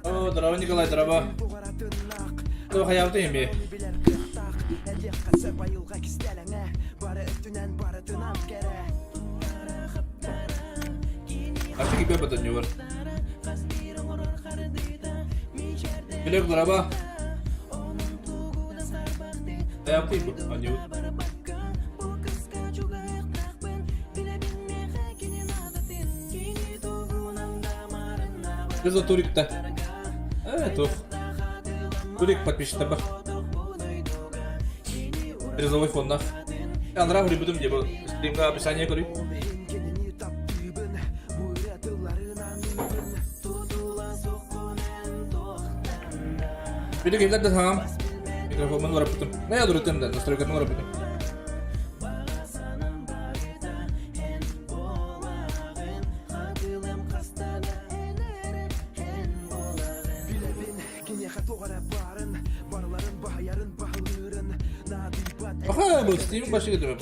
О, здорово, Николай, здорово. Кто хаябыты эми? Аты кипе батаннювар. Билек здорово. Хаябыты бу, аннювар. Без турикта. Э, тух. Турик подписчик бар. Призовой фондах. Андрах ребутум дебо. Стримга описание көрүй. Били кимдер да саҥам. Микрофонмун бараппытым. Не ядурытым да, настройкатын бараппытым. Аха, бу Steam башы кетіп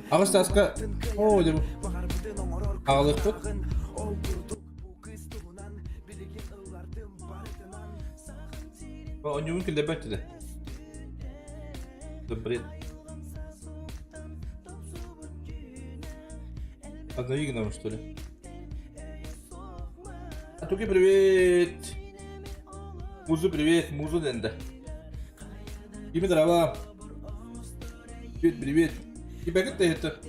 Аҕыс тааска оо дебу аҕалыахпыт. Оонньуубун киллэрбэт этэ. Да бред. Обнови гному, что ли? Атуки, привет! Музу, привет! Музу дэнда. Кими дрова? Привет, привет. Тебя как это?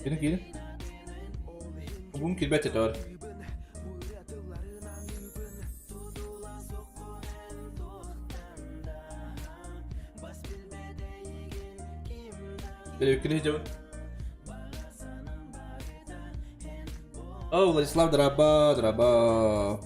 Кини киирин. Бугун кирбэт этэ Перевеккини дьабын. О, Владислав, драба, драба.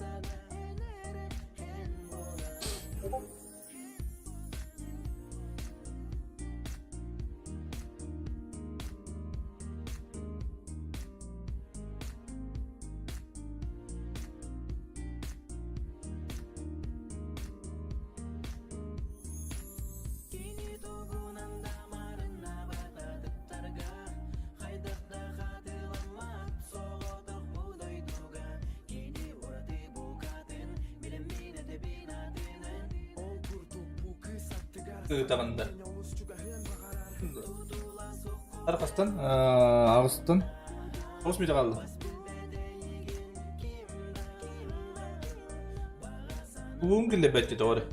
Ыытаҕын да. Архастан, аҕыстан. Тоҕус мүнүүтэ хаалла. Кулуун киллэрбэт тоҕо эрэ.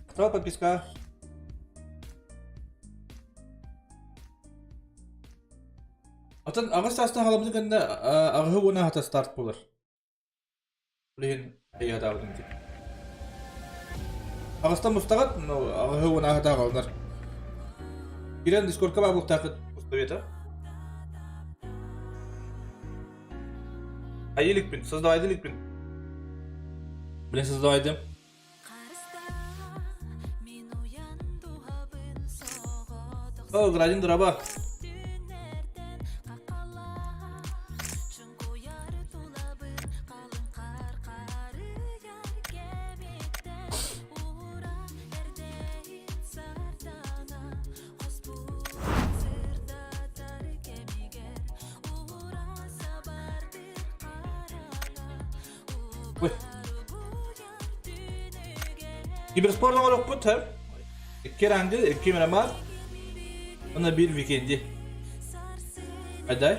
Кто подписка? Атын аҕыс саастаах аҕалбытын кэннэ аҕыһы уон аһата старт буолар. Билигин эйиэхэ дии. Аҕыстан мустаҕыт, но аҕыһы уон аһата аҕалынар. Кирэн дискордка баар буолуохтааххыт условиета. Айы иликпин, создавайды иликпин. Блин, создавайдым. О, Градин драба. Ой. Киберспорт оҥоруохпут һэ. Икки рангы, икки мирамар, уонна биир викенди. Айдай.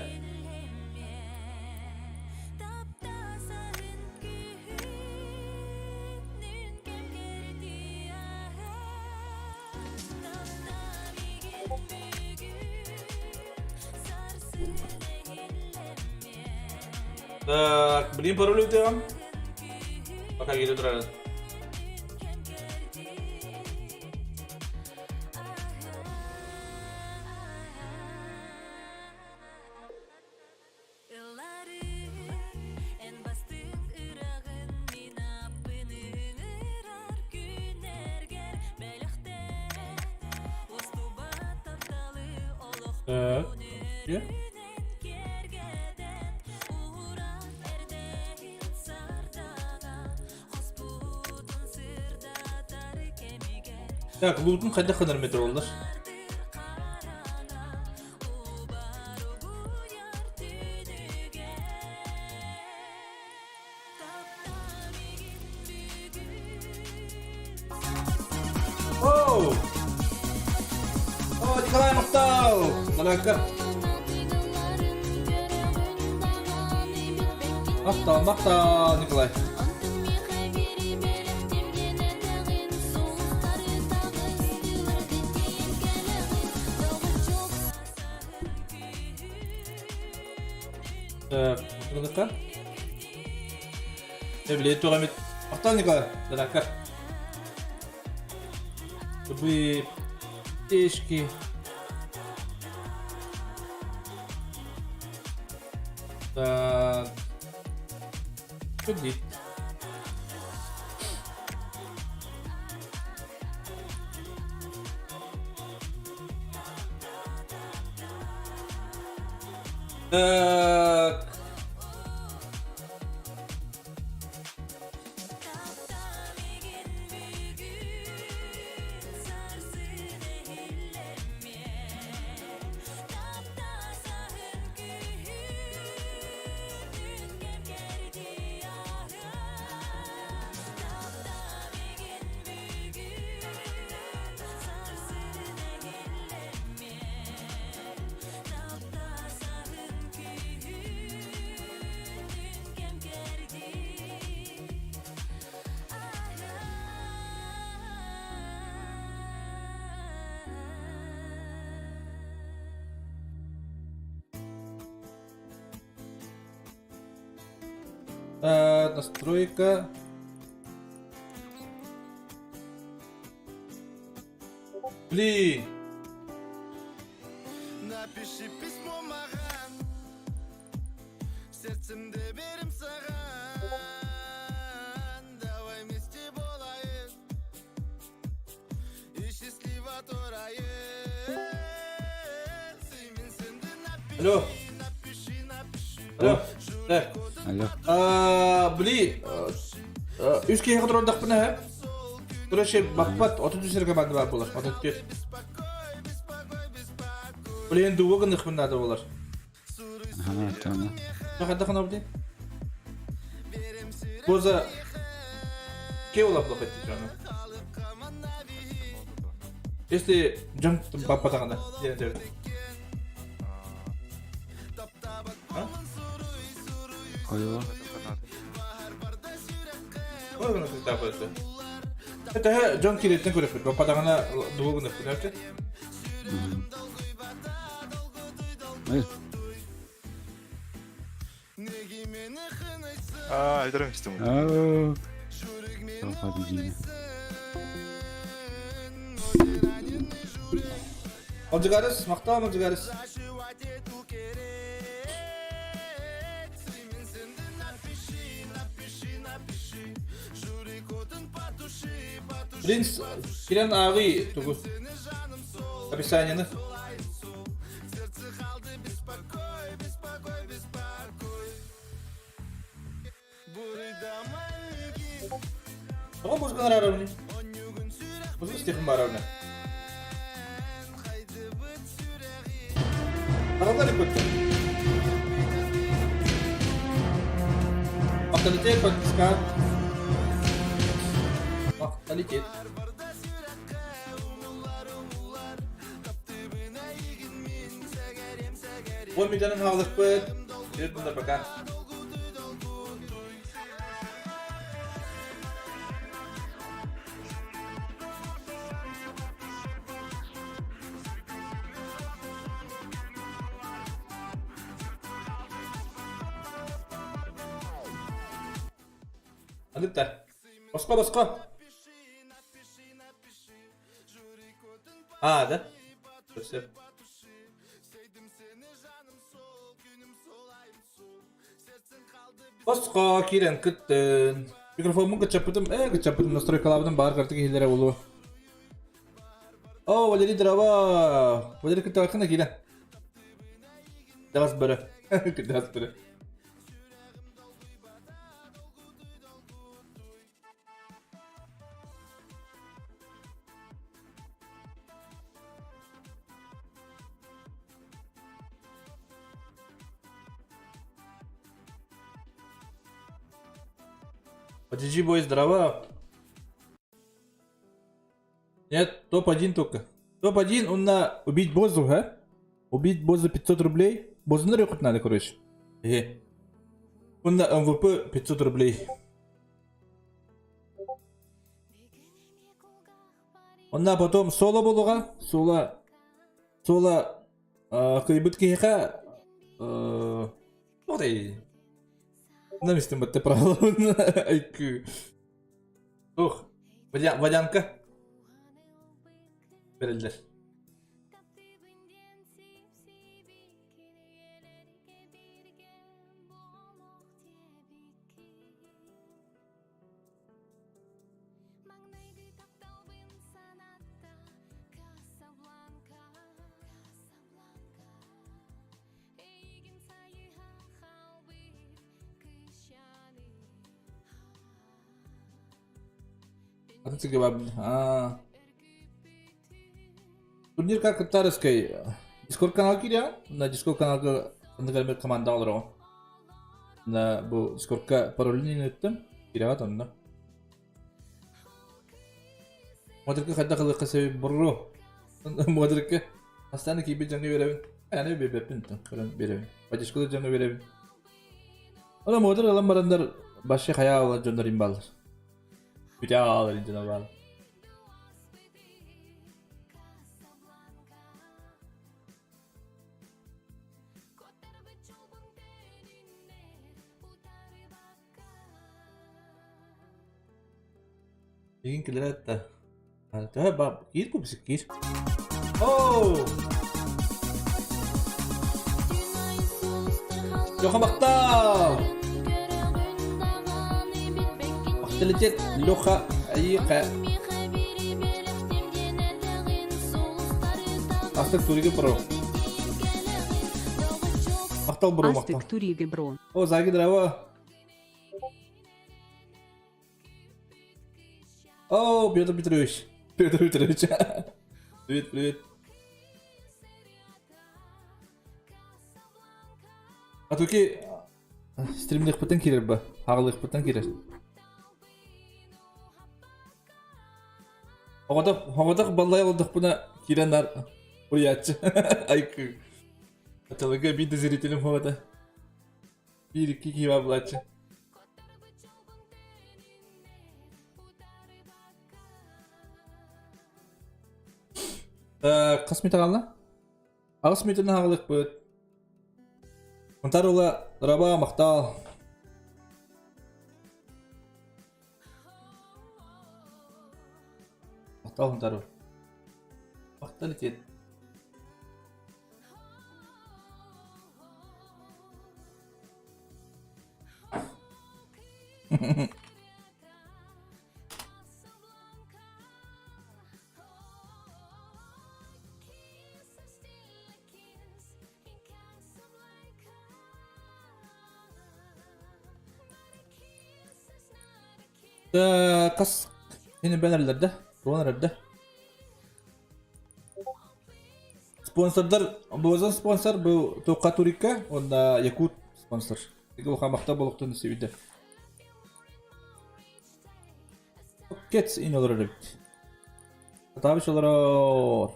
Так, блин, пароль утыам. Пока келе тұрады. Так. Так, лутун хайдах гынар метроллар? Оу! О, Николай Махтал! Далекка. Махтал, махтал, Николай. Так, ну-ка. Эбле туох эмит Махтал Николай, Далекка. Вы птички. Так. Ходи. Так. Настройка. Блин. Напиши письмо маған Сердцемді берем саған Давай вместе болайық И счастливо тұрайық Сүймен сенді напиши Алло. Напиши, напиши Алло. Так. Алло. Били, үс киһи хотурдахпына һэ. Короче, баппат 33 эргэ баанды баар буолар, 34. Блин, дуо гыныхпын наада буолар. Аха, тоно. Хайдах гынабытый? Поза Кей улаплах этти дьону. Если дьон баппатаҕына диэн этэбин. А? Ойуо. Ой, гына сыттааппыт. Это дьон кириттен көрөппүт. Баппатаҕына дуо гыныхпын эбит. Ой, Аа, айдарым истим. аа. Тоха дигине. Алдыгарыс, мактаа Алдыгарыс. Принц кирен ааҕый тугу описаниены. Тоҕо музыканы араарабыный? Музыка стихин баарабыны. Аҕаллар иккүттэ. Махталитет подписка. Махталитет. Бу видеоны хаалыспыт. Привет, пока. Аныта. Боско, боско. А, да? Все. Боско киирэн кыттын. Микрофоммун кыччаппытым, ээ кыччаппытым настройкалаабытым баар картык иһиллэрэ буолуо. О, Валерий Дрова! Валерий кыттыбаккын да киирэн. Кырдьаҕас бөрө. Кырдьаҕас бөрө. GG бой, здорово. Нет, топ-1 только. Топ-1, он на убить Бозу, а? Убить Бозу 500 рублей. Бозу на надо, короче. Э. Он на МВП 500 рублей. Онна потом соло буолуоҕа, соло, соло кыайбыт киһиэхэ туох На истин батта правилабын айкы. Туох, водянка бэриллэр. Атын сиргэ баар Аа. Турнир как кыттарыскай Дискорд канал кириэҕин. На Дискорд каналга ханнык эрэ команда олороҕун. На бу Дискордка паролун ыыттым. Кирэҕит онно. Модерка хайдах ылыахха сөбүй бро? Модерка Астана киирбит дьоҥҥо биэрэбин. Аны биэрбэппин көрөн биэрэбин. Поддержкалыыр дьоҥҥо биэрэбин. Ону модер ылан бараннар вообще хайа ылар дьоннор имбаллар. Бүтэ аалар дьоно баар. Игин кэлэрэ да. Төһө ба киир купсик киир. Оу! Леха махтал! Махталитет Леха Айыка. Астык туриги бро. Махтал бро махтал. Астык туриги бро. О, Заги здорово. О, Петр Петрович. Петр Петрович. Привет, привет. А туки стримлэхпитин киирэр ба? Хаҕалыахпыттан киирэр. Оҕотох, оҕотох баллай олордохпуна киирэн нар уйааччы. Айкы. Ачалыга биир да зрителим хуота. Биир икки киһи баар булааччы. Хас мүнүүтэ хаалла? Аҕыс мүнүүтэнэн хаалыахпыт. Мунтаар уола Раба махтал. Махтал Мунтаар уол. Махтал итиэн. Хас ини бэн эрэллэр да, тугун эрэр да. Спонсордар, Бозон спонсор был Тука Турика, он Якут спонсор. Улахан махтал буолуохтун сөбүдэ. Кец ин олорор эбит. Атабыч олорор.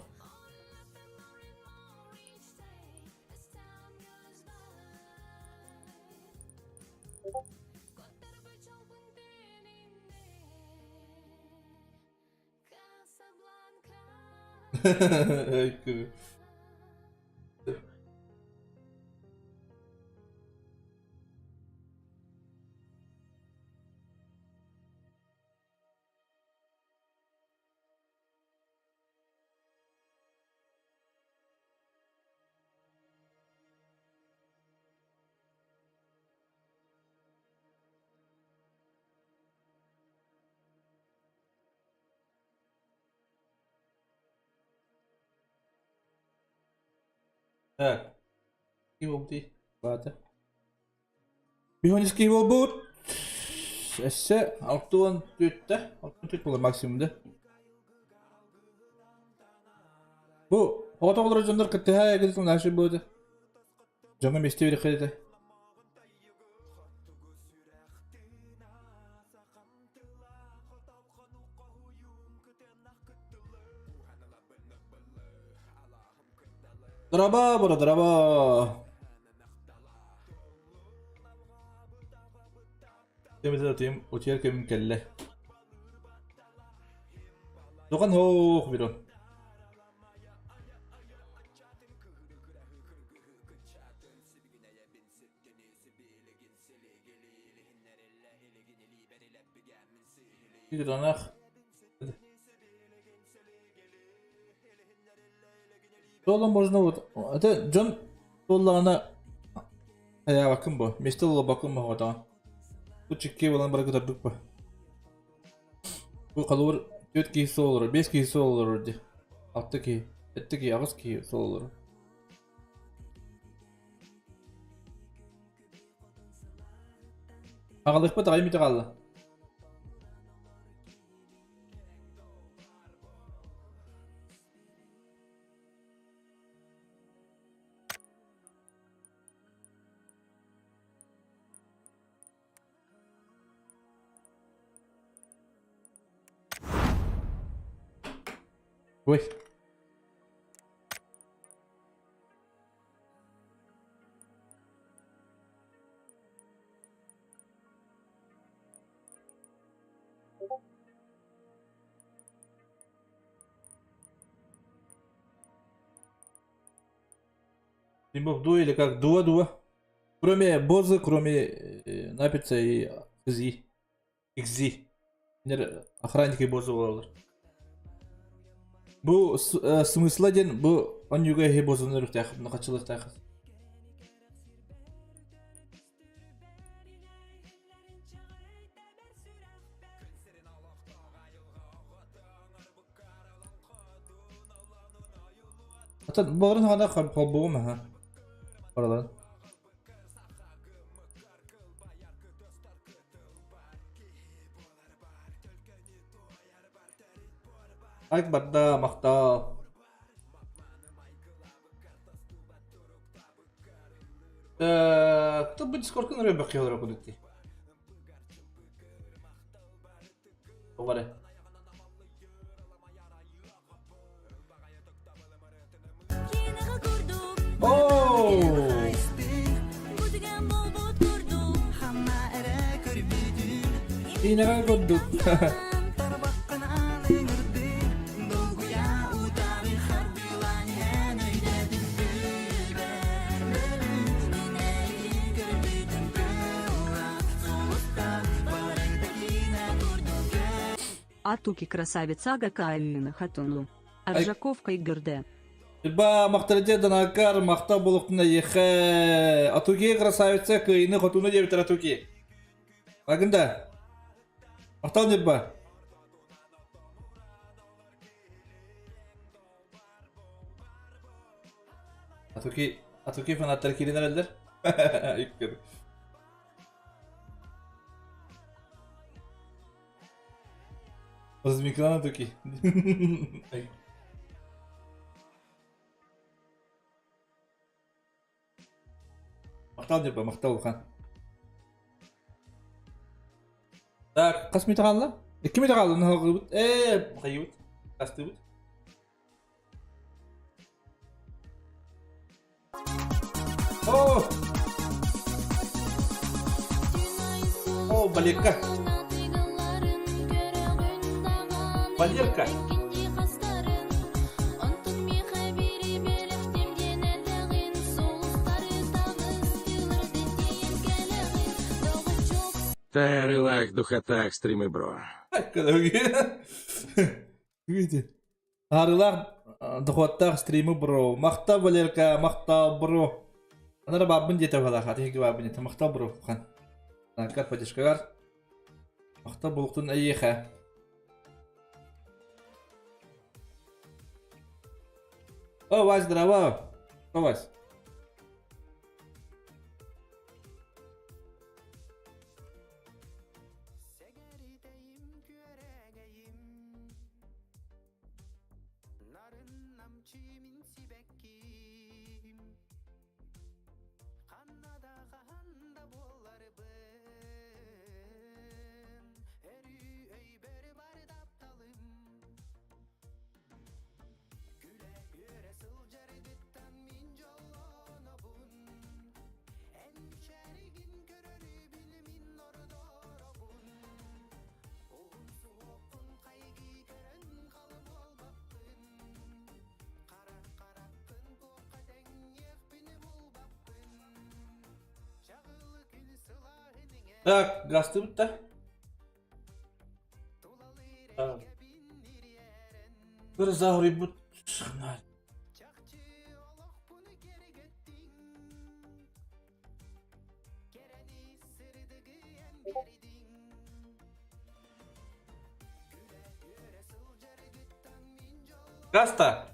Так. Киһи буолбутуй? Баата. Биһонис киһи буолбут. Өссө 64-тэ, 64 буолар максимум да. Бу оҕото олорор дьоннор кыттыһа эгин наши буолду. Дьоҥҥо миэстэ биэриэххэ этэ. Драба, бро, драба. Кэмитэ тим утуйар кэмим кэллэ. Тохан хоох бро. Итанах. Туолан можно вот это дьон туоллаҕына хайаабаккын бу миэстэ булбаккын моһоҕотоҕо бу чикки буолан барыгы тарбык бу бу холобур түөрт киһи суол олорор биэс киһи суол олорор дии алта киһи сэттэ киһи аҕыс киһи суол олорор Аҕалыахпыт аҕай мүтэ хаалла. Ой. Тимбукду или как Дуа-Дуа. Кроме Бозы, кроме Напица и Кзи. Икзи. Охранники Бозы буолаллар. Бу смысла диэн бу онньуга эһи бозуну өрүктээх, хаччылыктаах. Оттон буоларын саҕана холбугум аха. Бараларын. Айк барда, махтал. Кто бы дискордка ныры бакыялар кудутти. Тоҕо Оо! Киинэҕэ курдук. Атуки красавица Гакаиммина Хатуну. Аржаковка Игорде. Ба махтарде данакар махта болуктуна ехе. Атуки красавица кыйны хотуну диэбитер Атуки. Агында. Махтал ба. Атуки Атуки фанаттар кирин эрэллэр. Иккер. Размиклана Атуки. Махтал Ньурба, махтал улахан. Так, хас мүтэ хаалла? Икки мүтэ хаалла, наһалгыбыт. Ээ, хайыбыт. Астыбыт. О! О, Валерка. Валерка. Та духота, стримы бро. Видите? Арылаах дохуоттаах стримы бро. Махтал Валерка, махтал бро. Анара баабын диэтэ балаха, тиһиги баабын диэтэ. Махтал бро. Хан. Накар поддержкагар. Махтал булуктун эйиэхэ. О, Вась, здорово. О, Вась. Так, гастыбыт да? Бір зағырибыт. Гаста!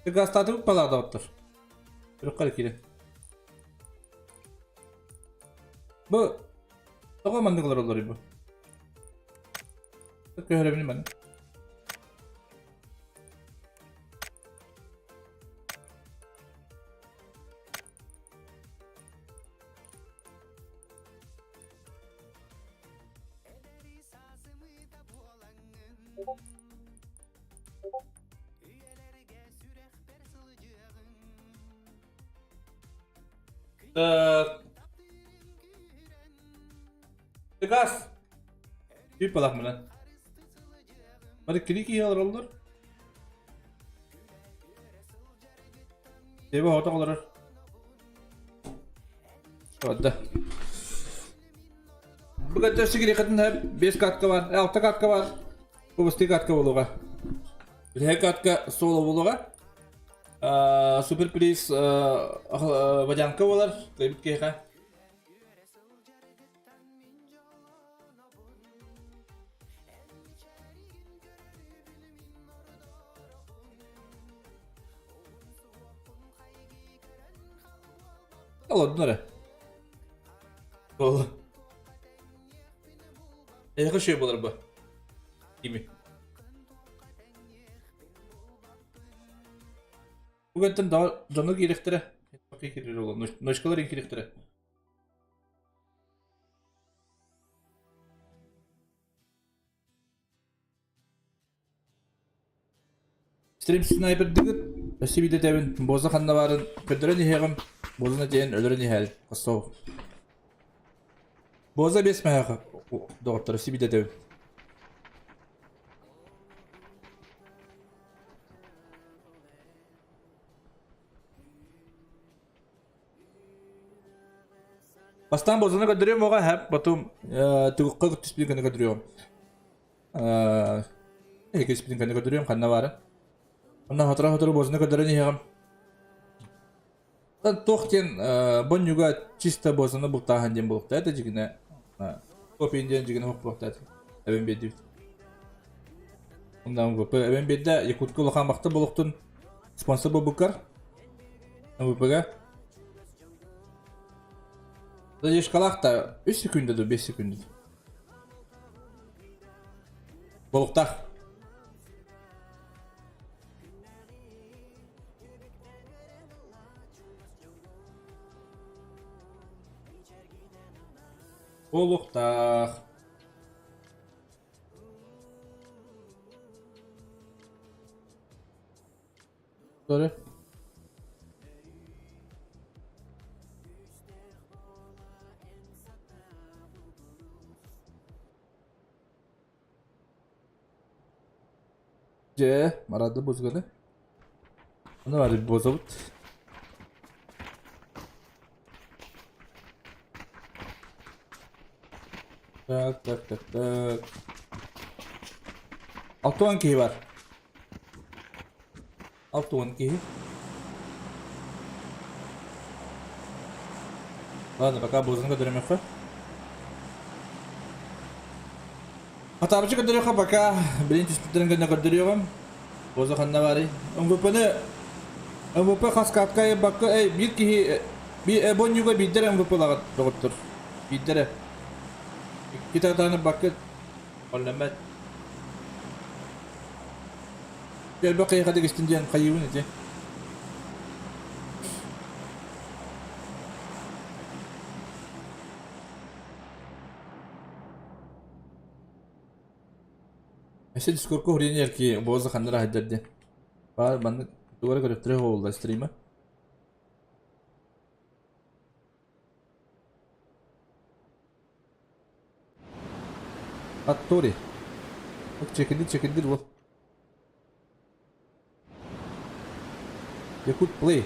Гастатыбыт балаадабыттар. Үрүккар киирэн. Бу тоҕо маннык олороллор бу? Көһөрөбүн маны. Так. Газ. Үп балах мына. Бары кини киһи олороллор. Деби хото олорор. Ладно. Бүгін төсі керекетін 5 катка бар, 6 катка бар. Бу быстый катка болуға. Бір катка соло болуға. Супер приз водянка болар. Кайбит кеха. Олордун эрэ. Буолла. Эһиэхэ үчүгэй буолар бу. Кими? Бу кэнтэн дьоно киириэхтэрэ. Ночкалар киириэхтэрэ. Стрим снайпердыгыт өссө биирдэ этэбин, Боза ханна баарын көрдөрөн иһиэҕим, Бозаны тиэйэн өлөрөн иһээр, хостоо. Боза биэс мэһээх доҕоттор өссө биирдэ этэбин. Бастаан Бозаны көрдөрүөм оҕо эһэп, потом тугукка түспүтүн гына көрдөрүөҕүм. Эһиги кэннэ көрдөрүөм ханна баара. Онно сотору-сотору буозуна көрдөрөн иһэҕим. Туох диэн бонньуга чисто буозуна бултааһын диэн буолуохтаа этэ дьигинэ. Копиин диэн дьигинэ суох буолуохтаа этэ. Эбэн биэрдибит. Онно МВП эбэн биэрдэ Якутка улахан бахта буолуохтун спонсор буолбуккар МВП-га. Задержкалаах да 3 секунда да 5 секунда. Болуктаах. Болуктаах. Sorry. Дьэ, марады бузганы. Ону бары бозобут. Так, так, так, так. Алтуан киһи бар. 60 киһи. Ладно, пока бузун көрдөрүмөххө. Хатарчы көрдөрүөххэ пока билин түспүттэрин кэннэ көрдөрүөҕүм. Боза ханна барый? МВП-ны МВП хас катка бакка эй биир киһи би бонньуга биирдэр МВП лагат доҕоттор. Биирдэрэ. Икки татааны бакка оллэммэт. Элбэх киһиэхэ дэгистин диэн хайыыбын ити. Өссө дискордка уһуруйан эрки буоза ханнара сылдьар диэн. Баар маннык тугу эрэ көрүөхтэрэ буолла стрима. Аттори. Чекилдир чекилдир уол. Якут Play.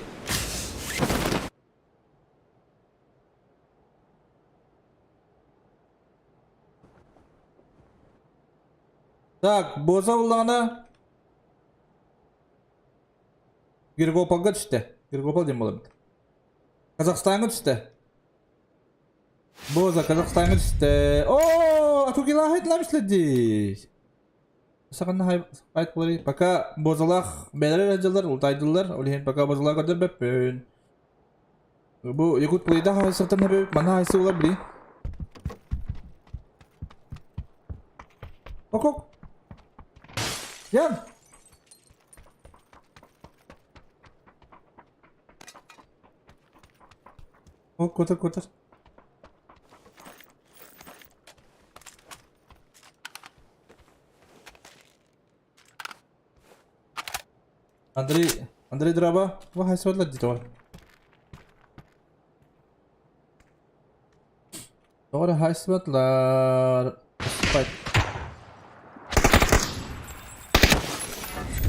Так, Боза буллаҕына Гергополга түстэ. Гергопол диэн буолар эбит. Казахстаҥҥа түстэ. Боза Казахстаҥҥа түстэ. Оо, Атукилаах этилэмислэр Саханна хайт буоларый. Пока Бозалаах бэйэлэрэ сылдьаллар, ултайдыллар. Ол иһин пока Бозалаах көрдөрбөппүн. Бу Якут Плейда хаһайсыктан эбит, манна хаһайсы буолар били. Ок-ок. Ян! Ок, котор, котор. Андрей, Андрей Драба, вахай суоллар дии тоҕо. Тоҕо эрэ хайсыбатлар. Спать.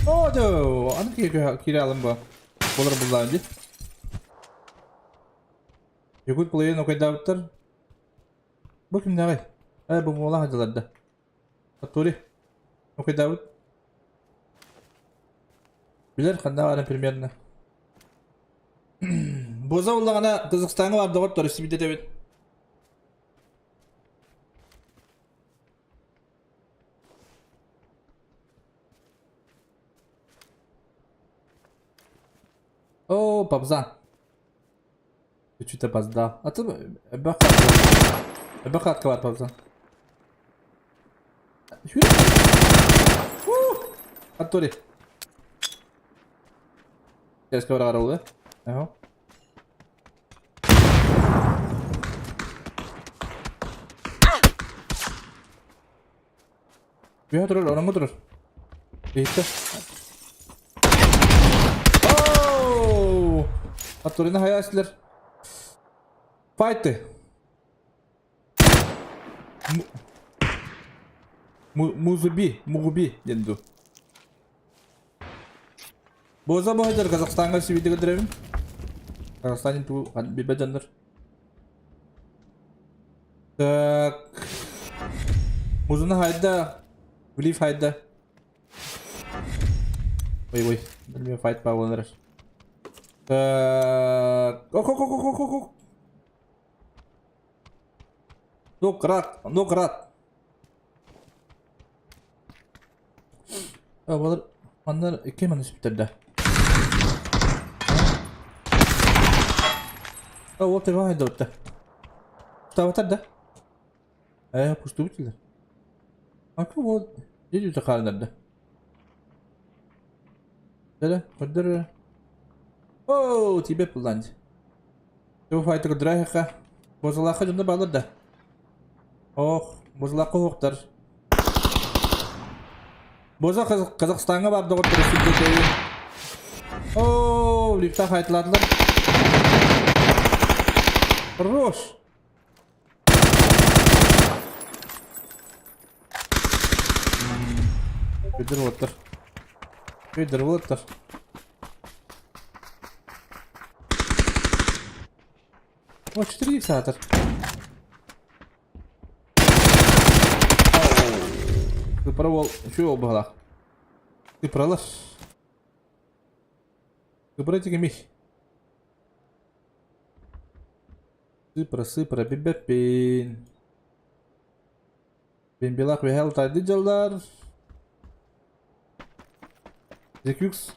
О, доо, аны киирэ алым бу. Болар буллаан дии. Якут плейын окайдаабыттар. Бу кимнээҕий? Ээ, бу муолаах дьыларда. Атури. Окайдаабыт. Билэр ханна баарын примерно. Боза буллаҕына Казахстаҥҥа баар доҕоттор истибит эбит. О, Пабзан. Чуть опоздал. А ты Эбэхатка бар Пабзан. Атури. Кэскэ барар ол Ага. Үөһэ турар, ороҥҥо турар. Иһиттэ. Оу! Атурина хайа эстилэр. Файты. Музуби, Мугуби диэн дуу. Боза боһойдор Казахстаҥҥа сибиитэ көрдөрөбүн. Казахстан туу билбэт дьоннор. Так. Музуна хайда. Глиф хайда. Ой ой, билмейм файт баар буолан эрэр. Так. Ок ок ок ок ок ок. Ну крат, ну крат. Балар манна ким аны сүптэрдэ? Ол төбө хайдыбытта. Кустаабатар да? Ээ, кустубут дилер. Ака ол дедүтэ хаалынарда. Дere, көрдөр. Оо, тибет буллан. Төбө файты көрдөрө Бозалаахха дьонно баалар да. Ох, Бозалаахха уһуктар. Боза Казахстаҥҥа баар доҕоттору сирдэтээйин. Оо, лифтах айтылаатылар. Хорош! Өйдөр уоттар. Өйдөр уоттар. О, 4 саатар. Сыпара уол үчүгэй уол быһалаах. Сыпаралар. Сыпара тигимий. Сыпара, сыпара билбэппин. Бимбилах үөһэ утайды дьаллар. Зекюкс.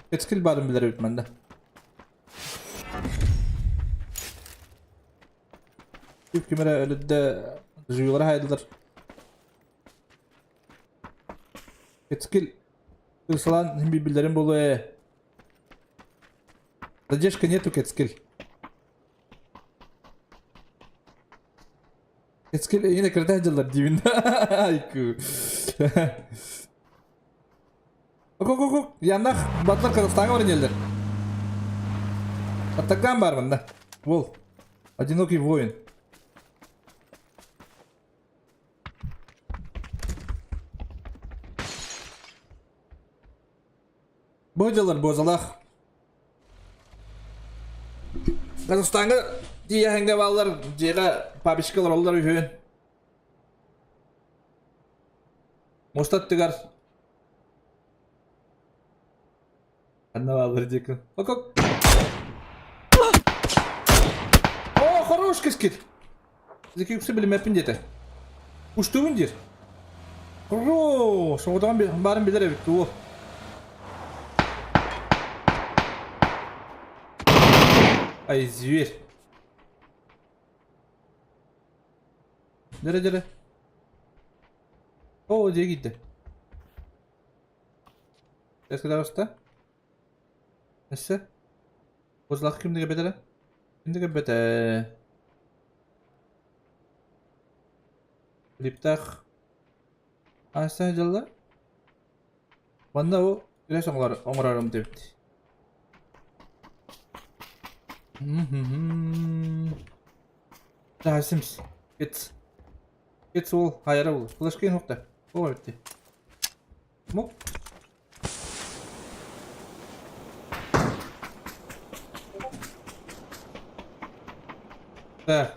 Кэскил баарын билэр эбит манна. Ким эрэ өлүддэ жуйлара хайдылар. Кэскил ырсалаан иһин билбиллэрин буолуо ээ. Задержка нету Кэскил. Кэскил эйиэнэ кырата дьыллар диибин. Айку. Ок ок ок Яннах батлар Казахстаҥҥа баран иһэллэр. Аттакаан баар манна. Уол. Одинокий воин. Бу дьыллар буозалаах. Казахстаҥҥа тиийэһиҥҥэ бааллар дьиэҕэ папичка олороллор үһүөн. Муоста аттыгар Ханна бааллар диэки. Окок. О, хорош кэскил. Зеки үксэ билимэппин диэтэ. Уштугун диир. Хорош. Оҕотоҕун баарын билэр эбит уол. Ай, зверь. Дere дere. О, дьиэ киирдэ. Эскадаваста. Өссө? Бузлах кимдигэ бэтэрэ? Кимдигэ бэтэ? Липтах Аса дьалла? Манна ол күрэс оҥорорум диэбит. Таһасимс. It's It's all хайара ол. Флешкин хокта. О, эбитти. Мук. Так.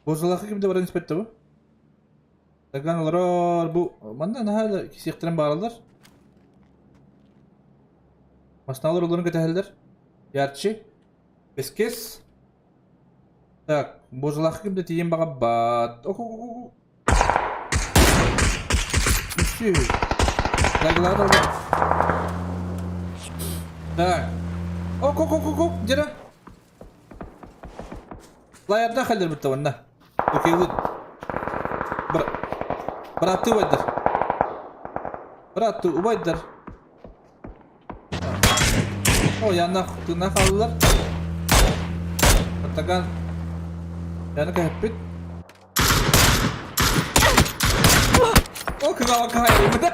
Бозалахы кимде баран испетте бу? Таган олорор бу манна наһаа да кисиэхтэрин баараллар. Масналар олорун кэтэһэллэр. Ярчи. Бескес. Так, бозалахы кимде тиийэн баҕарбат. Ок-ок-ок. Үсү. Так. Ок, ок, ок, ок, ок, дьэрэ. Лайарда халларбыт онна. Окей, Бырааттыы убайдар. Бырааттыы убайдар. О, янна тына хааллар. Таган. Яны кэһэппит. О, кынаҕа каайбыт.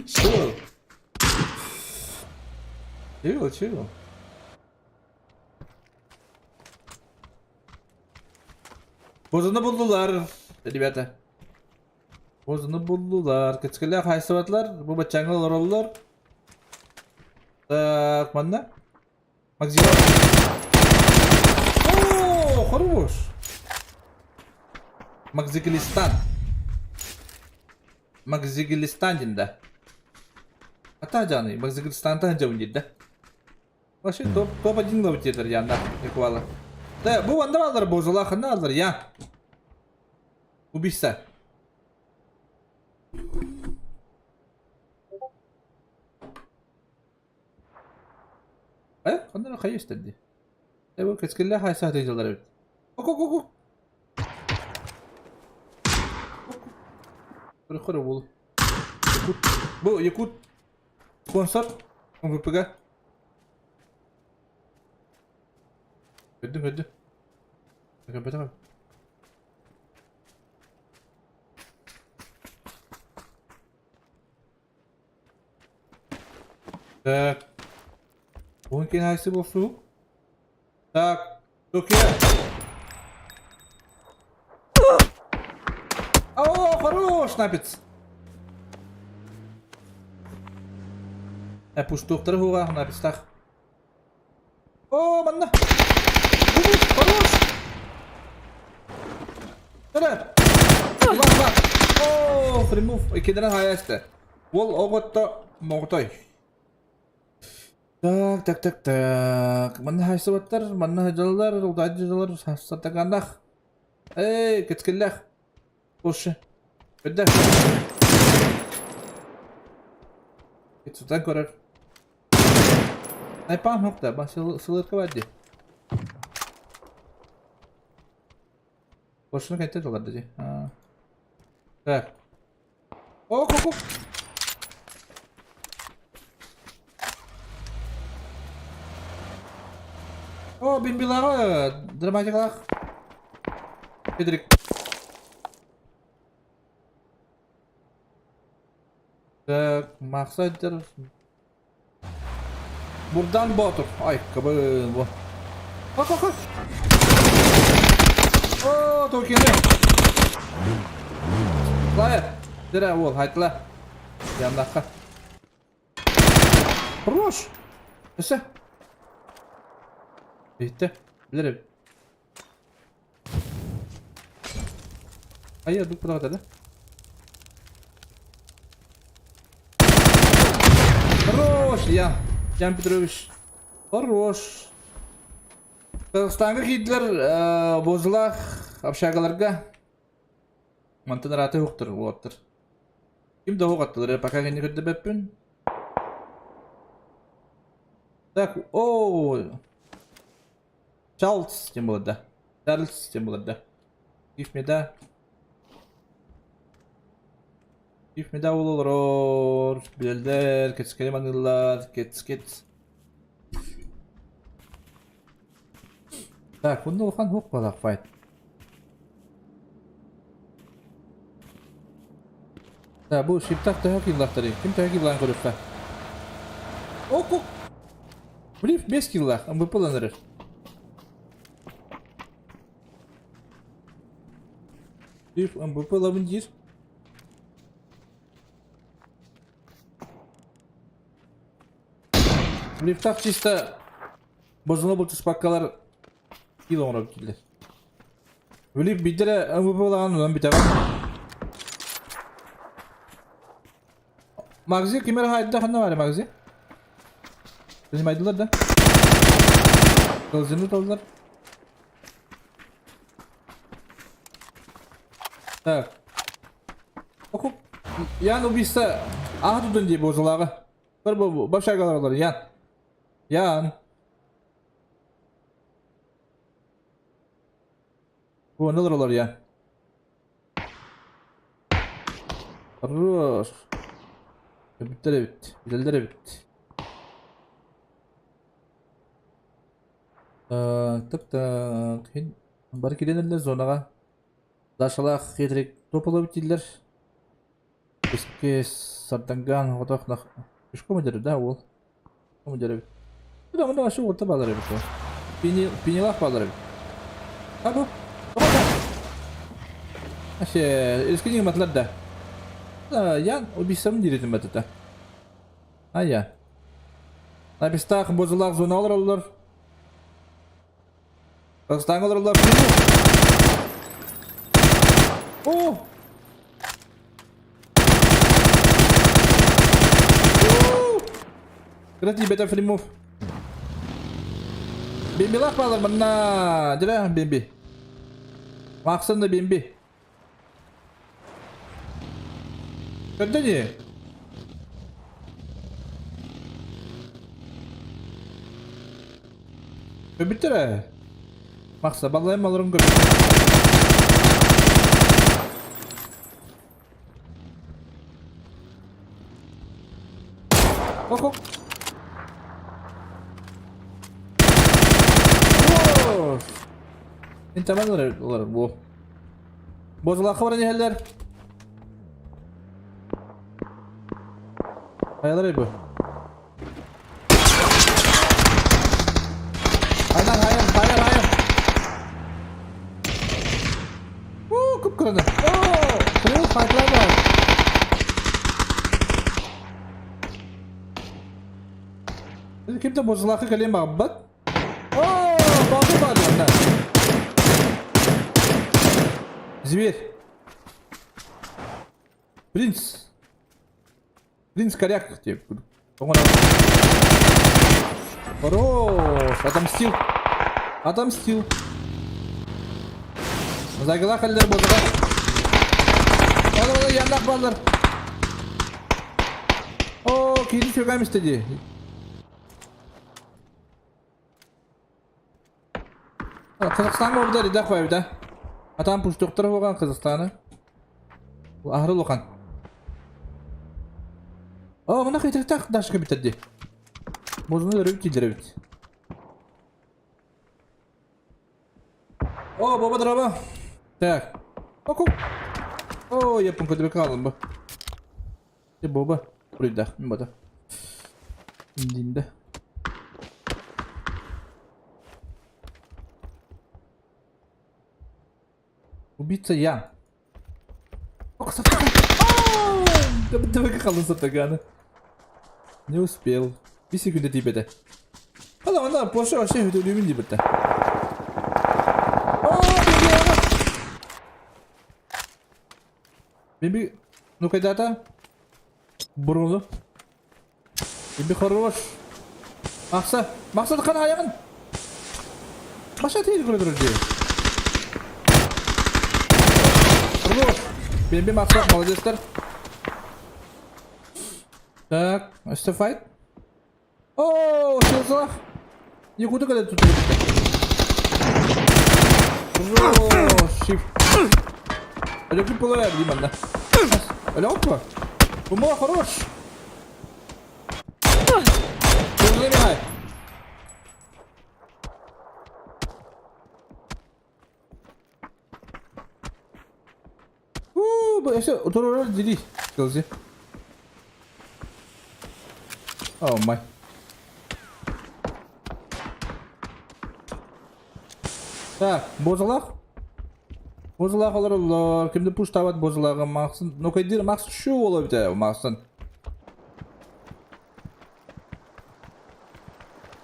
Чего? Чего, чего? Бозуну булдулар, ребята. Бозуну булдулар. Кэскиллээх хайсыбатылар, бу баччааҥҥа олороллор. Так, манна. Максим. О, хорош. Макзиглистан. Макзиглистан диэн да. Ата дьаный, Макзиглистантан дьабын диир да. Вообще топ топ один ловить диэтэр Янна Николала. Да, бу манна бааллар бозалаах ханна бааллар я. Убийца. Э, ханна эрэ хайа истэр дии. Э, бу кэскиллээх хайса сатыыллар эбит. Ок-ок-ок. Көрө буол. Якут. Бу Якут спонсор МВП-га. Көрдүм, көрдүм. Көрбөтөҕүм. Так. Уһун киэн хайсы буолсуһук. Так. Токио. О, хорош, напец. Пуштуктары хуга напецтах. О, манна. Хорош. Тара. Бар, бар. О, remove. Иккидерен хайасты. Ол оҕотто моҕотой. Так, так, так, так. Манна хайсыбаттар, манна дьаллар, удадьылар, сатаганах. Эй, кэскиллэх. Слушай. Бэдэ. Сутан көрөр. Айпаам хокта, ба сылырка бар дии. Бошуну кэнтэ туларды дии. Так. Ок, ок, ок. О, бимбилаҕа драматикалаах Педрик. Так, Махсадер. Бурдан Боотур. Ай, кабын бу. Ок, ок, ок. О, Токины. Лайер. Дere уол, хайтла. Яннахха. Хорош! Өссө. Иһиттэ. Билэр эбит. Айа, дук куда да? Хорош, Ян. Ян Петрович. Хорош. Казахстанга киирдилэр бозулаах общагаларга. Мантан ыраата уһуктар уолаттар. Ким да уһук пока кэнни көрдөбөппүн. Так, о, Чарльз диэн буолар да. Чарльз диэн буолар да. Give me да. Give me да уол олорор. Билэллэр, кэцкэли маныыллар, кэц-кэц. Так, онно улахан хук балах файт. Так, бу шиптах төһө киллахтарый? Ким төһө киллаан көрүөххэ? Ок, ок. Блин, 5 киллах, МВП-ланырыр. Блин, МВП-лабын диир. Лифтах чисто бозуна бултуспаккалар кил оҥорор киллэр. Били биирдэрэ МВП-лаҕан онон бүтэҕин. Магзи ким эрэ хаайда ханна баар Магзи? Занимайдылар да? Кылдьыны таллар. Так. Окуп. Ян убийство аха тутун дии бозулааҕы. Бір бу башагалар олар Ян. Ян. Бу онолор олар Ян. Хорош. Эбиттер эбит. Билэллэр эбит. Так так. Бары киирэн зонаҕа. Дашалаах хитрик тополобит дииллэр. Иске сардангаан оҕотох нах пешком идэр да уол. Пешком идэр эбит. Да мында вообще уолта баалар эбит ол. Пини пинилаах баалар эбит. А бу. Вообще, искини матылар да. Да, Ян убийством диретим батыта. А я. Напистах бозулах зоналар олар. Казахстанга олороллор. О! Кыра тиийбэтэ Фримов. Бимбилах баалар манна. Дьэ, бимби. Махсан да бимби. Көрдө дии. Көбүттэр ээ. Махса балайым олорун көбүттэр. Ок ок. Интаман олар бу. Бозулаахха баран иһэллэр. Хайалар бу? Айдан хайан, хайан, хайан. Уу, кып-кыраны. Оо, Кирилл файтлар Ким да бозулаахха кэлиэн баҕарбат. О, баҕа баар да. Зверь. Принц. Принц коряк деп. Хорош. Отомстил. Отомстил. Загыла халлер бозага. Олар яннах баллар. О, кири сөгәм истеди. Казахстан орда ридах байбыта. Атам пуштуктар болған Казахстаны. Ахры лоқан. О, мына хитритах дашка битерди. Бозуну өрүп тилдеребит. О, боба драба. Так. Оку. О, япон көтүбе калым бу. Боба. Бурайдах, мен бата. Индинде. Убийца я. Давай халын сатаганы. Не успел. Bir секунда тиийбэтэ. Hala онно Porsche вообще хөтөлүүбүн диэбиттэ. Биби, ну когда-то Бруно. Биби хорош. Махса, Махса хана айаҕын. Маша тиийdi көрө дии. Хорош. Биби Махса, молодецтар. Так, өссө файт. Оо, сылсылах. Якуты когда тут Хорош. Өлөкүн половер дии манна. Өлөкпө. Бумоо хорош. Михай. Уу, бу өссө утурар дии Кылзи. Oh my. Так, бозалах. Бозалах олороллор. Кимди пуштабат бозалаҕы Махсын. Ну кайдыр Махсын шу ола бите Махсын.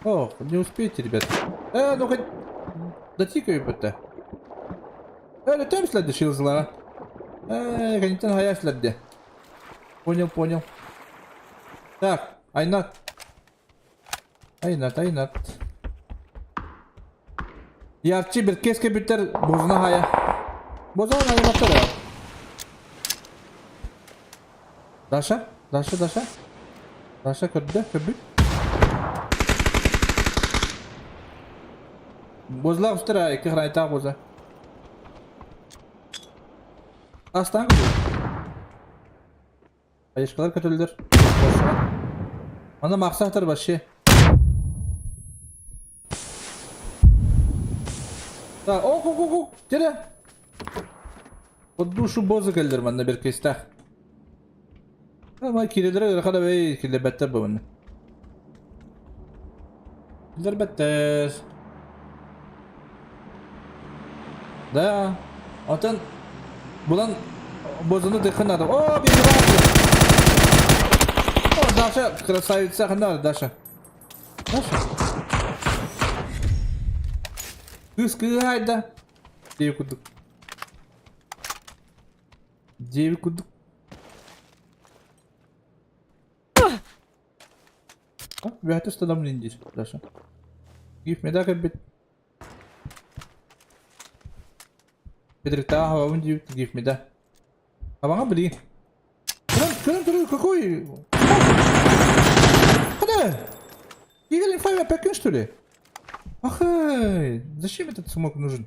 Ох, не успеете, ребят. Ну хоть дотикаю бітті. Э, следи шилзла. Канитен хая следи. Понял, понял. Так, Айнат. Айнат, Айнат. Ярчы bir keske biter bozuna haya. Bozuna haya battar ya. Даша, Даша, Даша. Даша көрдө, көрбүт. Бозлар устара, екі хранитар боза. Астан Айышкалар көтөлдөр. Ана мақсаттар вообще. Так, ох, ох, ох, ох, Тере. Под душу боза келдер манна бер кестах. Ама кирелер када бей килебеттер бу манна. Килебеттер. Да. Отан булан бозуну дыхын надо. О, бежит. О, Даша, красавица, хана, Даша. Даша. Кыз кыйда. Девять кудук. Девять кудук. Бәхті стадам линдир, Даша. Гиф медак бит. Петрикта хавабын диют гиф меда. Абаңа блин. Көрөн, көрөн, көрөн, какой? Куда? Игорь инфа опять что ли? Ах, зачем этот смок нужен?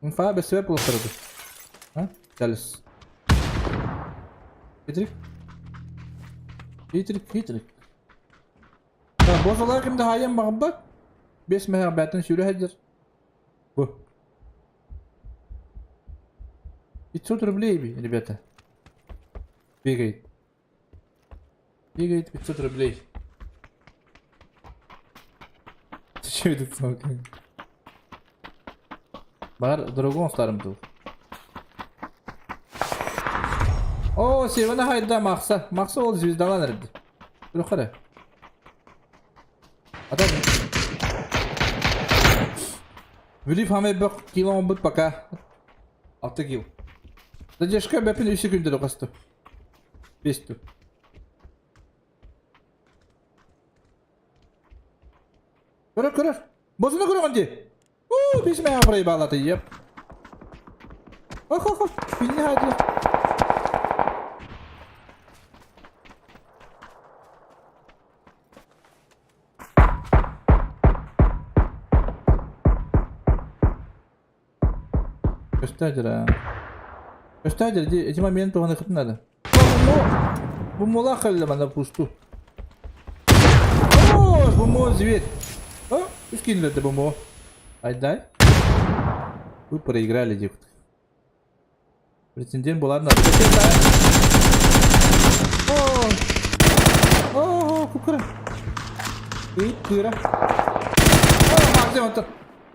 Инфа без себя полусороду. А? Дальше. Петрик. Петрик, Петрик. Так, бозалар кимде хайын бағыбак? Бес мәһәр бәтін сүрі хәдір. Бу. 500 рублей, ребята. Бегает. Бегает 500 рублей. Зачем этот смок? Бар другом старым был. О, Севена хайда Макса. Макса ол звездалан эрди. Көрө Адам. Вилив хаме бак кило бут пока. 6 кил. Задержка бәпин 3 секунда докасты. 5 ту. Көрөр, көрөр. Бозуну көрөр онди. Уу, бис мә проебала ты, еп. Ох, ох, ох. Бинни хайды. Көстәдер, Көстәдер, эти моменты он их надо. Бу мула халла мана пусту. О, бу зверь. О, скинули это бумбо. Айдай. Вы проиграли, девушка. Претендент была одна. О, о, кукура. Кукура. О, Максим, это.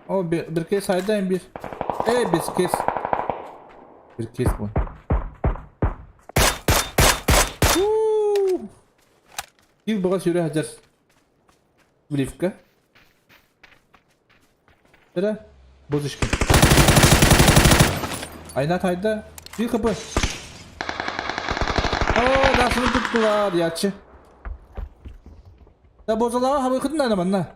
О, bir kez haydan bir. E, bir kez. Bir kez bu. Кил бөҕө сүүрэ сылдьар Вливка. Эрэ, бозочка. Айна тайда. Bir kapı. Оо, даасыны туттулар, ячы. Да бозалаҕа хабыйхытын ана манна.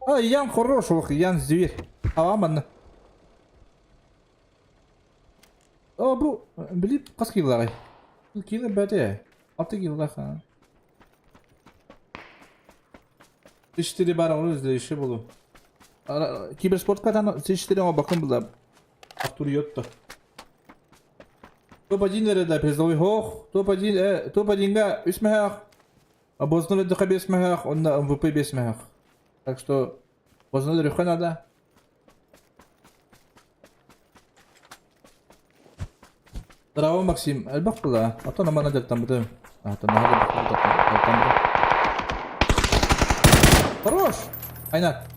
А, Ян хорош, ох, Ян зверь. Ава манна. О, бу, били хас килоҕай? Кило бәте. 6 килолаах. 3-4 бар onu izleyişi bulu. Киберспортка там 3-4 оҥорбоккун була. Артур Йотто. Топ-1 эрэ да призовой хоох. Топ-1 э, топ-1-га үс мэһээх. Обознал ДХ 5 мэһээх, онно МВП 5 мэһээх. Так что познал өрүххэ надо. Браво, Максим. Элбэх була. Оттон амана дьарыктаммытым. Оттон наһаа дьарыктаммытым. Хорош! Айнат.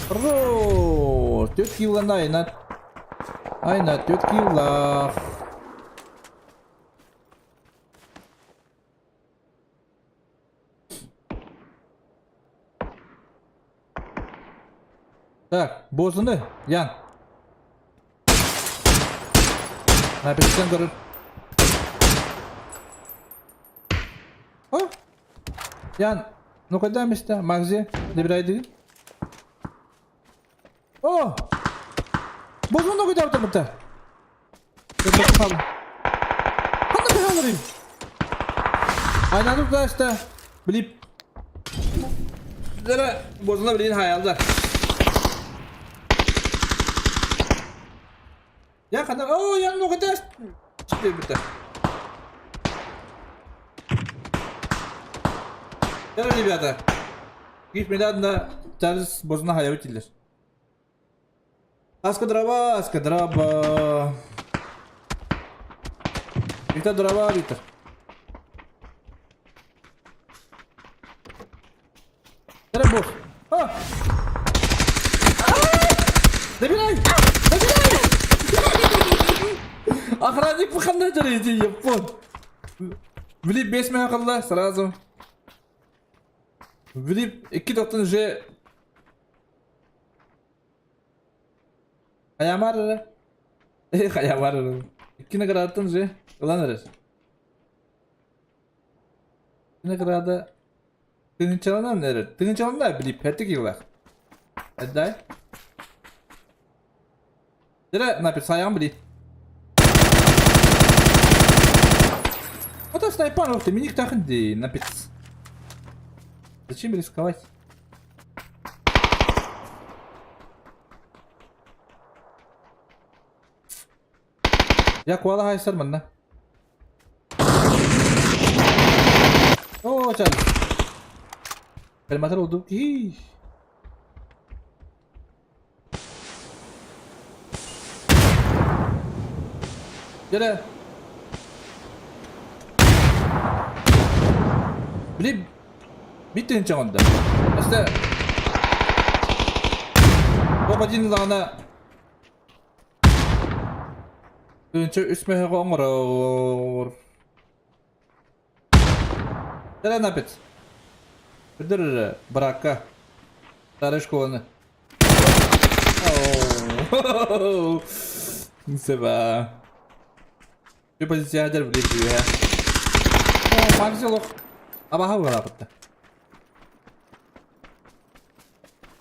Хорош! Түөрт киилана Айнат. Айнат, түөрт киилаах. Так, бозуну, Ян. Написан көрөр. О! Ян, ну когда место? Магзи, забирай О! Бозуну көтөртө бутта. Ханна кыһаларый? Айнадык да işte. Билип. Дere бозуна билин хаялдар. Я хана о я ну кадаш. Чипте бутта. Дere ребята. Гитмеден да Charles бозуна хаябыт diller. Аска дроба, аска дроба. Виктор дроба, Виктор. Дere босс. А! Забирай! Забирай! Охранник выходной иди, япон. Влип бес қалла сразу. Влип икки тоқтын уже Хаямар эрэ. Э, хаямар эрэ. Икки наградаттан же ылан эрэр. Награда тыһыынчаланан эрэр. Тыһыынчаланна билип хэтти киилээх. Отдай. Дэрэ написаям били. Это снайпер, ух ты, миник таханди напис. Зачем рисковать? Я куала хайсар манна. Оо, чал. Калматар oldu. Hii. Дьэ Били биттин чоҥонда. Өстө Топ-1 ылаҕына тыһыынча үс мөһөҕө оҥорор. Дьэ напит. Көрдөр эрэ быраакка старай школаны. Себа. Şu позиция дэр билир үһэ. О, Макси олох абаха буолаапытта.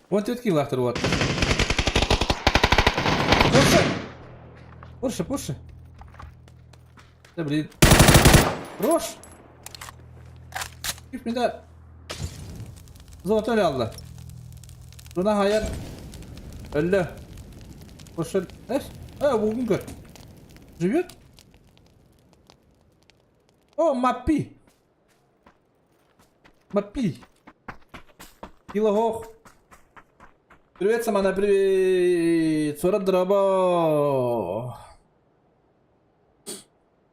14 килолаахтар уолаттар. Пурша! Пурша, пурша! Да блин. Хорош! Кип да Золотой алла. Туна хайар. Өллө. Пурша. Эс? А, бугун көр. Живет? О, Маппи! Маппи! Килогох! Привет, Самана, привет! Сурат дроба!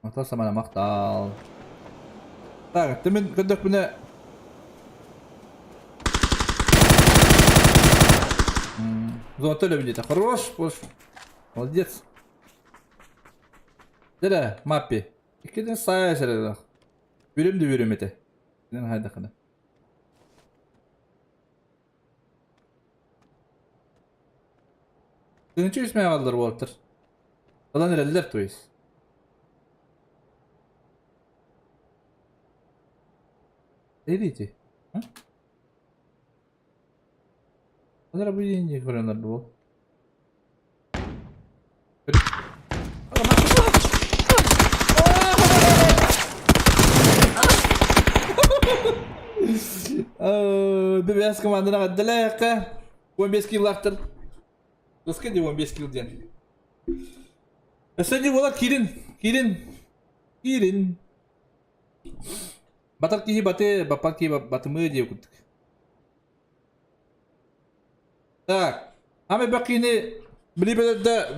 Махтал, Самана, махтал. Так, ты мен көрдөхпүнэ... Золотой лебедь Хорош, хорош. Молодец. Дere, Mappi. Иккитин саайа сэрэлэх. Үрүм да үрүм этэ. Ден хайдахына. Тыынчы үс мээҕаллар уолаттар. Ылан эрэллэр то есть. Эдите. А? Ханара бу диэн көрөнөр дуо? ББС командана гаддалаякка 15 киллаахтар. Доска ди 15 килл диэн. Өссө ди буолар киирин, киирин, киирин. Батар киһи баты, баппат киһи батымыы диэ курдук. Так, ами бакини билип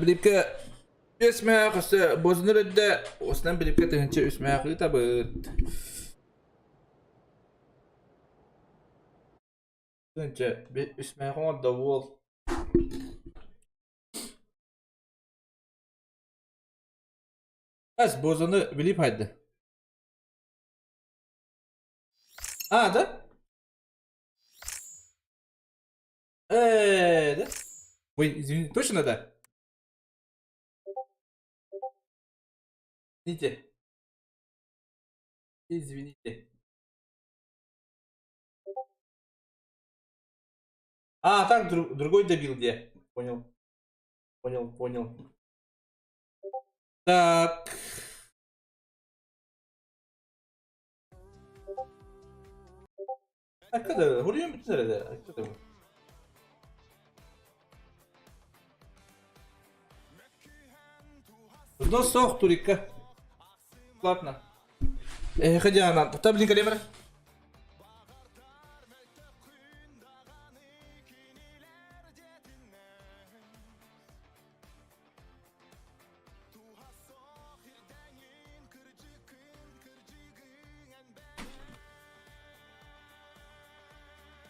билипке бес мээх өссө бозунар өддө осынан билипке тыһынча үс мээх ыытабыт. Тыһынча үс мээх оҥордо уол. Эс бозуну билип хайды. А, да? Да? Ой, извини, точно да? Извините. Извините. А, так, другой добил где? Понял. Понял, понял. Так. Hakikaten Hurriyen bütün herhalde. Hakikaten. Взнос соох турикка. Ладно. Эһиэхэ Диана, та блин кэлиэмэрэ.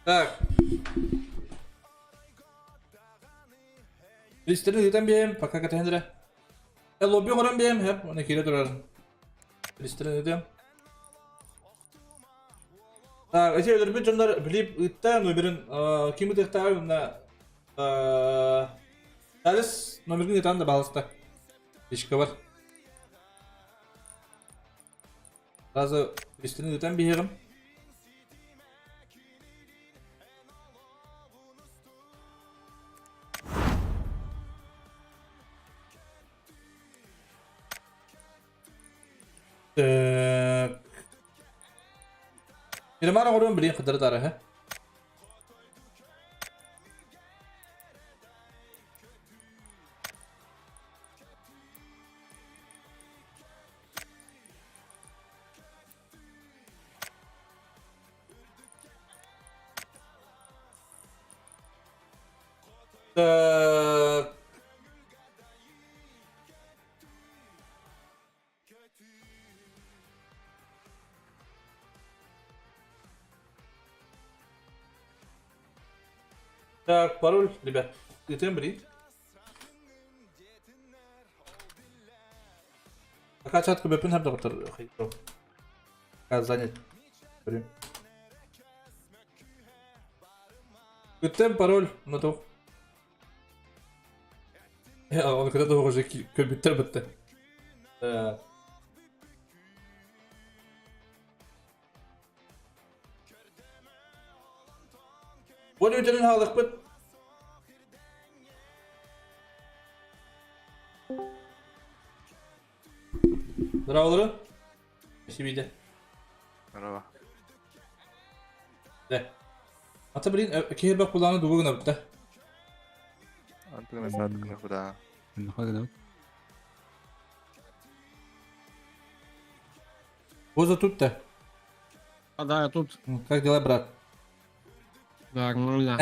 Так. Листерин ыытан биэм, пока кэтэһэн эрэ. Э, лобби оҥорон биэм, хэп, уонна киирэ турарын. Листерин ыытыам. Так, эти өлөрбүт дьоннор билип ыытта номерин ким ытыахтааҕый уонна Алис номерин ыытан да баалыста. Личка бар. Сразу листini ыытан биһиэҕим. Так. Мирамар оҥоруом билигин кытары тарыһы. Так. Так, пароль, ребят. Ыытыам бри. Пока чат көбөппүн хардоҕуттар Пока занят. Көрүм. Ыттым пароль, натух. Оны когда того уже көрбүттэр бытты. Бу үтэнин хаалыкпыт. Здраволары. Спасибо. Здорово. Да. Ата блин, киһи бөх булааны дугу гынабыт да. Антон саатыкына куда. Боза тут да. А, да, я тут. Как дела, брат? Да, нормально.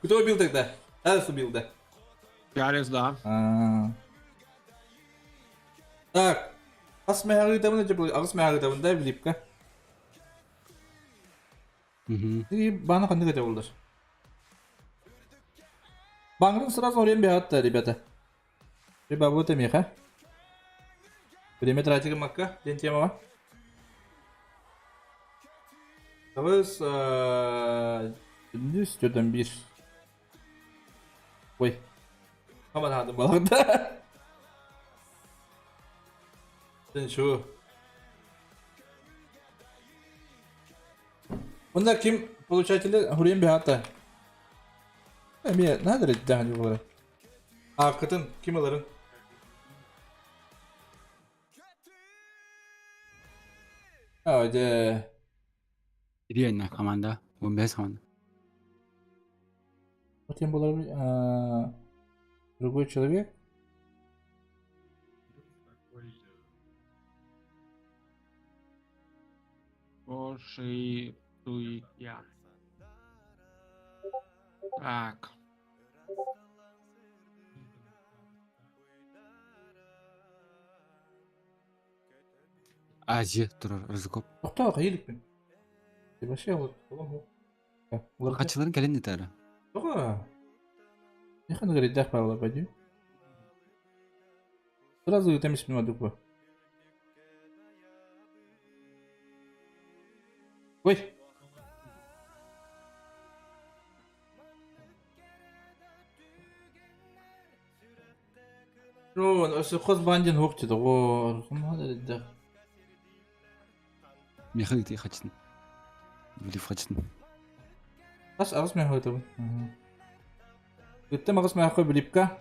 Кто убил тогда? Алис убил, да. Алекс, да. А. Так. Ас мэһэҕи ыытабын, аҕыс мэһэҕи ыытабын да Филиппка. Баана ханнык этэ буоллар? Баҥрын сразу время бегат ребята. Рыба вот меха. Время тратить макка, день тема. Тавыс там бир. Ой. Хаман хадым балагда. Sen şu. Bunlar kim получатели Hurriyen Behata. Эмиэ наһаа да эрэйдээх буолара. Ааккытын ким ыларын? Аа дьэ Ириэннэ команда, 15 команда. Вот кем буолар другой человек? Ошитуя. Так. Азия турар Рызыков. Тохтоо хайылыкпын. Вообще вот Хачыларын кэлин итара. Тоҕо? Яхан говорит, Павла, пойди. Сразу там спину дупа. Ой! Өссө хос бандин хук дии доҕоор. Михаил ити хачтын. Билив хачтын. Хас аҕыс миэхэ ыытабын. Ыттым аҕыс миэхэ Билипка.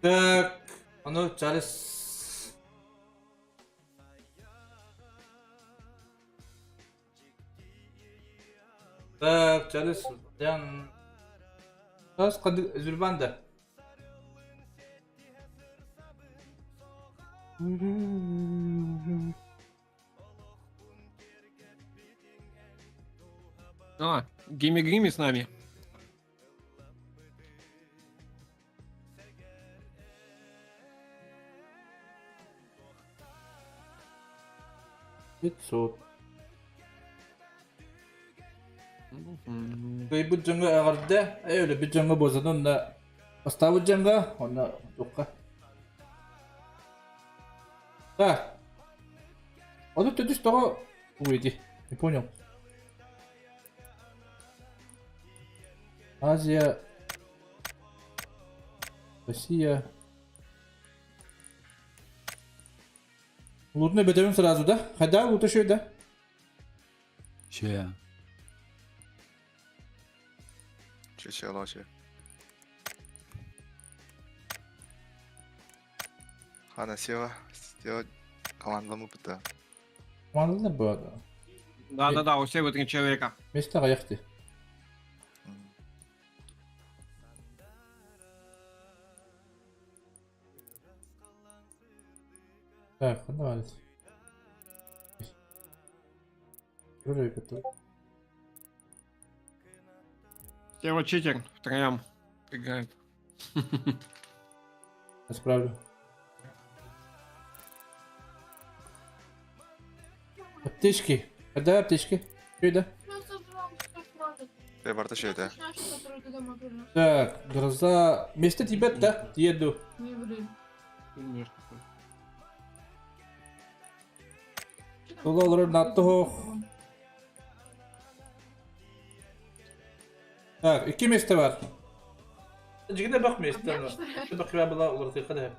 Так, ону Чарльз Так, Чарльз Ян Чарльз қандай Зүлбан да. А, Гимми Гимми с нами. 500. Кыайбыт дьоҥҥо эҕэрдэ, өлбүт дьоҥҥо буолсатын онно бастаабыт дьоҥҥо онно туохха. Так. Ону төрдүс тоҕо уйди, не понял. Азия, Россия. Лутны бөтөбүн сразу да? Хайда лута шөй да? Шөя. Чече лоче. Хана сева, сева командалымы быта. Командалар было. Да-да-да, у Севы три человека. Место аяхты. Так, давай. Сева читер втроем играет. Я справлю. Аптечки. Когда аптечки? Что это? Э, барта шейде. Так, гроза. Вместо тебя, да? Еду. Доллар на то. Так, икки месте бар. Дьигинэ бөх месте. Бөх была уларытыахха да.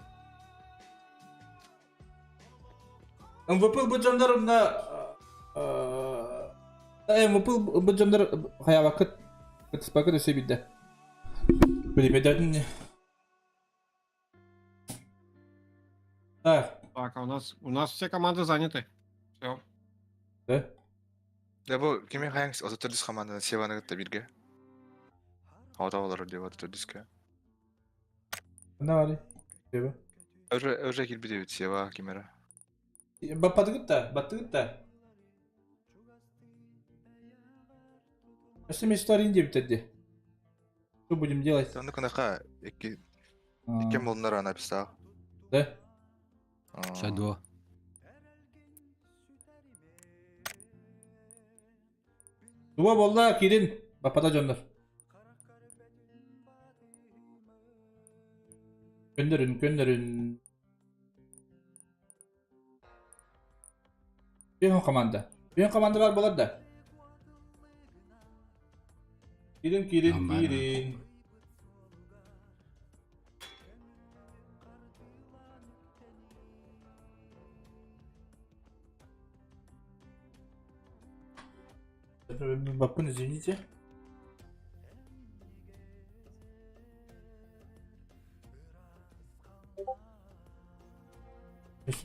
МВП бу дьоннор онно МВП бу дьоннор хайаабаккыт кытыспаккыт өссө биирдэ. Билимэдэрин Так. Так, а у нас все команды заняты. Все. Да? Да бу кими хайың 34 команданы Севаны кытта бирге. Ата олар деп 34-кө. Ханна баарый? Сева. Уже уже килбит эбит Сева кимера. Баппатыгыт да, баттыгыт да. Өссө место диэбиттэр дии. Что будем делать? Онну кынаха икки икки молнар ана писал. Да? Шадо. Дуа болла кирин баппата дьоннор. Көннөрүн, көннөрүн. Бүйөн команда. Бүйөн команда бар болар да. Кирин, кирин, кирин. Баппын, извините.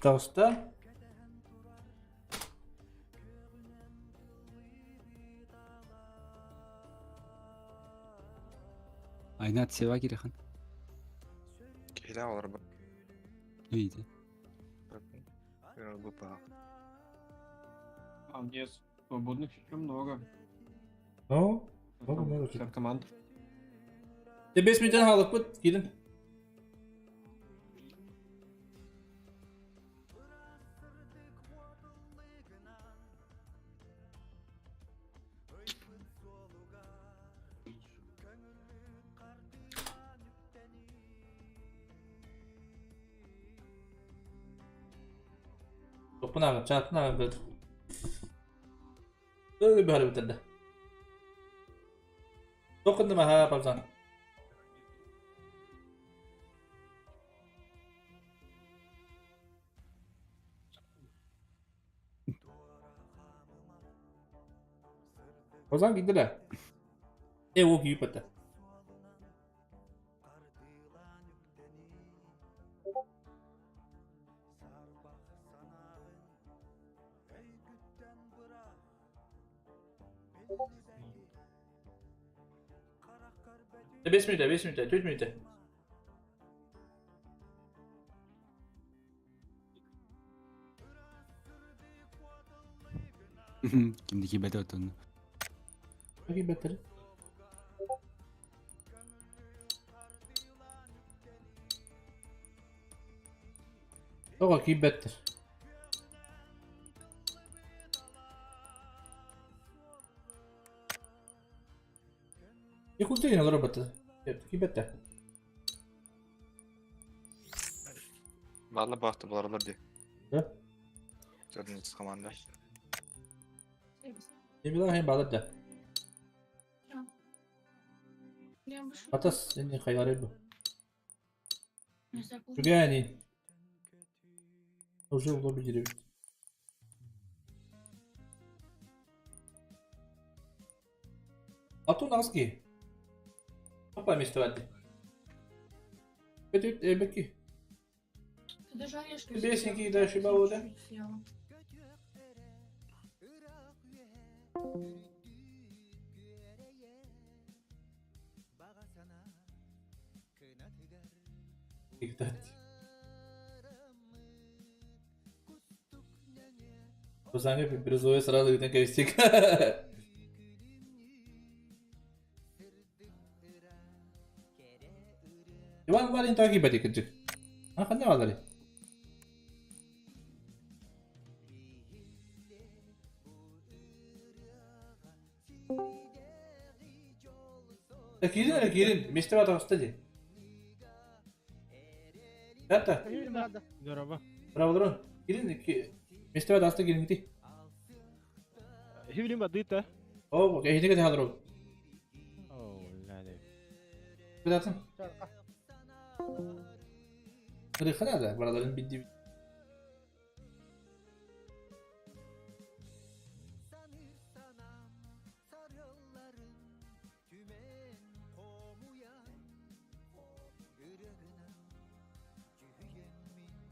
Таҕыста. Айнат Сева кирихан. Киһилээх олорбут. Видите. Глупо. А мне свободных еще много. Ну, много, много. 50 команд. Te 5 минутен хаалыкпыт, киирин. Топпун ааҕын, чаатын ааҕын көрдүм. Быһары бүтэрдэ. Токуннум аха, папсан. Озан киирдилэр. Э, ол кийип этэ. 5 минута, 5 минута, 4 минута. Кимди кибете отон. Кибетер. Тоҕо киирбэттэр. Якутия олоробут. Киирбэттэр. Балла баахта буларылар дии. Да? Төрдүнүс команда. Эмилаһын балар да. Атас энэ хайгары бу. Түгэни. Уже в лобби деревья. А то носки. Опа, место вадди. Это эбеки. Ты даже орешки Бесенький съела. дальше Я бабу, да? чуть-чуть съела. Кузанга бирюзовый сразу видно крестик. Иван Валин таки бадик. А ханна валари. Кирин, Кирин, вместе в кстати. Это? Здорово. Браво, Кирин, вместе в аста Кирин ти. Хивлин бадыта. О, окей, хинеге тахадро. О, ладно. Кудатын? Рыхана да, бараларын бидди.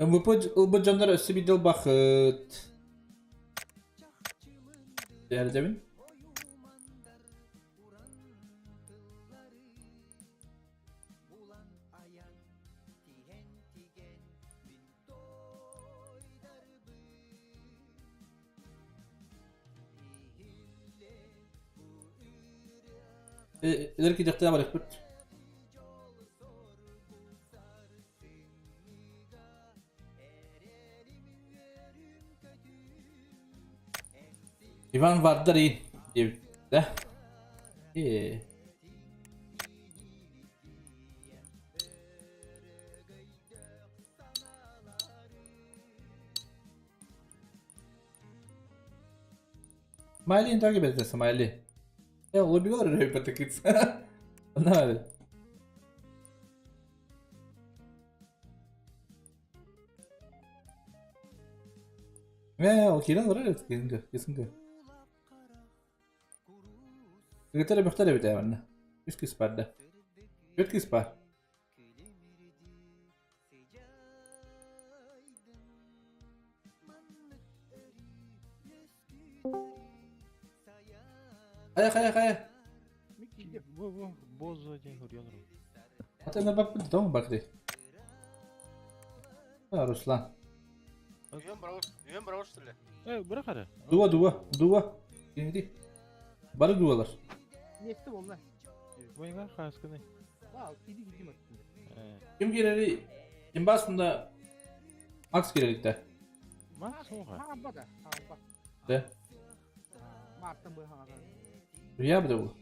МВП ылбыт дьоннор өссө биирдэ ылбахыт. Дээрдэбин. Илер кидехтээ барыхпыт. Иван Вардари диэбит да? Ээ. Смайли не так это Смайли. Я лоббиор потыкаться. На. Ээ, ол киирэн олорор эбит киһиҥ киһиҥ Кыргыттар бөхтөр эбит ээ манна. Үс кыыс баар да. Түөрт кыыс баар. Хайа, хайа, хайа. Бу бу бозо диэн суруйан олорор. Ата баппыт тоҥ бакты. Руслан. Үйөн быраҕар что ли? Э, бырах эрэ. Дуа, дуа, дуа. Кимди? Бары дуалар. Миэстэ буолла. Бойга хааскыны. Вау, киди киди Э, Ким киирэрий? Ким баасында Макс киирэритте. Макс оҕа. Хаалба да, хаалба. Да. Мартан бу хаалба. Рия бу да бу.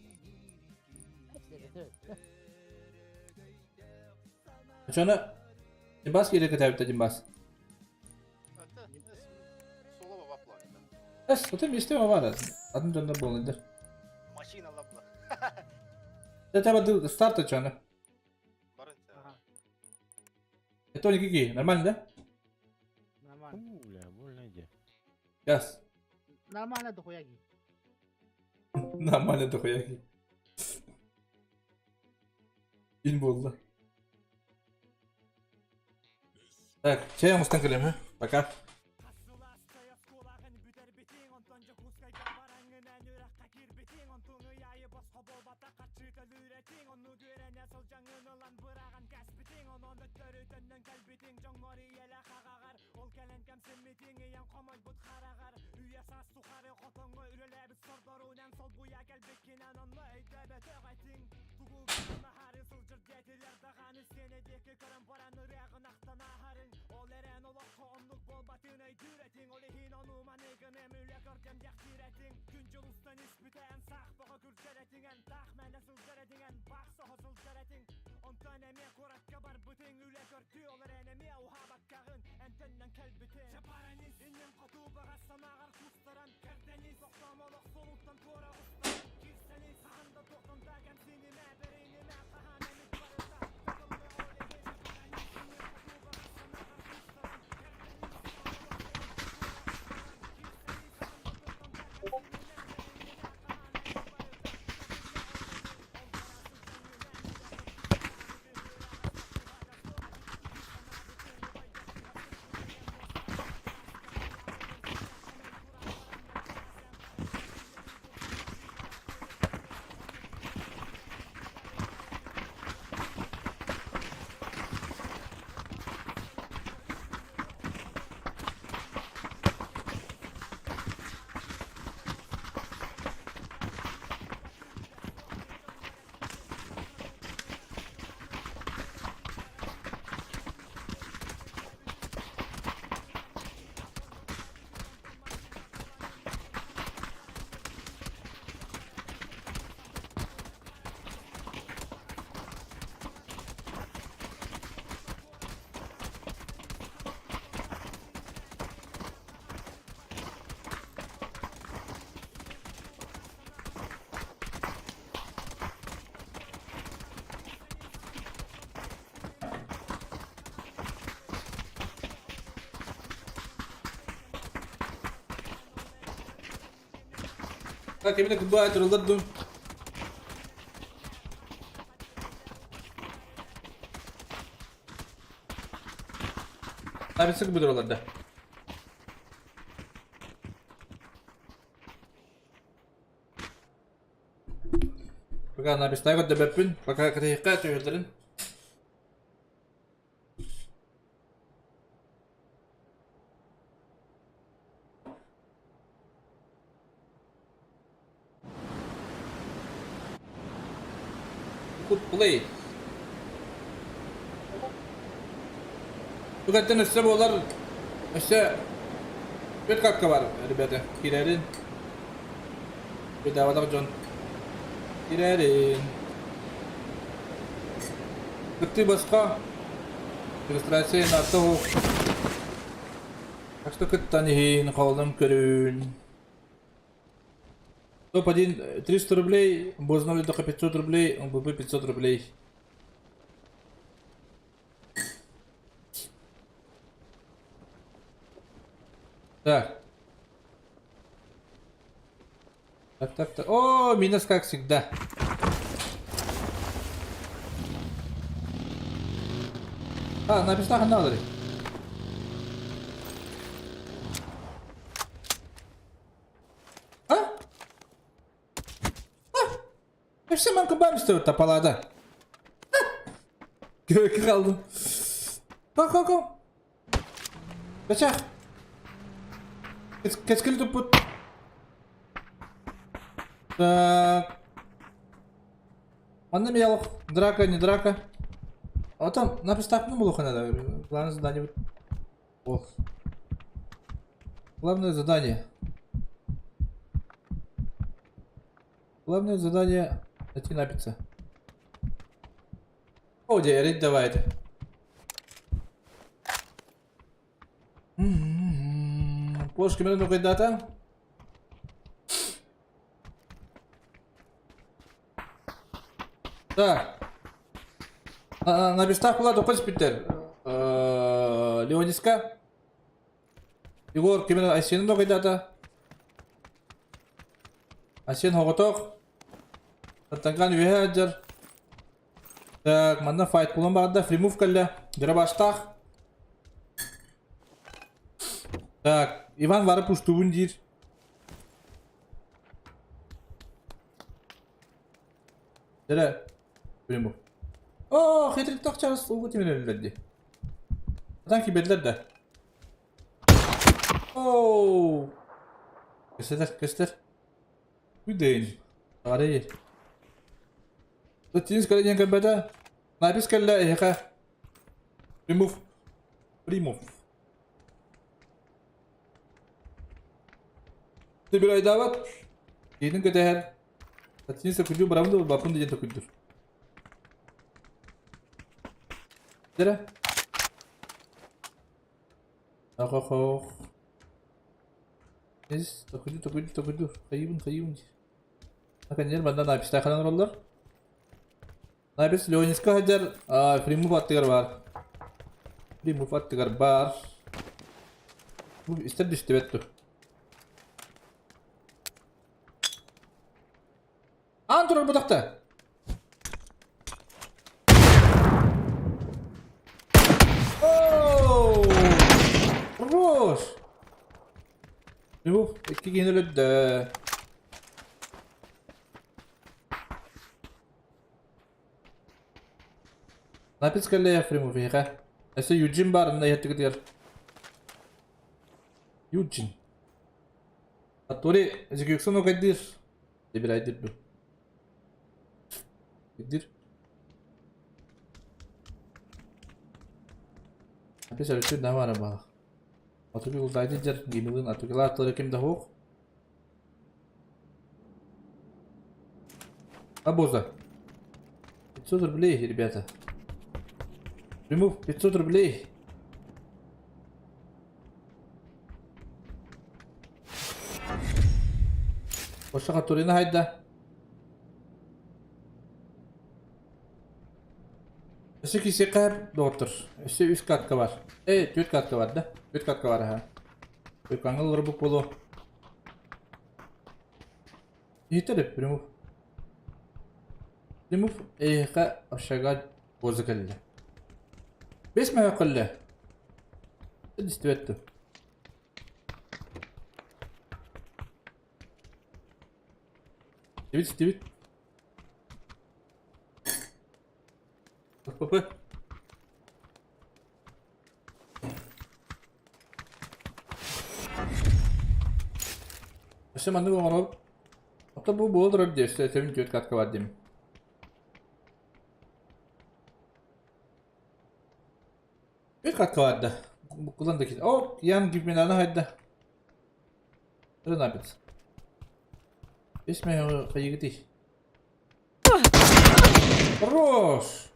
Очону Димбас киирэ кэтээбитэ Димбас. Эс, ото миэстэ баар. Атын дьоннор буоллундар. Машина лапла. Это старт очону. Это какие? Нормально, да? Нормально. Бля, больно иди. Газ. Нормально дохуяги. Нормально дохуяги. Ин буолла. Так, чай оҥостон кэлиэм, һэ? Пока. Так, именно goodbye, турулар Abi sıkı budur да. Пока на дөбөппүн, пока кытыйыкка төһөлдөрүн. Good play. Бүгәттен өссө буолар өссө бөт капка бар, ребята. Кирәрин. Бедавадак дьон. Кирәрин. Кыттыы босхо. Регистрация на то. Так что кыттан иһин, холдон көрүн. Топ-1 300 рублей, Бозноль только 500 рублей, МВП 500 рублей. Так. Так, так, так. О, минус как всегда. А, написано ханналары. А? А? Өссө маҥкыбаам истэбит тапалаада. Көкө қалдым. Ко, ко, ко. Качах. Кэскили туппут. Так. Манна миялох. Драка, не драка. Отон напистахпын булуха надо. Главное задание. Ох. Главное задание. Главное задание найти напиться. О, дверь, давайте. Пош кимэрэ нукайдаата? Так. На местах была только спиттер. Леониска. Егор кимэрэ Айсены нукайдаата? Айсен хоҕотох. Тантанган үөһэ сылдьар. Так, манна файт булан барда. Фримув кэллэ. Дырабаштаах. Так, Иван бары пуштубун диир. Дere Фримув. О, хитрик тахчарыс ууга тимирэллэр дии. Атан киберлер да. Оу. Көстөр, көстөр. Күдэйин. Арай. Тиис кэлэ диэн көрбөтө. Напис кэллэ эһиэхэ. Примов. Примов. Ты айдаабат. Диэтин кэтэһэр. Тиис күдүү барабын да бапын диэн төкүдүр. Дэрэ. Ох-ох-ох. Ис, токуйду, токуйду, токуйду. Хайыбын, хайыбын. Наконец, манна напистаханан олороллор. Напис Леониска сылдьар, Фримув аттыгар баар. Фримув аттыгар баар. Бу истэр дистибэт тур. Аан турар бутахта. Оо! Хорош! Фримув икки киһини өлөрдө. Напис кэллэ Ефремов эһиэхэ. Өссө Юджин баар онно иһэттигитигэр. Юджин. Атори Зигюксон окайдыыр. Дебирайдыр ду. Дир. Напис өрүтү намара баах. Атуги улдайды дьэр гимилын атугилааттары ким да хуох. Обоза. 500 рублей, ребята. Remove 500 рублей. Бошаға Турина хайда. Өссө киһиэхэ доҕоттор, өссө үс катка бар. Э, түөрт катка бар да? Түөрт катка бар аха. Уйкаҥҥа олорбут буолуо. Иһиттэр Примов. Примов эйиэхэ общага буоза кэллэ. Бэс мөһө кэллэ. Истибэт дуо? Истибит, истибит. ПП. Өссө маннык оҥоробут. Оттон бу буола турар дии, өссө өтөбүн түөрт катка бар диим. Түөрт катка бар да. Буккулан да киир. О, Ян Гибминаны хайда. Рынапец. Бес мөһөҕү хайыгытый? Хорош!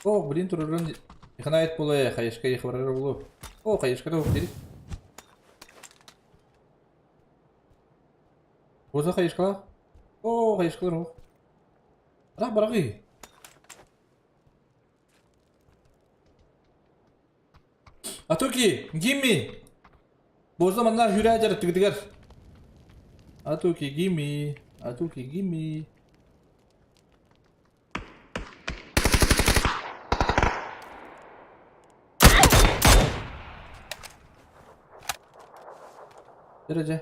О, блин, турурун иханайт буолуо, хайышка ихварар буолуо. О, хайышка да дири. Боза хайышкалаах. Оо, хайышкалар оһох. Ыраах бараҕый. Атуки, гимми! Боза манна хүрээ дьарыктыгытыгар. Атуки, гимми. Атуки, гимми. Derece.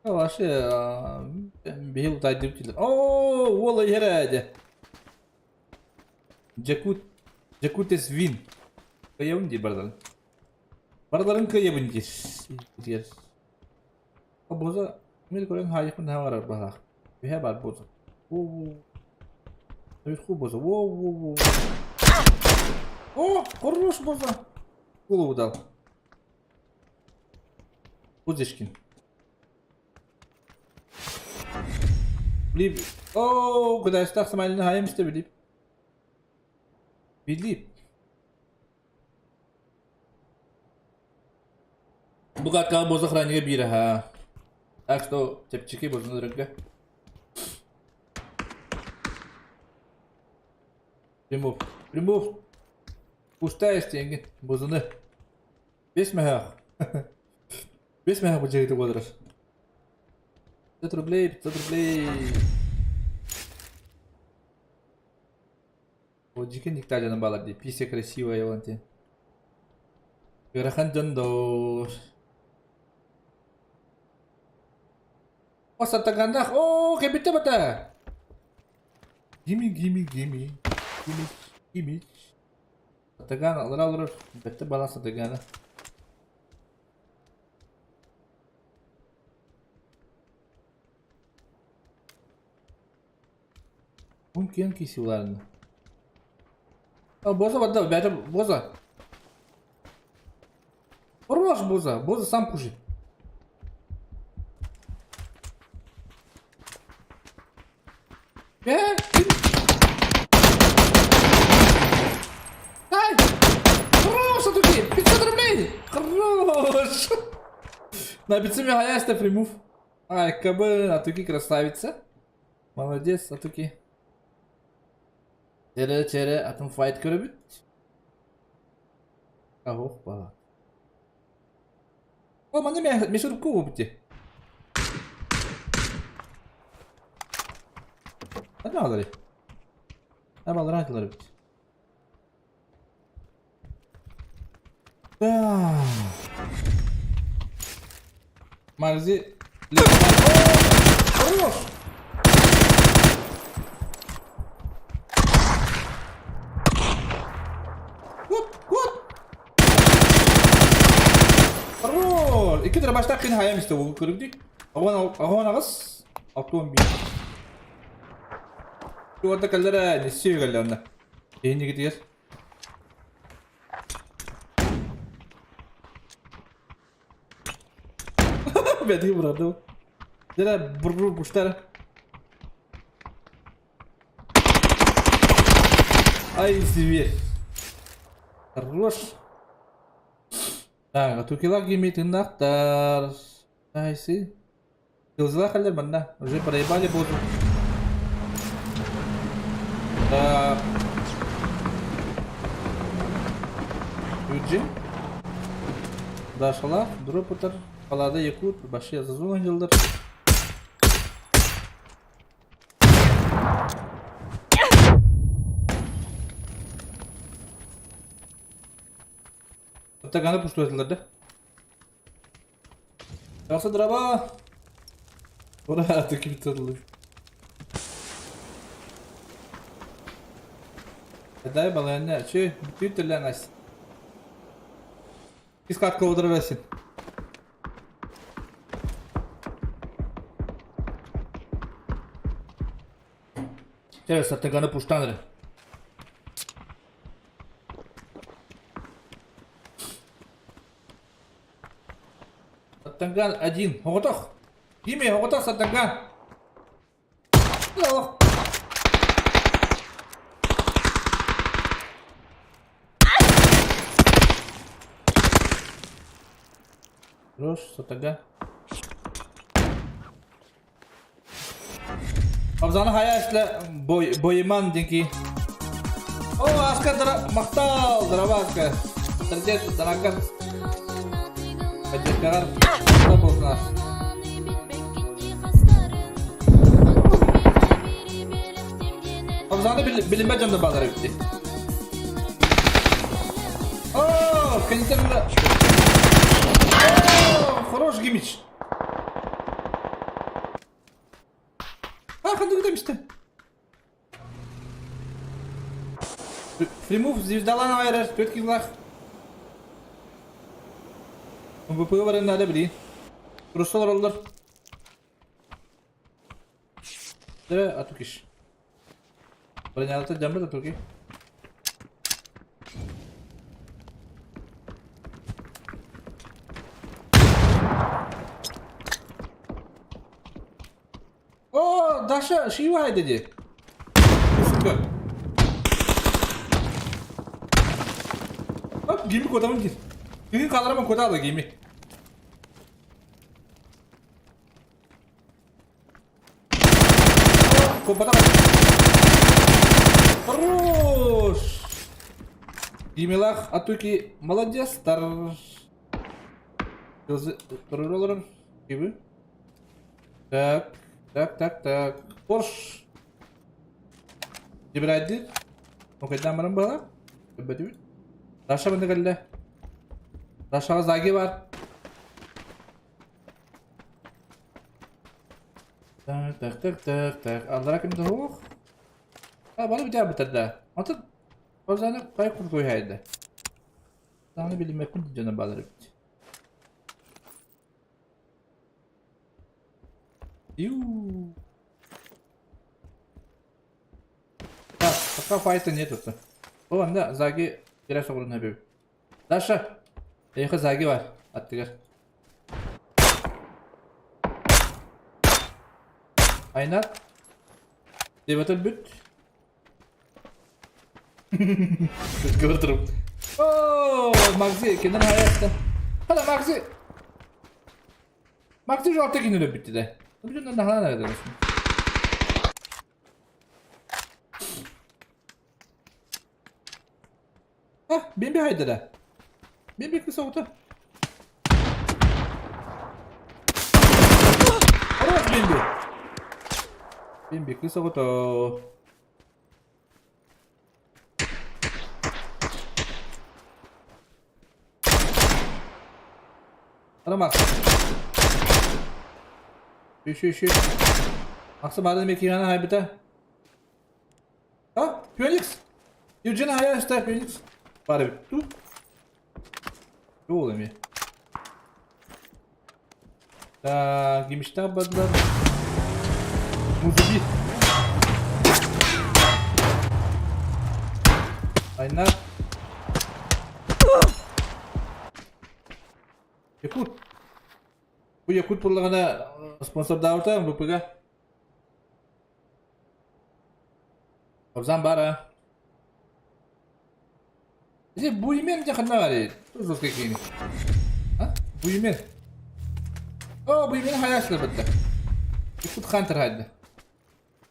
Вообще, биһи утайдыбыт дииллэр. Оо, уол иһэр ээ дьэ. Дьякут, Дьякутес вин. Кыайабын дии бардарын. Барыларын кыайабын диир. Диир. Боза, мен көрөн хаайыкпын наһаа барар баһаах. Үһэ бар боза. Во-во. Наверху боза. Во-во-во. О, хорош боза. Голову дал. Бозечкин. Билип. О, кудайстах самайлын хайым исте билип. Билип. Бу каткаҕа боза охраннига биир аһа. Так что чэпчэки бозуну өрөргө. Примов. Примов. Пустая стенги. Бозуну. Бес мөһөөх. Бес мөһөөх бу буолар. 500 рублей, 500 рублей. О, дьикин диктажаны балар дии. Пися красивая вон те. Ыарахан дьон доо. О, сатаганах. О, кэбитэ бата. Gimme, gimme, gimme. Gimme, gimme. Сатаган алыра олорор. Бэтте бала сатагана. Бу киэн кисиларны. А, боза вода, бята, боза. Хорош, боза, боза сам кушает. Э, Ай! Хорош, Атуки! 500 рублей! Хорош! На 500 мегаяста примув. Ай, КБ, Атуки красавица. Молодец, Атуки. Чэрэ, чэрэ, атын файт көрөбүт. Аһох баа. О, манна мясорубка буолбут дии. Ханна аҕаларый? Абалара атылар эбит. Марзи Хорош! Кут, кут! Хорош! Икки дробаштаах кини хайам истэ буолу көрүк Оҕон аҕыс, 61. Уорда кэллэрэ, несси кэллэ онно. Киһинигитигэр. Бэти бұрады. Дere бұрбұр бұштар. Ай, зверь. Хорош. Так, тукилак имеет тыннахтар. Айсы. Кылзылах кэллэр манна. Уже проебали буолтун. Так. Юджин. Дашалах, Дропутер, Палада Якут, Башия Зазун ангелдар. Таганы пустуетылар да. Тахса драба! Ура, таки битадылы. Дай балайна, че, бүтүн төлән ас. Кис катка отыра берсин. Чэ, саттаганы пуштан эрэ. Саттанган один. Оҕотох! Кими оҕотох Саттанган? Олох. Хорош, сатага. Абзаны хая эшле бой, бойыман динки. О, аска дара, мактал, драба аска. Тәрдет, даракар. Поддержкалар, болсын ас. Абзаны билинбе жонда базар битти. О, кондиционер. О, хорош гимич. А, ханды demişti. Фримув звездалан айрар, төрт килах. МВП бар надо били. Русалар олар. Дere атукиш. Бронялата жамбы атуки. О, Даша, шива dedi. Сука. Bak gemi kodamın gir. Gemi kaldıramam koda da gemi. Копата. Хорош! Гимилах Атуки молодец, тар. Gibi. Так, так, так, так. Порш. Дибрайдир. Окайдан баран бала. Өбөтүбүт. Даша мында келді. Дашаға заги бар. Так, так, так, так, так. Аллара кимде хух? Ha, bana bir daha bitirdi. Atın. O zaman kay kurguyu haydi. Sana bilinmek mi diyeceğine bağlar bitti. Ю. Так, пока файта нету. О, анда заги кирә соғырын хәбиб. Даша, Эйхэ заги бар. Аттыгар. Айнат. Дебатыл бүт. Көрдірім. О, Магзи, кенен hayatta. Hala Магзи. Магзи жауапта кинелеп бітті де. Бүтін daha nerede olsun? Ah, ben bir hayda da. Ben bir kısa otu. Хорош, Бимби. Бимби, kısa otu. Hadi Şu şu şu. Aksa бары мекиғана хайбыта. А, Феникс. Евгена хаяста Феникс. Бары ту. Жол эми. Так, гимишта бадлар. Музуби. Айнар. Якут. Бу Якут бурлағана спонсор даута МВП-га. Абзан бара. Изи бу имен жакында бар. Туз кекени. А? Бу имен. О, бу имен хаяшлы бітті. Якут хантер хайды.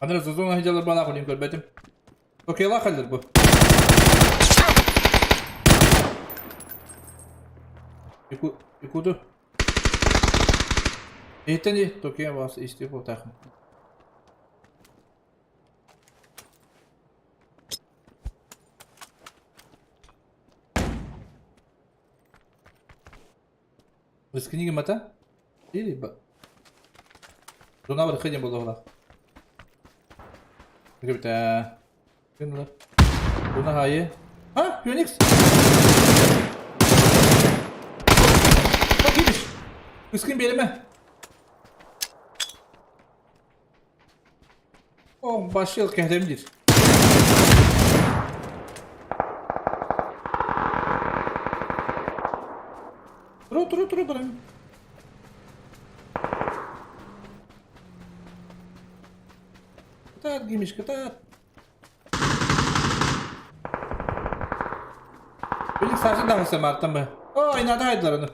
Анра зозон хиджалар бала кулим көрбетим. Окей, ла халдыр бу. Яку Якуду. Эйтен Токия вас исти бу тахын. Рискни мата? Или ба. Дона бар хидем болду Гибта. Күнлер. Дона хайы. Ha, Phoenix. Bak iyiymiş. Kıskın bir elime. Oh, başlayalım kehdemdir. Turu turu turu turu. Kıtat giymiş kıtat. Benim sarsı da mısın Mart'tan mı? Oh inada haydılar onu.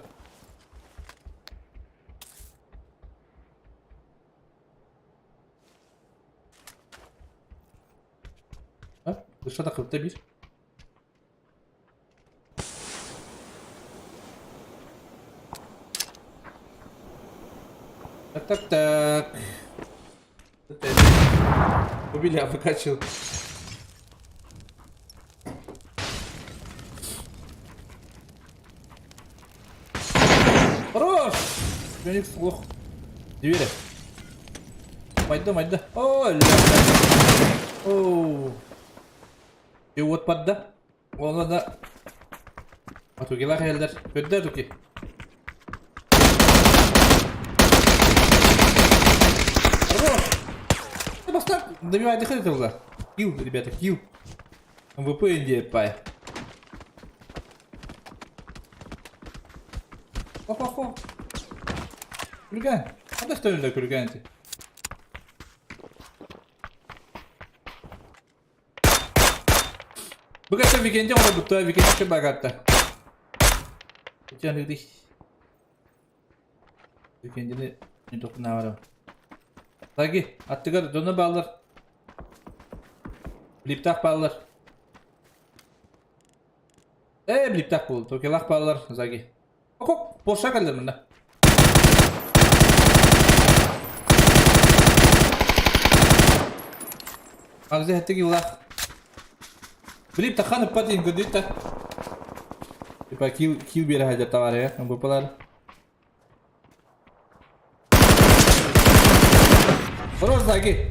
Крыша тахсыбыта биир. Так, так, так. Убили, выкачал. Хорош! Феникс лох. Двери. Майда, майда. О, ля. Оу. И вот подда. Онно да. Атугилар эллер. Көддө туки. Хорош! Бастак добивайте хрен Килл, ребята, килл. МВП Индия пай. Хо-хо-хо. Күлгән. Анда что күлгән ти. Бу викенде оно бутта викенде багатта. Жаны Викендини не токуна Таги, аттыгар доно баллар. Блиптах баллар. Э, блиптах бол. Токелах баллар, заги. Окоп, боша келдер мында. Агзы хаттыги улах. Блип тахан ыппат ингөдүт Типа кил кил бере хадя товары, МВПлар. Хорош заги.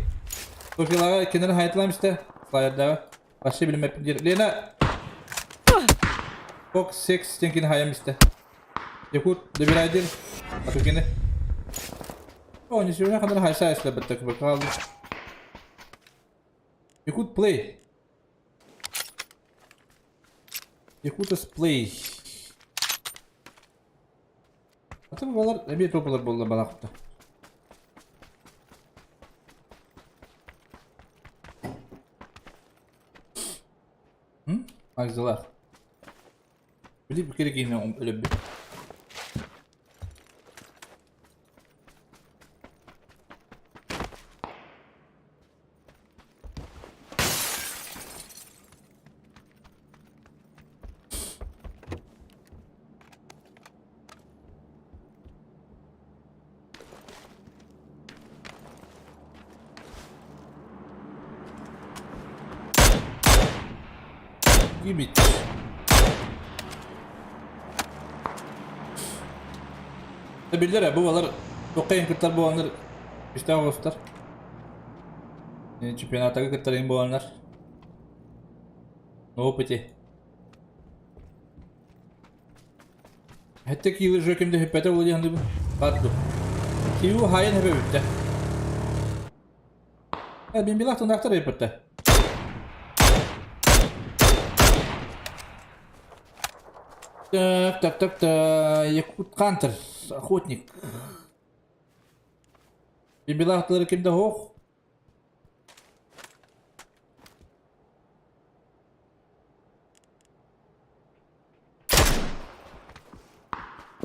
Тофилага кенер хайтлам işte. Слайдда. Вообще билмеппин дир. Лена. Фокс 6 тенкин хаям işte. Якут добирайдир. Атукины. О, не сегодня хандар хайса если баттак бакал. Якут плей. Якутас плей. Аты балар эбиэ топалар буолла балаахта. Агзалах. Били бу керек өлөбү. Гибить. Биллер бу балар токайын кыттар буаннар үстә оғыстар. Чемпионаттагы кыттар ең буаннар. На опыте. Хәтта килы жөкемде хөппәтә була дигән бу. Барды. Кию хайын хөпә битте. Ә мин билах тындактыр епетте. Так, так, так, так. Якут Кантер, охотник. Бибилахтылары кимде хох?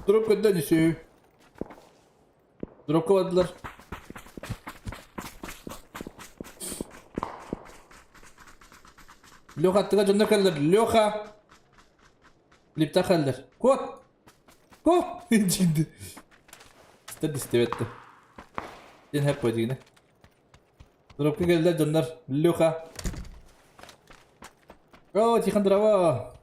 Дроп көддөн үсүү. Дропка бардылар. Леха аттыга дьоннор кэллэр. Леха! Липта кэллэр. Кот! Кот! Дьиҥди. Истер истибэтте. Дин хэп дигине. Дропка кэллэр дьоннор. Леха! О, Тихон дрова!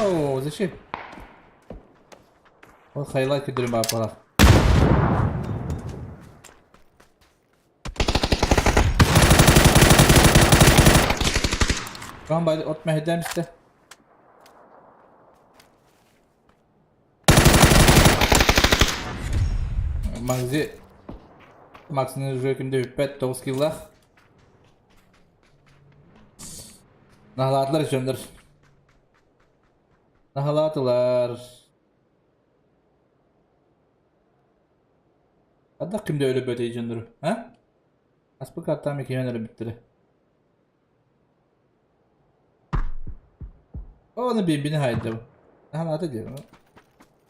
О, зачем? Ол хайлайт көдөрүм баапалар. Кам бай от мәһдәм исте. Магзи Максины жөкүндө үппэт 9 киллах. Наһалаатылар дьоннор. Наһалаатылар. Адак кимде өлүп өтөй дьоннору, а? Аспык аттаам кимен өлүп Оны бимбини хайда. Наһалаата диэн.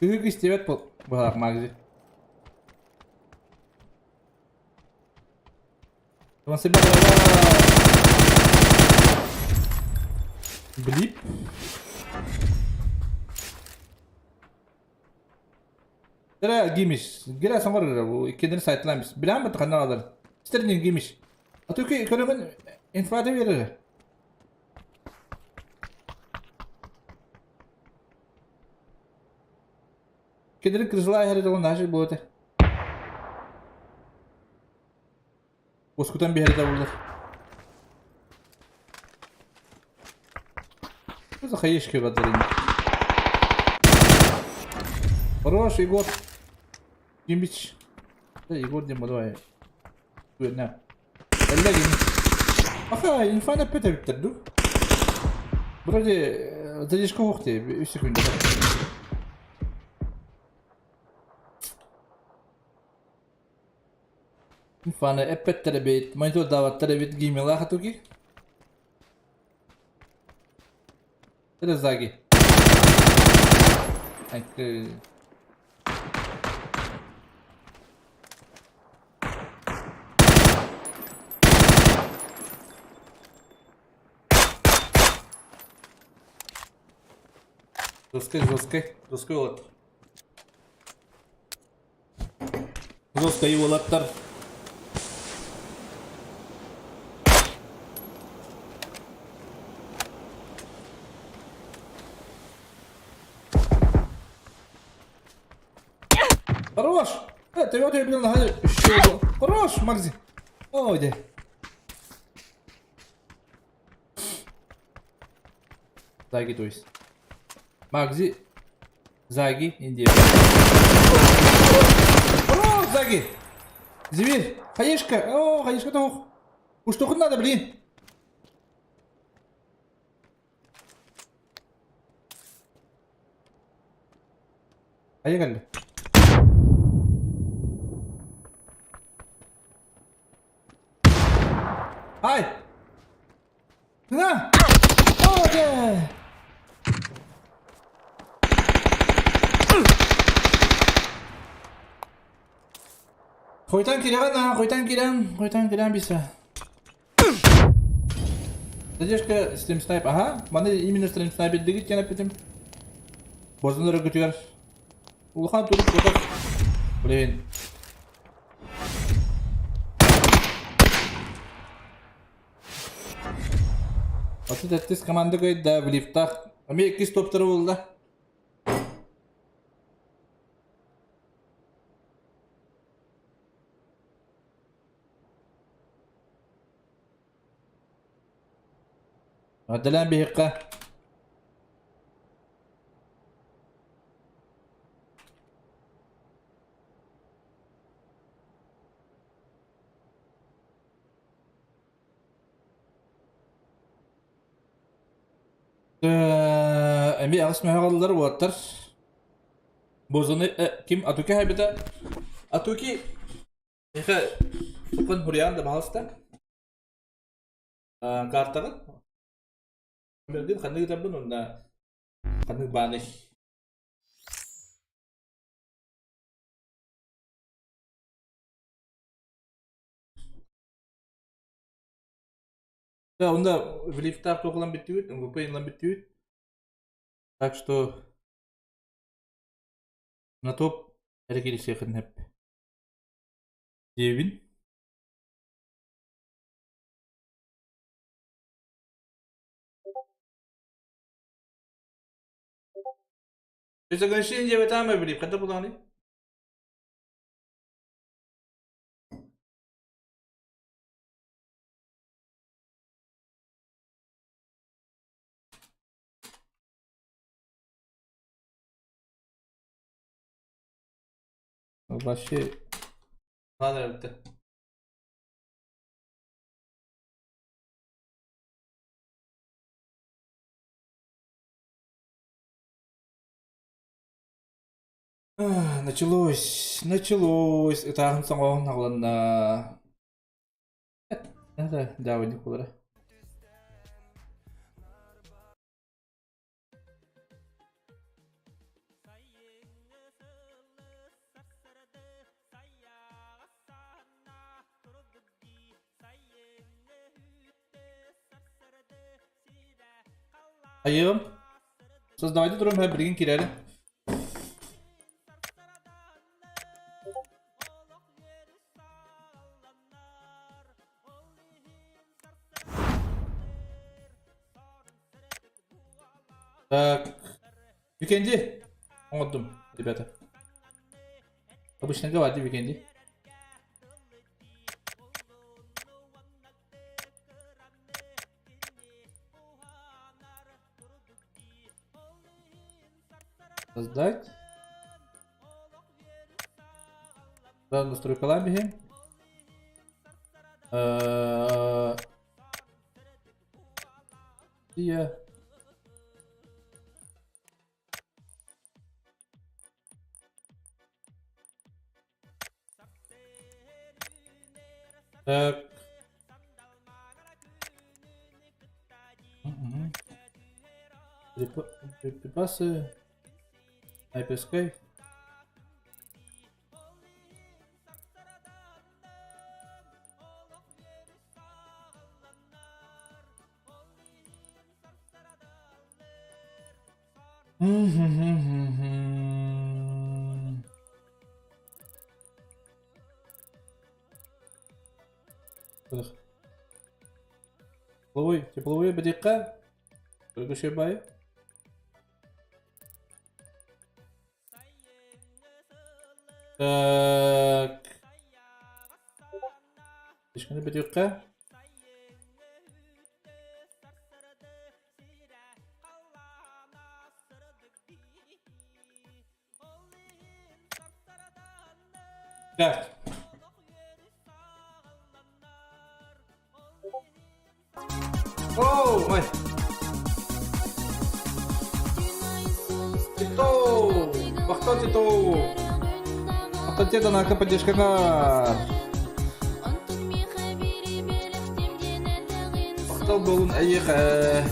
Күһүк истибэт бу быһалаах магзи. Блип. Тера гимиш. Гера саңар бу иккендер сайтлаймыз. Билен бит ханна алар. Стернин гимиш. Атуки көрөгөн инфа берер. Кедер крысла хәрі жолын наши болады. Оскутан bir yerde bulur. Это хаешки в Хорош, Егор. Гимбич. Да, Егор, Дима, давай. На. Аха, инфа на пэта биттерду. Вроде задержка охте, 3 секунды. Инфаны эппеттер бит, монитор даваттар бит геймила хатуки. Это заги. Айкы. Жесткой, жесткой, жесткой олат. Жесткой олаттар. Хорош! Ты вот я, блин, еще. Хорош, Макзи! Ой, де. Заги, то есть. Магзи. Заги, Индия. Хорош, Заги! Зверь! Хаешка! О, хаешка тоқ. Уж только надо, блин! Поехали. Ай! На! Окей! Хойтан кирен, хойтан кирен, хойтан кирен биса. Задержка стрим снайп, ага. Маны именно стрим снайп дигит яна питим. Бозунары көтүгөр. Улахан туруп котор. Блин. Аты теттис команда көйдө в лифтах. Ами икки стоптары болду. Аделен бихикка. Эми аҕыс мөһөҕөллөр уоттар. Бозуну ким Атуки хайбыта? Атуки эхэ тукун хуриан да баһалыста. Картаҕын. Бергин ханнык табын онна ханнык бааны. Да, онда в лифтах тоқылан биттибит, МВП инлан биттибит. Так что на топ әрекет хеп. Девин. Заграничение там билип, када буланы? Вообще Надо. Началось, началось. Это соңғын ағыланна. Это да, не. Айыым. Создавайте турум һэ билигин киирээри. Так. Викенди. Оҥордум, ребята. Обычно говорю Викенди. Создать. Да, настройкалаан биһим. Иә. Так. Мгм. Припасы. Hyperscape. Тепловой, тепловой бдикка. Көргөшө бай. Так. Ишкини бдикка. Так. Оу, май. Тито! Махтал Тито! Махтал Тито нака поддержкаҕа! Махтал буолун эйиэхэ!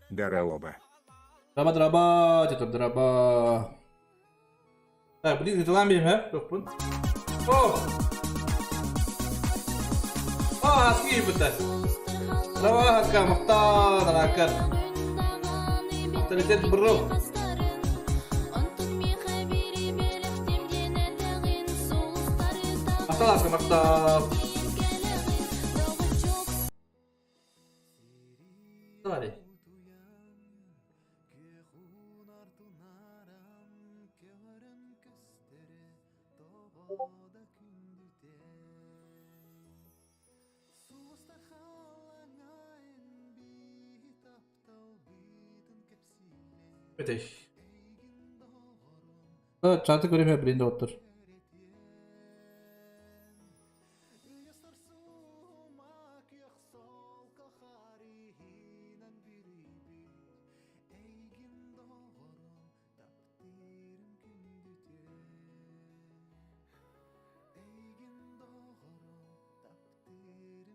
Дараоба. Драба драба, Тито драба. Так, блин, ытылаан биһим һэ, тохпун. О! О, аски киирбиттэр. Драба хакка, махтал, арааккар. Авторитет бро. Махтал аска, махтал. Давай. Бүтэй. Чаты көрүмэ блин доктор.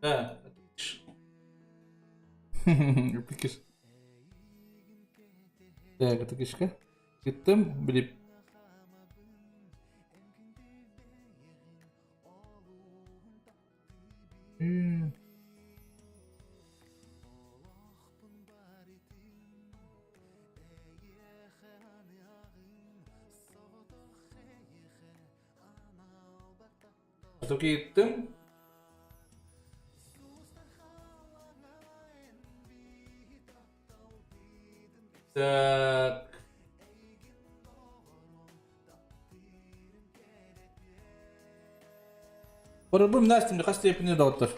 Да. Пикиш. Так, это кишка. Киттим, билип. Киттим. Так. Барыбым Настя, хас степени доктор.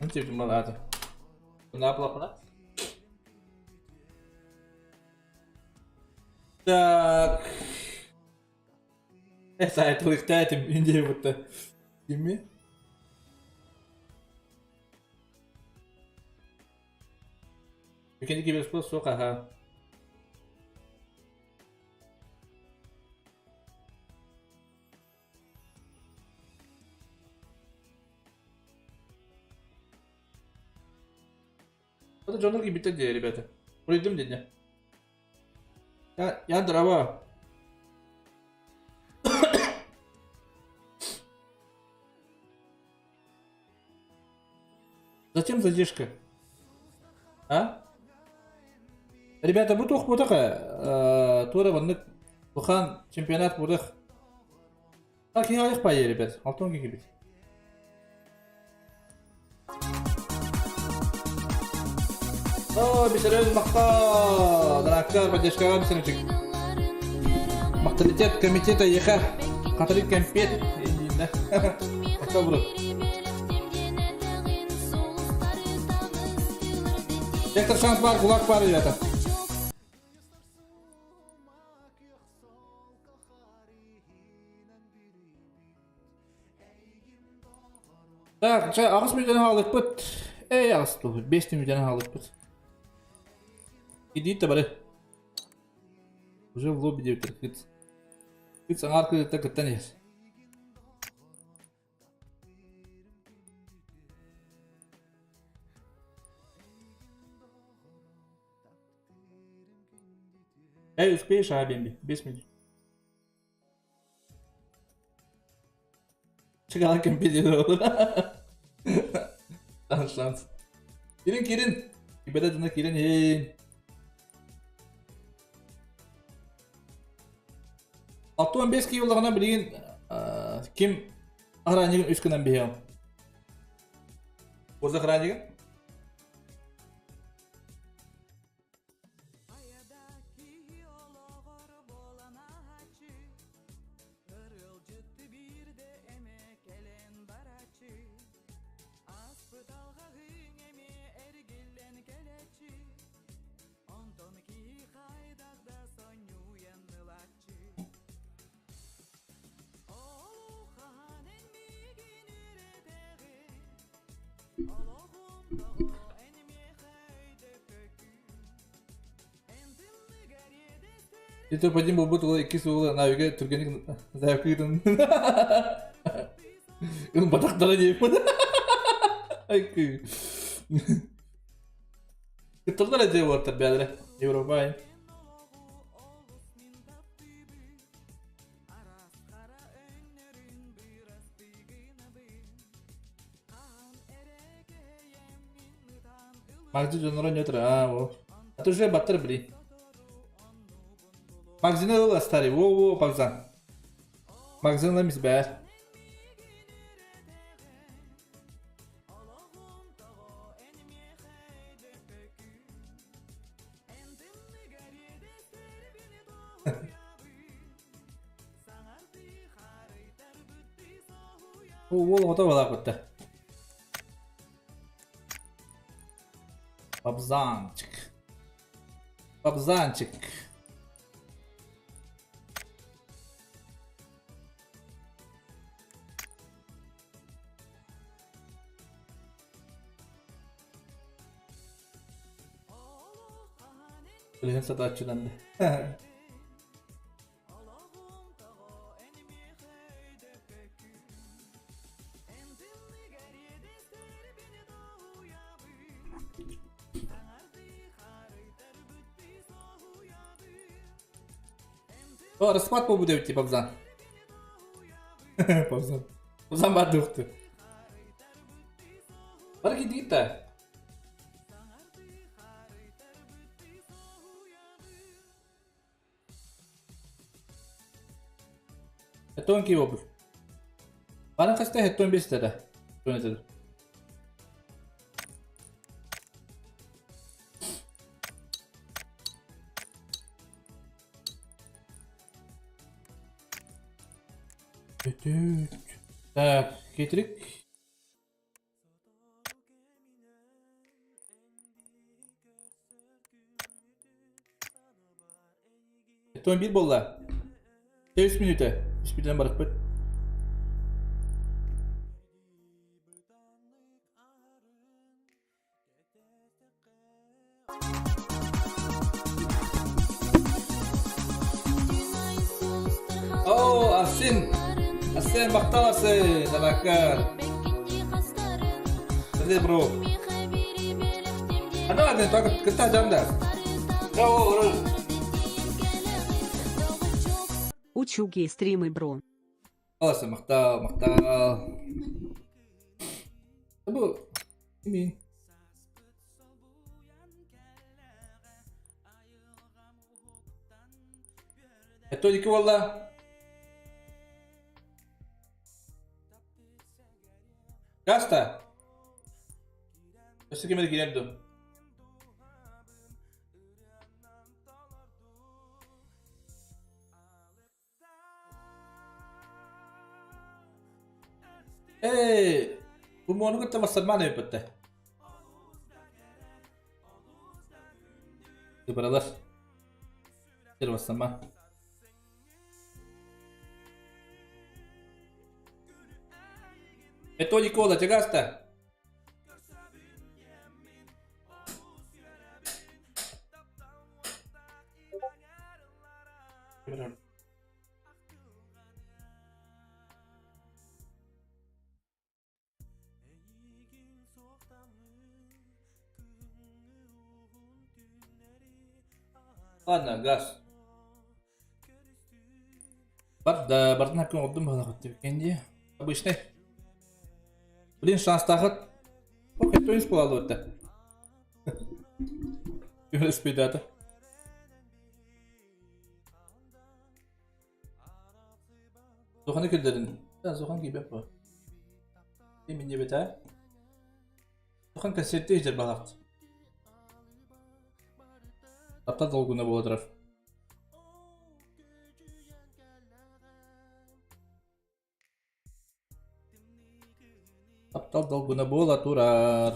Антипин балаата. Наплапана. Так. Это это диэбитэ. Кими? Икини киберспорт суох аха. Это дьоннор киирбиттэр дии, ребята. Пройдем дэннэ. Я, я дрова. Зачем задержка? А? Ребята, бу туох буотах ээ, туора маннык улахан чемпионат буотах. Так киһи аҕыйах баайа, ребят, алтан киһибит. О, бисерен махтал! Драка, поддержкаҕа бисеренчик. Махталитет комитета ЕХ Хатырык кэмпиэт иннинэ. Махтал бро. Сектор шанс бар, кулак бар, ребята. Так, чэ, аҕыс мүнүүтэнэн хаалыппыт. Эй, аҕыс дуу, биэс мүнүүтэнэн хаалыппыт. Идиит да бары. Уже в лобби диэбиттэр кыт. Кыт саҥаар кыыта кыттан иһэр. Эй, успеешь, а, Бемби? 5 минут. Чыгаан кэмпиэт olur. Шанс. Кирин, кирин. Кибеде дьоно кирин, эй. 65 киһи буоллаҕына билигин ким охраннигын үс гынан биһиэҕим. Возле охраннига? Это один буолбут уол иккис уола Навига түргэнник заявка ыытан ылбатахтара диэппин. Айкы. Кытталлар этэ уолаттар бэйэлэрэ. Европа Магазин дьонноро ньотур аа во. А то уже баттар били. Магазина ыл старый. Во во павзан. Магазин мис бээр. Уол оҕото балаакытта. Бабзанчик. Бабзанчик. Билигин сатааччынан да. О, распад побуде типа Бабзан. Бабзан. Бабзан баар дуохту. Бары кидиит да. Тонкий обувь. Баран хаста хеттон бес да. Тон Так, кетирик. Тон биир буолла. Үс мүнүүтэ. Үс мүнүүтэн барыппыт. Оо, Арсен! Арсен, махтал Арсен! Танаккар! Привет, бро! Ана, аны, только кытта дьам да. Учуги стримы бро. Аласа, махтал, махтал. Бу, кимин? Это ики буолла. Гаста. Өссө ким эрэ киирэр дуо? Ээ, бу муону кытта бассармаан эбиппэттэ. Баралар. Сир бассармаан. Это Никола, чагаста. Ладно, газ. Барда, бардын хакын ордум балахыт кенди. Обычный. Блин, шанстахыт. Окей, то есть буолаллар да. Спидата. Зоханы киллэрин. Зохан киибэт бу. Миннибит ээ. Зохан концертте иһдэр балахт. Таптал долгуна буола турар. Таптал долгуна буола турар.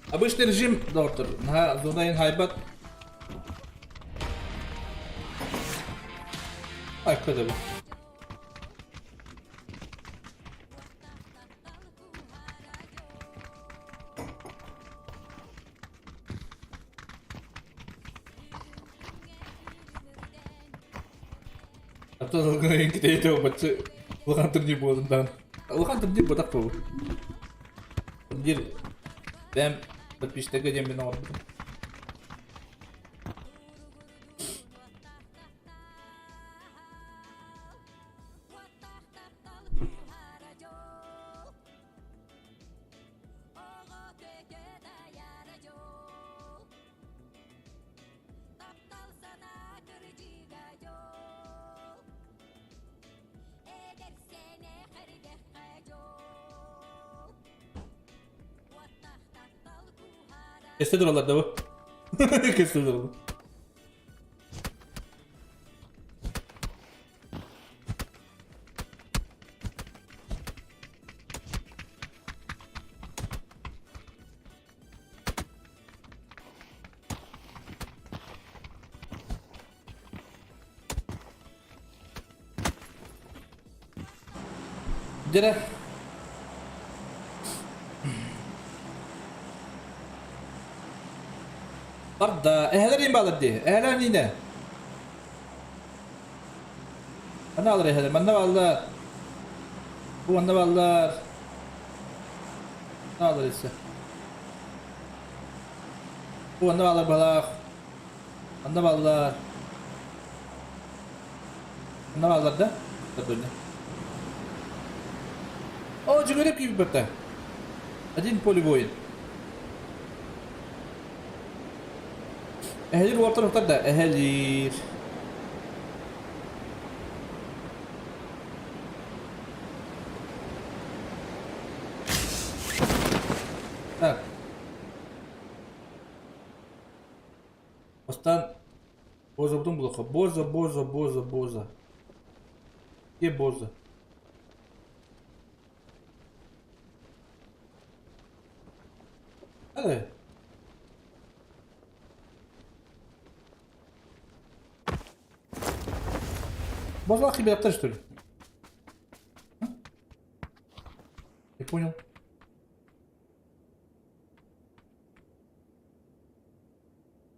Обычный режим, доктор. На зона хайбат. Ай, көдөбү. Улахан турнир буолун даҕаны. Улахан турнир буотах буолуо. Турнир бэйэм подписчиктарга диэммин оҥорбутум. Кэстэ тураллар да бу? Кэстэ тураллар. Дьэрэ. Барда, эһэлэр им балар дии. Эһэлэр нине. Манна балар эһэлэр, манна баллар. Бу манна баллар. Манна балар иссе. Бу манна балар балах. Манна баллар. Манна баллар да? Көрдөрдө. О, Жигулеп киирбит барта. Один поле воин. Эһэлир уолтар ухтар да, эһэлир. Так. Бастаан Бозабытын булуохха. Боза, Боза, Боза, Боза. Где Боза? Hadi. Бозалаах кибиэхтэр что ли? Не понял.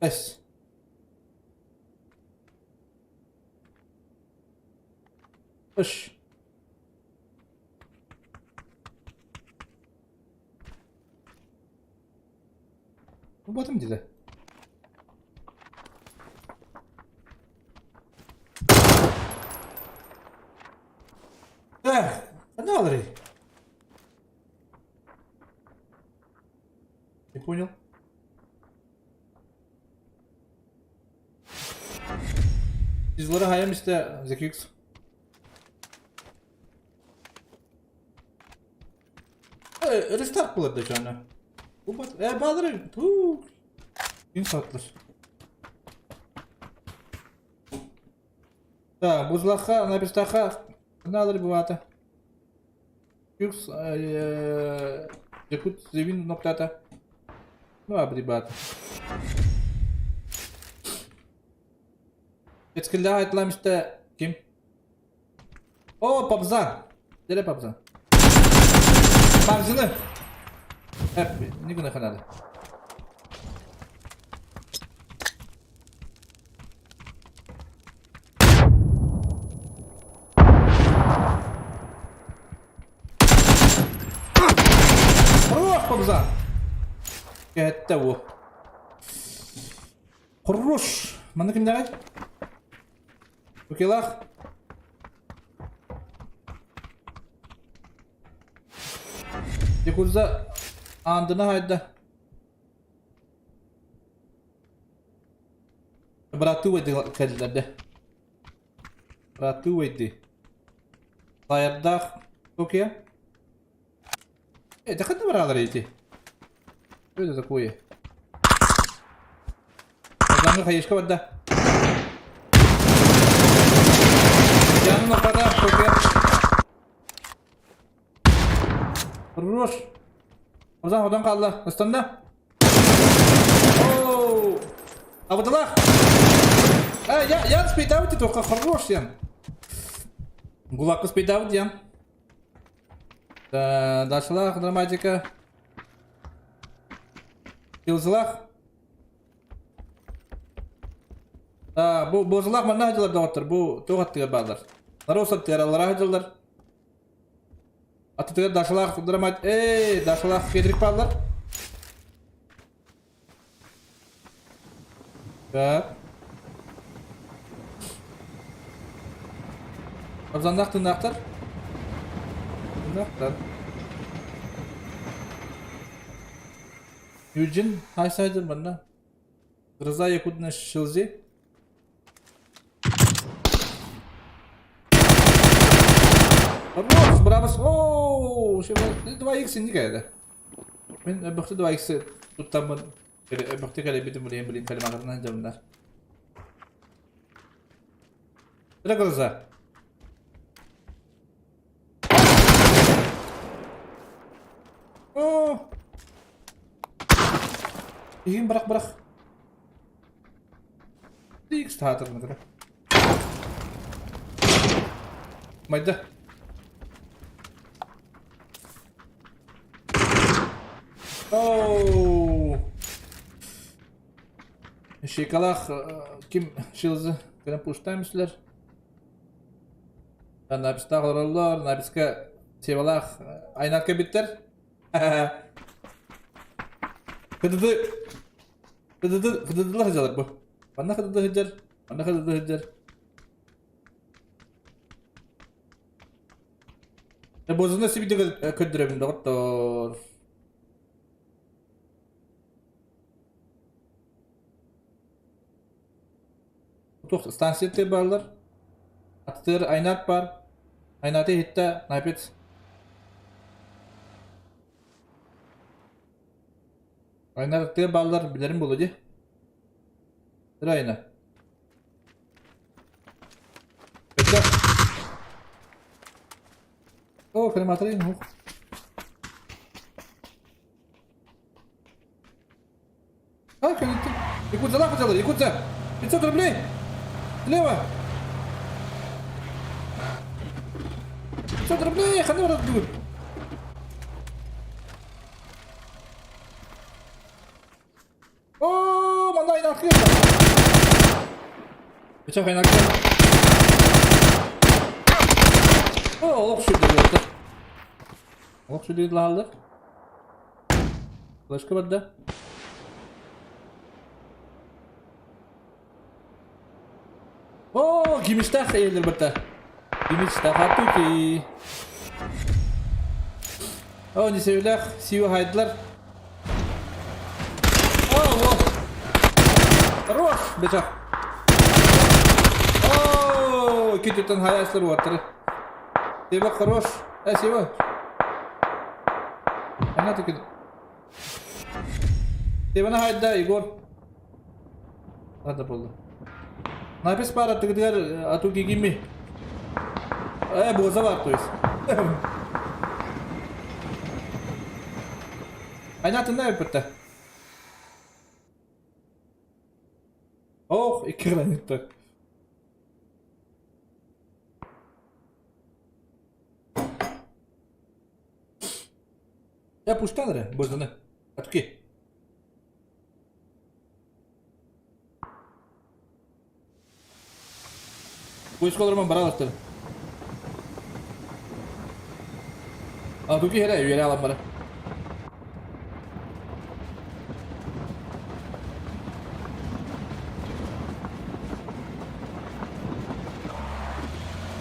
Эс. Ыш. Бу диде. Эх, ханна аларый? Не понял. Излары хайам истэ ZQX. Restart буолар да дьоно. Бу баалары туу. Күн сааттылар. Да, бузлахха, напистаха, наалар буваата. Юкс Якут Зевин ноктата. Ну, абрибат. Эцкиллээх айтылам истэ ким? О, Пабза! Дере Пабза. Пабзины! Эп, не гына ханады. Хорош, Пабза! Кэһэттэ бу. Хорош! Манна кимнээҕий? Укелах. Якудза андына хайда. Бырааттыы убайды кэллэрдэ. Бырааттыы убайды. Лайардаах Токио. Это ханна баралар эти? Что это такое? Азамы хаешка барда. Жанын опада, Токио. Хорош. Озан одан қалды. Астанда. Оу! Абдаллах! А, я, я спитав только хорош я. Гулакка спитав я. Дашылах драматика. Килзылах. Бу бозулах манна хадьылар доҕоттор, бу туох аттыгар бааллар. Нарос аттыгар аллара хадьылар. Аттытыгар Дашылаах драмат... Эй, Дашылаах Федрик бааллар. Так. Абзандаах тыыннаахтар. Тыыннаахтар. Юджин хайсайдыр манна. Гроза Якутна Шилзи. Хорош, браво! Ооо, 2x инник кэлэ. Мин өбөхтө 2x туттаммын өбөхтө кэлэбитим билин билин калиматарынан дьабыннар. Это гроза. Оо! Иһин бырах бырах. Икс таатырмы кыра. Майда. Оу! Шикалах ким шилзы кэлэн пуштаем үсүлэр. Напистаах олороллор, написка Севалаах айнаат кэлбиттэр. Кыдыды кыдыды кыдыдылар сылдьаллар бу. Манна кыдыды сылдьар, манна кыдыды сылдьар. Бозуна сибиде көрдөрөбүн доҕоттоор. Туох станция бааллар. Аттыгар айнаат баар. Айнааты иһиттэ Напец. Айнаат аттыгар бааллар билэрим буолуо дии. Ыр айна. Өттө. О, крематорий ух. А, конечно. Якудза нахуй делай, Якудза! 500 рублей! Слева! 500 рублей! Ханна барат бүгүн! О, манна айна Айнат Бычах Айнат О, олох сүрдэ Олох сүрдэ лааллар. Флешка барда. О, гимистах эйэлэр барда. Гимистах атуки. О, не себелэх, сиу хайдылар. О, о. Хорош, бычах. О, кититен хаястыр уаттары. Сева хорош. Э, Сева. Она таки. Севаны хайда, Егор. Ладно болды. Напис пара тыгдыгар ату гигими. Э, боза бар, то есть. Айнатында өпөттө. Ох, икки гранитта. Я пуштан эрэ, бозаны. Атки. Поиск олорон баралар. А туки эрэ үөрэ алан бара.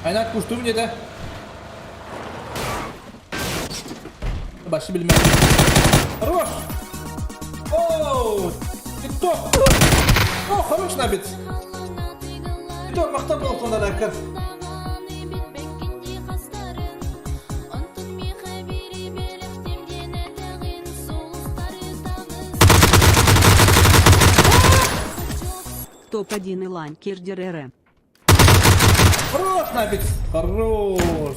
Айнат куштум деді. Башы билмей. Хорош! Оу! Тикток! О, хорош набит! Тикток мақтан болсондар әкір. Топ-1 Илань Кирдерere. Хорош, Набит! Хорош!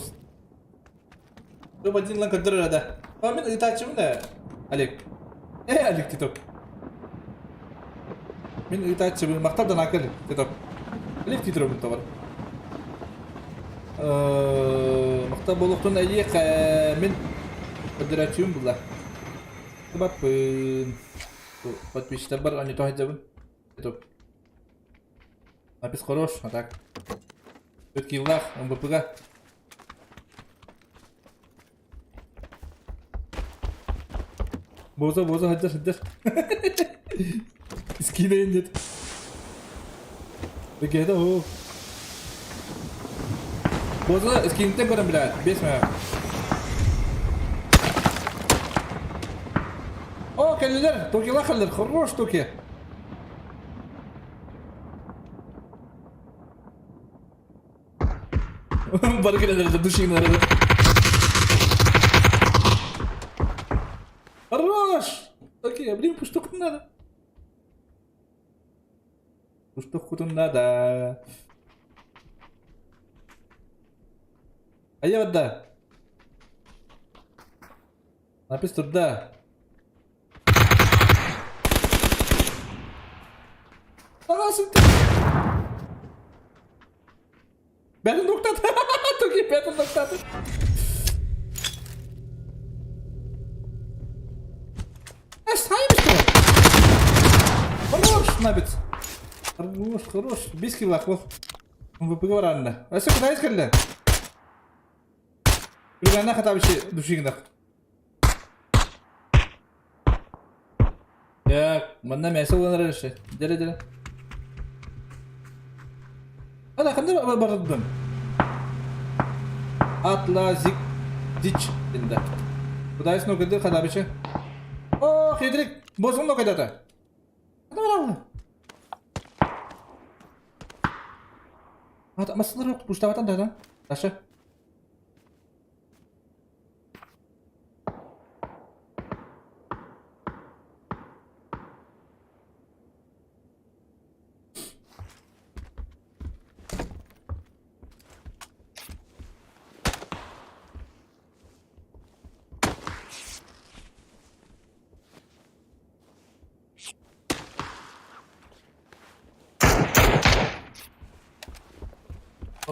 Топ-1 лан көрдөрөр да. Мен ыытааччыбын да, Олег. Э, Олег Титок. Мин ыытааччыбын, махтал да накыр Титок. Олег Титок бар. Махтал буолуохтун эйиэхэ мин көрдөрөөччүм була. Баппын. Подписчиктар бар, они то хадьабын. Титок. Напис хорош, а так. Тут киллах, МВП-га. Боза, боза, хаддar, хаддar. Скинейин дед. Бегеде о. Боза скинтен көрөн билет. Бес мэ. О, кэллилэр, Токила кэллэр, хорош Токи. Бары кэлэлэр душиннары. Хорош! Окей, блин, пуштук надо. Пуштук надо. А я вот да. Написано да. Ага, Бәрін тоқтады. Токи, бәрін тоқтады. Э, сайбыз Хорош, набит. Хорош, хорош. Бес килах, вот. МВП баранна. Өссө кытайс кэллэ. Күлгәннә хатабычы душигнах. Так, манна мясо уланар эше. Дере дере. Ана кандай бардым? Атлазик дич инде. Кудайс ну кыды хатабычы. О, хитрик, бозун ну кайдата. Када баралы? Ата масылар пуштабатан да, Даша.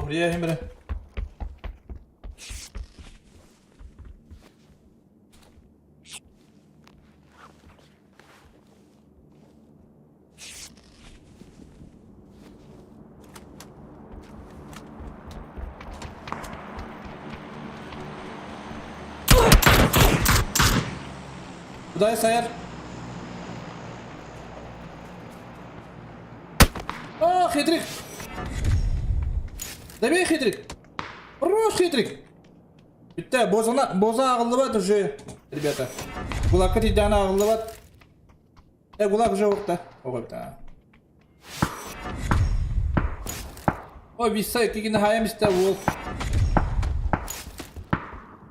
Добрый день, Кудай сайар. А, хитрик! Добей, хитрик! Хорош, хитрик! Бүттэ, бозана, боза ағыллыбат уже, ребята. Гулакка тиийдэҕинэ ааҕыллыбат. Э, гулак уже уохта. Оҕо Ой, висса иккигин хаайам истэ уол.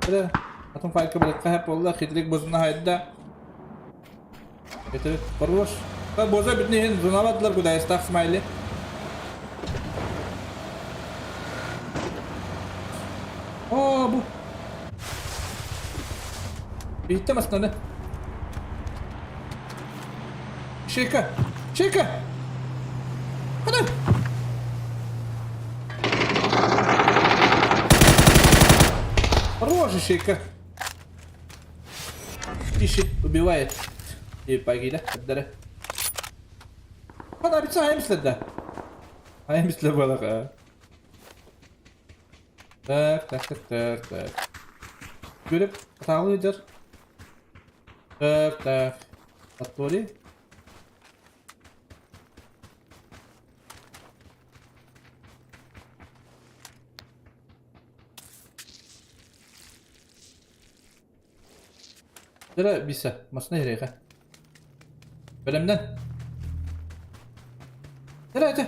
Эрэ, атын файка барыкка хэп буолла, хитрик бозуна хайда. Это хорош. Боза бүтүн иһин зонабадылар кудайыстаах смайли. О, бу. Биһиттэ маснаны. Шейка! Шейка! Ходай! Хороший Шейка! Ищет, убивает. И погиля, отдара. Хана битса хайм да. Хайм балака. Так, так, так, так, так. Көрүп, атаҕалыы Так, так. Атори. Дара биса, масына иһириэхэ. Бэлэмнэн. Дара этэ.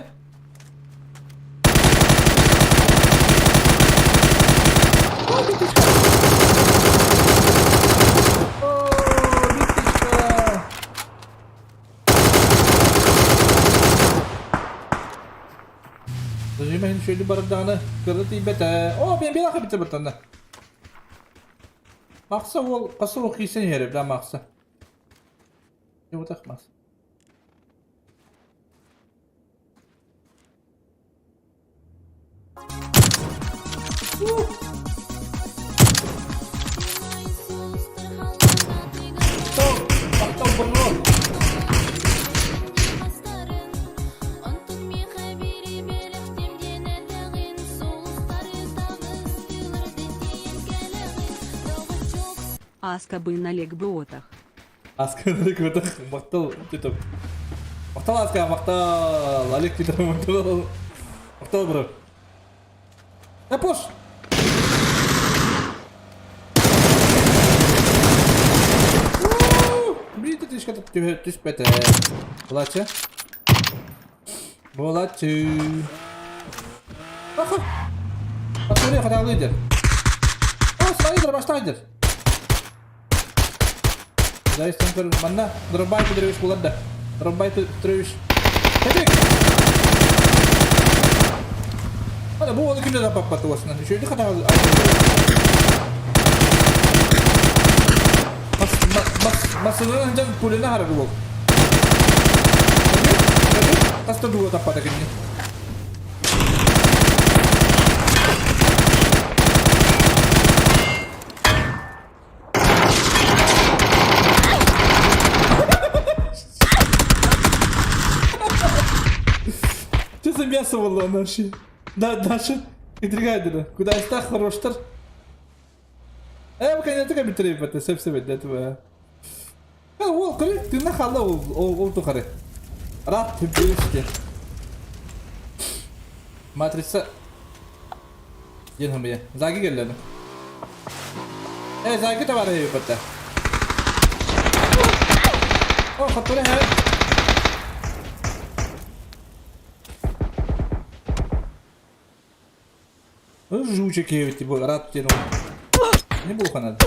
О, биточка! О, биточка! Зажима иһин шөйлү барардаҕына кыра тиийбэтэ. О, мен билаха битэ баттанна. Махса уол хаса уол киирсэн иһэр эбит, Махса. Его мас. Махтал, бро! Аска бы налег быотах. Аска налег быотах. Махтал, титов. Махтал, Аска, махтал. Олег Титов, махтал. Махтал, бро. Э, пош! Биир түскэ түспэтэ. Булааччы. Буолааччы. Аха! Батарея хатаалыы дэр. О, слайдер баштайдер. Зайстан көр манна Дробай Петрович булар да. Дробай Петрович. Хетик! Ана бу оны кимде таппаппаты уосунан. Үчүгэйдик хатаалыы. Массыынан дьон пуляны харагы бол. Хаста дуо таппата кинини. Что за мясо было наши? Да, наши. Интригайдеры. Куда истах хороштар? Ээ, бу кэннэтэ бүтэрэ сөп-сөп этэ Ол кыры тыына хаалла ол тухары. Рад түбүсте. Матрица диэн хомуйа. Заги кэллэ. Э, Заги табары батта. О, хотура хэ. Жучик киэбит бу рад диэн Не буолуха надо.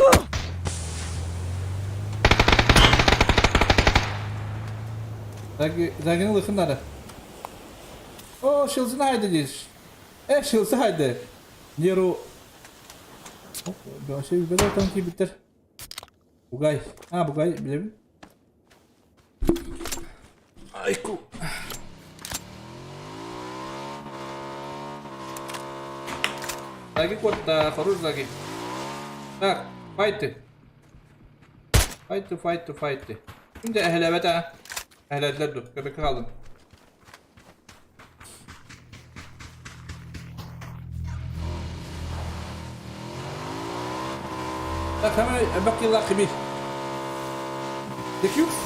Загины лыхын надо. О, шилзын haydi дейш. Э, шилзы haydi. Неру. Şey бәле там кийбиттер. Бугай. А, Бугай билебин. Айку. Заги кот, хорош Заги. Так, файты. Файты, файты, файты. Şimdi эһэлээбэт аа. Эһэлээтилэр ду, көбөккө хааллым. Так, хамай, элбэх киллаах кимий? The Cubes?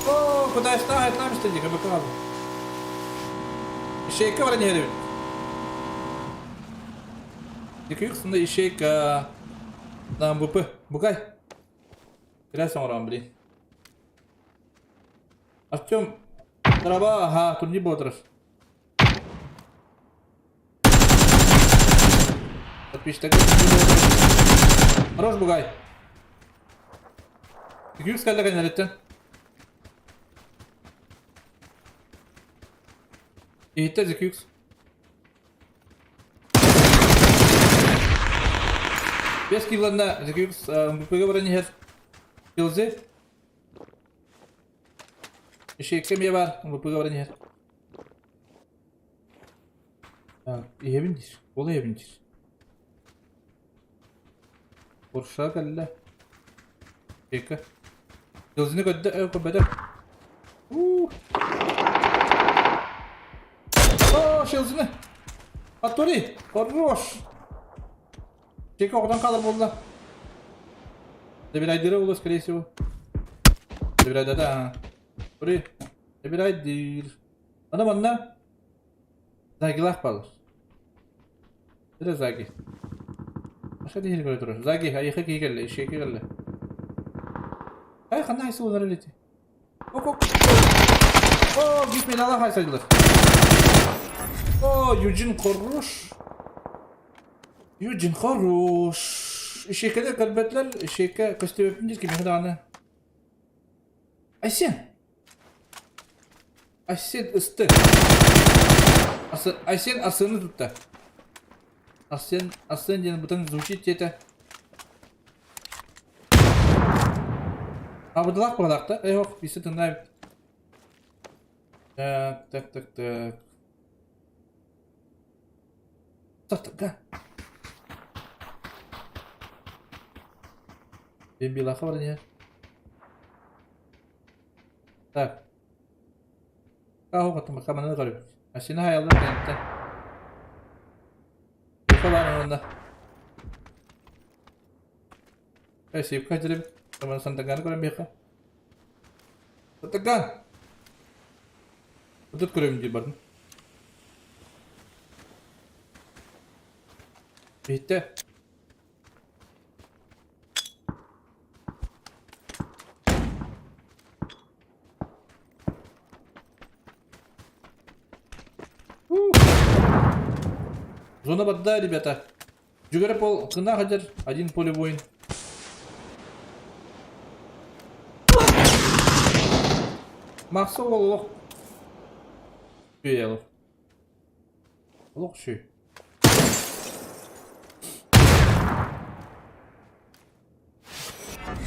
Оо, кудайстаах айтаам истэ дии, көмөкө хаалла. Ишейка баран иһэр эбит. The Cubes мында ишейка. Нам БП. Букай. Biraz оҥорон блин. Артем, Траба, ага, турнир ботров. Подписчик. Хорош, Бугай. Күс кэллэ кэннэриттэн. Иһиттэ Зикюкс. Бес килланна Зикюкс МВП-га баран иһэр. Килзи. Ишекке эмиэ баар, МВП-га баран иһэр. Так, иһэбин диир. Ол иһэбин диир. Курша кэллэ. Ека. Кылзыны көрдө, э, көрбөтө. Уу. О, Шелзины. Атори, хорош. Чека оҕотон хаалар буолла. Забирайдыра буолуо, скорее всего. Забирайдата. Тури. Забирайдыр. Ана манна Загилах баалар. Эрэ Заги. Аша диһин көрө турар. Заги, айыха киһи кэллэ, ишиэки кэллэ. Ай, ханна хайсы улар элити? Ок, ок. О, гипмедала хайсайдылар. О, Юджин хорош. Юджин хорош. Ишиэкелер көрбөтүлэр, ишиэкке көстүбэппин диир кимиэхэ даҕаны. Айсен! Айсен ысты. Айсен Арсены тутта. Арсен, Арсен диэн бытан звучит диэтэ. Абыдылаах быһалаах да? Эй, ох, бисе тыннаабыт. Так, так, так, так. Так, так, Бембилаха бар иһэр. Так. Каһу хатымака манан көрүбүт. Машина хайаллар кэнниттэн. Юха бар онно. Э, сипка дьирибит. Таман сантаганы көрөн биэхэ. Сантаган! Отут көрөм дии бардым. Биттэ. Зона барда, ребята. Жүгіріп ол қына қадыр, один поле воин. Мақсы ол олох. Шүй Олох шүй.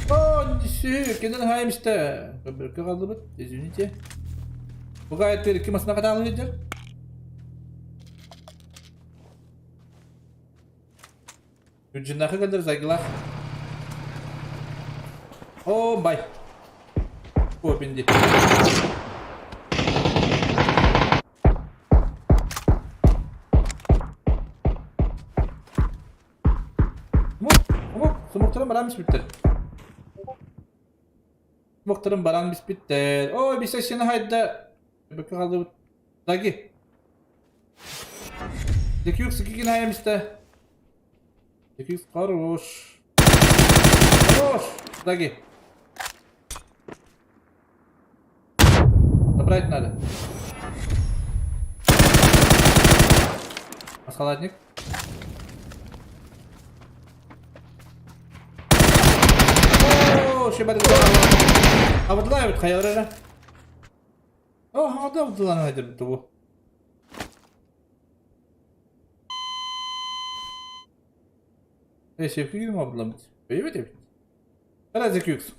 О, кенен хаемста. Бөркө қалдыбыт, извините. Буга әттер ким асына катаалы дер? Үджиннахы кэлдэр Загилах. О, бай. О, бинди. Смок, смоктарын баран биспиттер. Смоктарын баран биспиттер. Ой, бисе сені хайда. Бөкө қалдыбыт. Заги. Декюкс кикин хайамиста. Декюкс хорош. Хорош. Заги. Забрать надо. Масхалатник. О, шебат. Абдулаев хайалара. О, хада Абдулланы хайдыр бу. Э, шефки ким Абдулламыт? Бейбет эбит. Раз 200.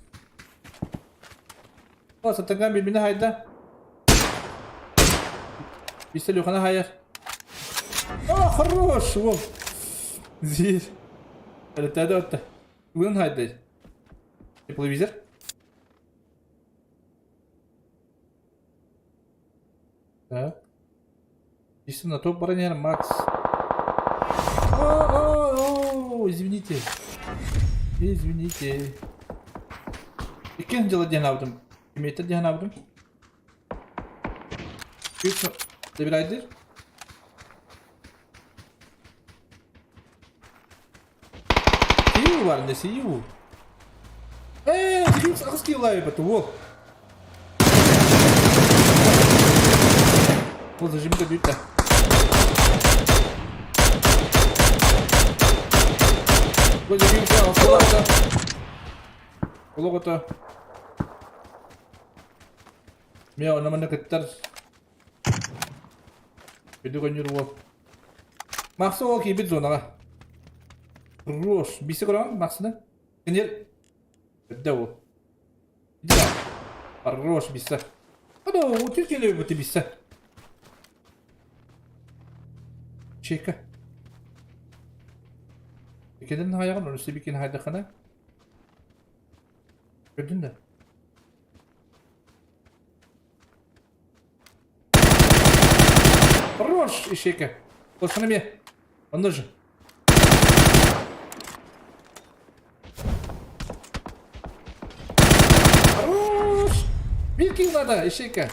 О, сатанган билбини хайда. Бистел юхана хайар. О, хорош, вол. Зир. Әлетәді отты. Бүгін хайда. Тепловизор. Так. Естественно, топ бронер Макс. О, о, о, извините. Извините. Иккис дьыла диэн аабытым. Кимиэтэр диэн аабытым. Үс Дебирайдыр. Сию бар не сию. Э, сию аҕыс кило бу. Ол зажимка бүттэ. Бу зажимка алсаларда. Олох ото. Мен онно манна кыттар. Үрдүк өнньүр уол. Махса уол киирбит зонаҕа. Рош. Бисе көрөҕүн Махсаны? Кинер. Үрдэ уол. Хорош бисе. Ада отыз келе бу бисе. Чека. Икеден хайагын, onu сибикин хайдахана. Gördün de. Хорош, ищейка. Косына мне. Онда же. Хорош! Биир киһи надо, ищейка.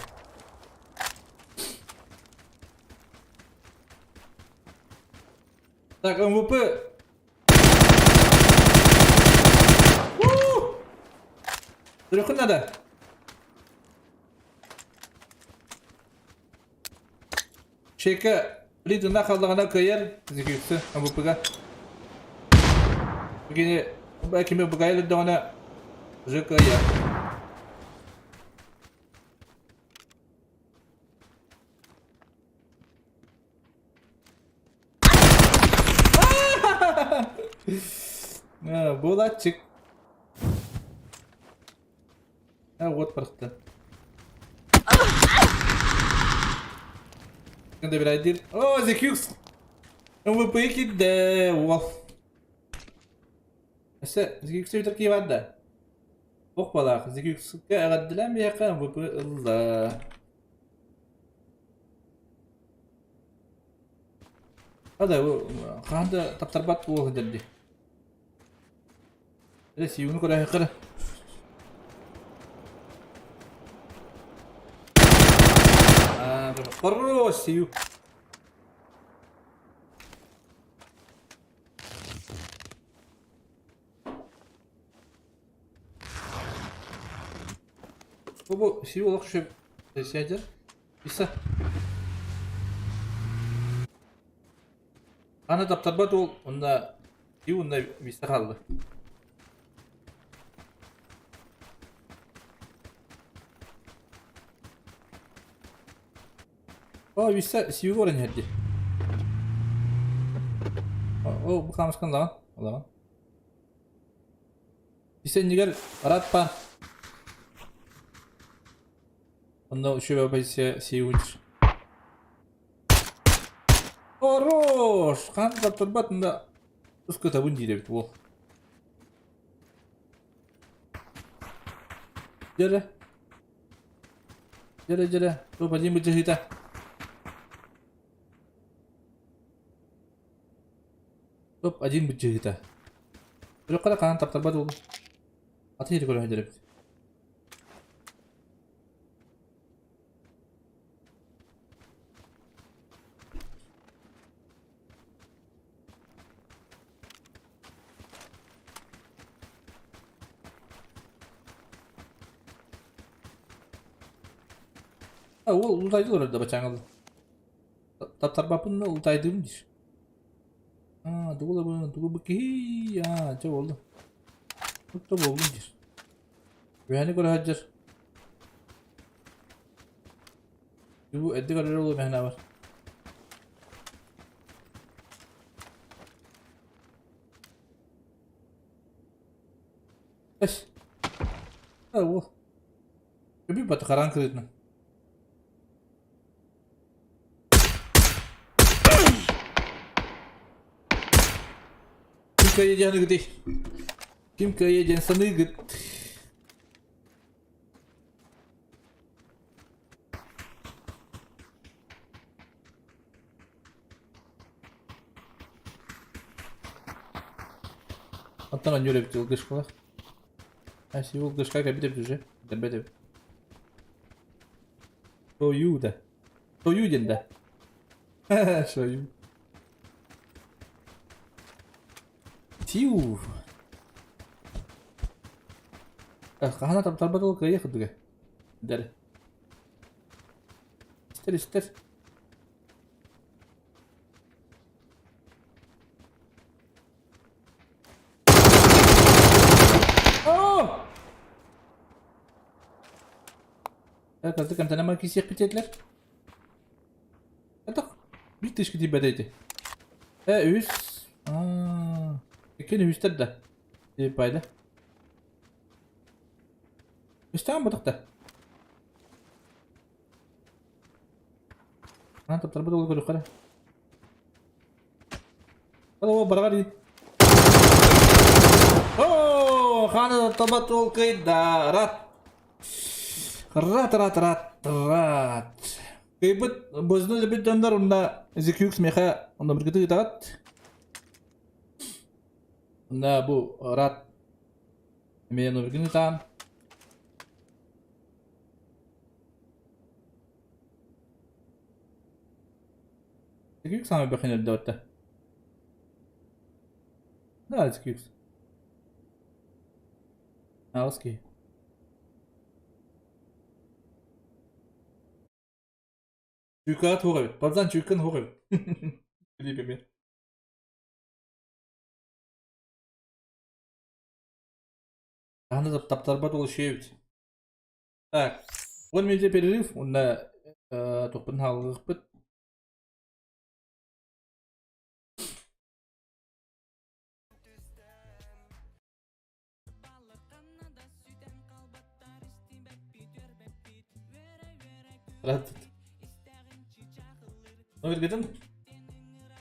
Так, МВП Түрөххүн надо. Чека Лидина халлаҕына кыайар Зикюксы МВП-га. Кини кими быгайыл дөҕүнэ уже кыайар. Буолааччык. А, вот просто. Добирайдир. О, Зекюкс! МВП кидде, уол. Өссө Зекюкс бүтэр кии бар да. Ох балаах, Зекюкска эҕэрдэлээн биһиэхэ МВП ылла. Ада хаһан да таптарбат уол дэрди. Эрэ сиюну көрөһөххө Хорош, сию. Бу бу сию олох шөп сәдер. Иса. Аны таптарбат ол, онда и онда виса қалды. О, виса сию орын herdi. О, бу камышкан лаган, лаган. Виса нигер аратпа. Онно үчүгэй позиция сиэбит. Хорош! Хаан таптарбат да ускатабын диир эбит уол. Дьэрэ. Дьэрэ дьэрэ. Топ один быдьаһыыта. Топ один быдьаһыыта. Өрөххө да хаан таптарбат уол. Аты иһи көрө эбит. Ол ултайды олорор да бачаҥыл. Таптарбаппын да ултайдым диир. Аа, тугу да тугу бу киһи аа, чэ буолла. Тутта буоллум диир. Үһэни көрө сылдьар. Бу эрдэ көрөр буолуо мэһэнэ Эс. А, уол. Көбүй баты хараан кырыытынан. Ким кыайа диэн ыгытый? Ким кыайа диэн саныыгыт? Оттон анньыр эбит ылгыш буолар. Сивул дышка кэбит уже. Дэрбэт. Сою да. Сою диэн да. Сою. Тиу. Хаһан таптарбат ол кыайа курдуга. Дэр. Истер истер. Оо! Кырдык эмтэнэ кисиэхпит диэтилэр. Атах биир тышка тиийбэтэ ити. Э, үс. Аа. Иккини үстэр да. Тиийбайда. Үстээн ботах да. Аан таптарбыт уолу көрүөххэ эрэ. Ол бараҕар дии. Оо, хаана таба толкайда. Рат. Рат, рат, рат, рат. Кыйбыт бозну лебит дьоннор онно ZQX меха онно биргити ыытаҕыт. Онно бу рат эмиэ номергин ыытаан. ZQX самый бэхин өрдөбөттө. Да, ZQX. Аҕыс киһи. Чуйкаҕа туох эбит? Базан чуйкан суох эбит. Билип эмиэ. Хаһан да таптарбат ол үчүгэй эбит. Так, 10 минут перерыв, уонна туппун хааллыахпыт. Рад. Номер гытын?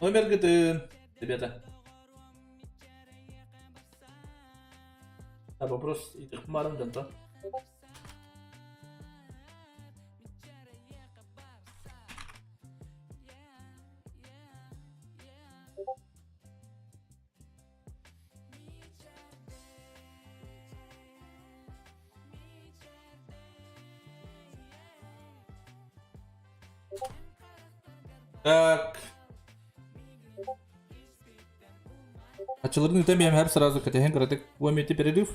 Номер гытын, ребята. А вопрос итих марым дanta. Так. Ачылырын үтэмиэм хэр сразу кэтэһэн кыратык уомити перерыв.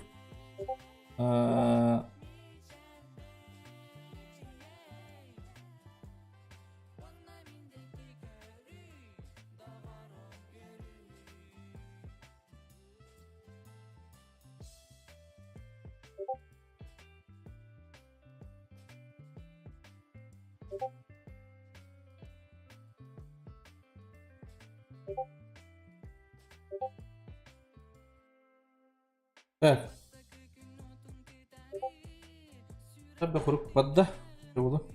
Так. Табба курук барда. Буолу.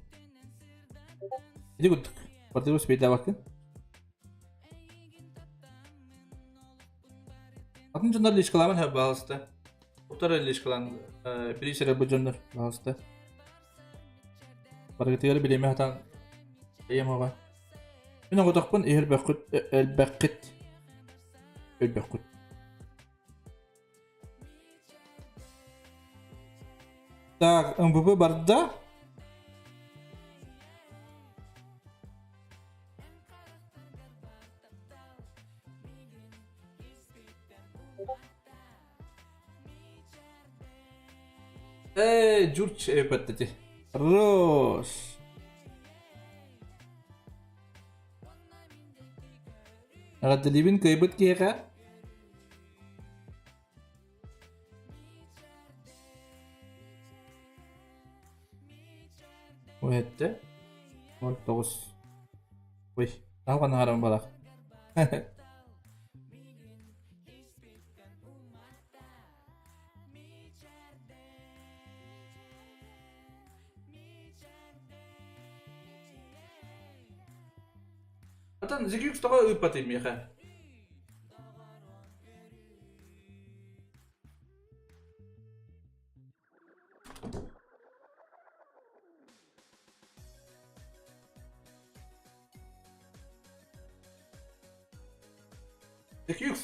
Иди курдук. Бардыбы успейдаабаккын. Атын дьоннор лишкалааман хөп баҕалыста. Утары лишкалаан бириисэрэ бу дьоннор баҕалыста. Барыгытыгар билиэмэ хатан ийэм оҕо. Мин оҕотохпун иһэр элбэххит өлбөххүт. Так, МВП барда. Эй, Джурч эпэттити. Хорош. Эҕэрдэлиибин кыайбыт киһиэхэ. Уһэтте. 09. Ой, таһа ханым балах. Атын ZQX тоҕо ыыппатый миэхэ? ZQX.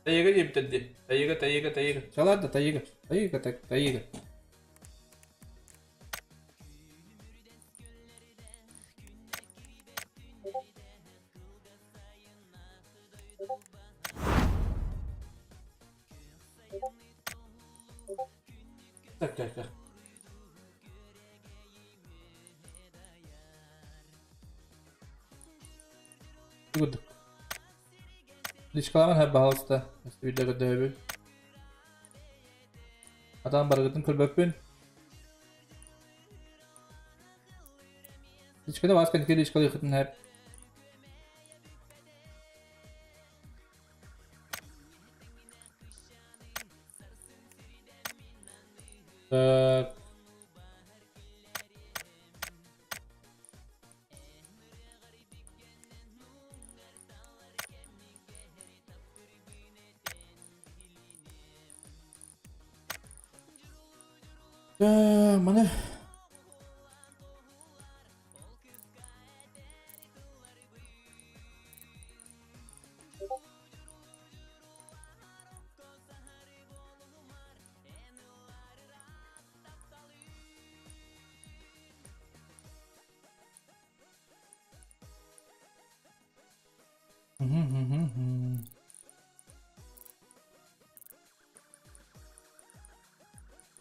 Тайыга диэбиттэр дии. Тайыга, тайыга, тайыга. Чалаар да тайыга. Тайыга, тайыга. Так, так, так. Курдук. Личкаламан һэ баһалыста. Өстүбүдэ көрдөһөбүн. Атаан барыгытын көрбөппүн. Личкада вас кэнки личкалыхытын һэп. Так. Маны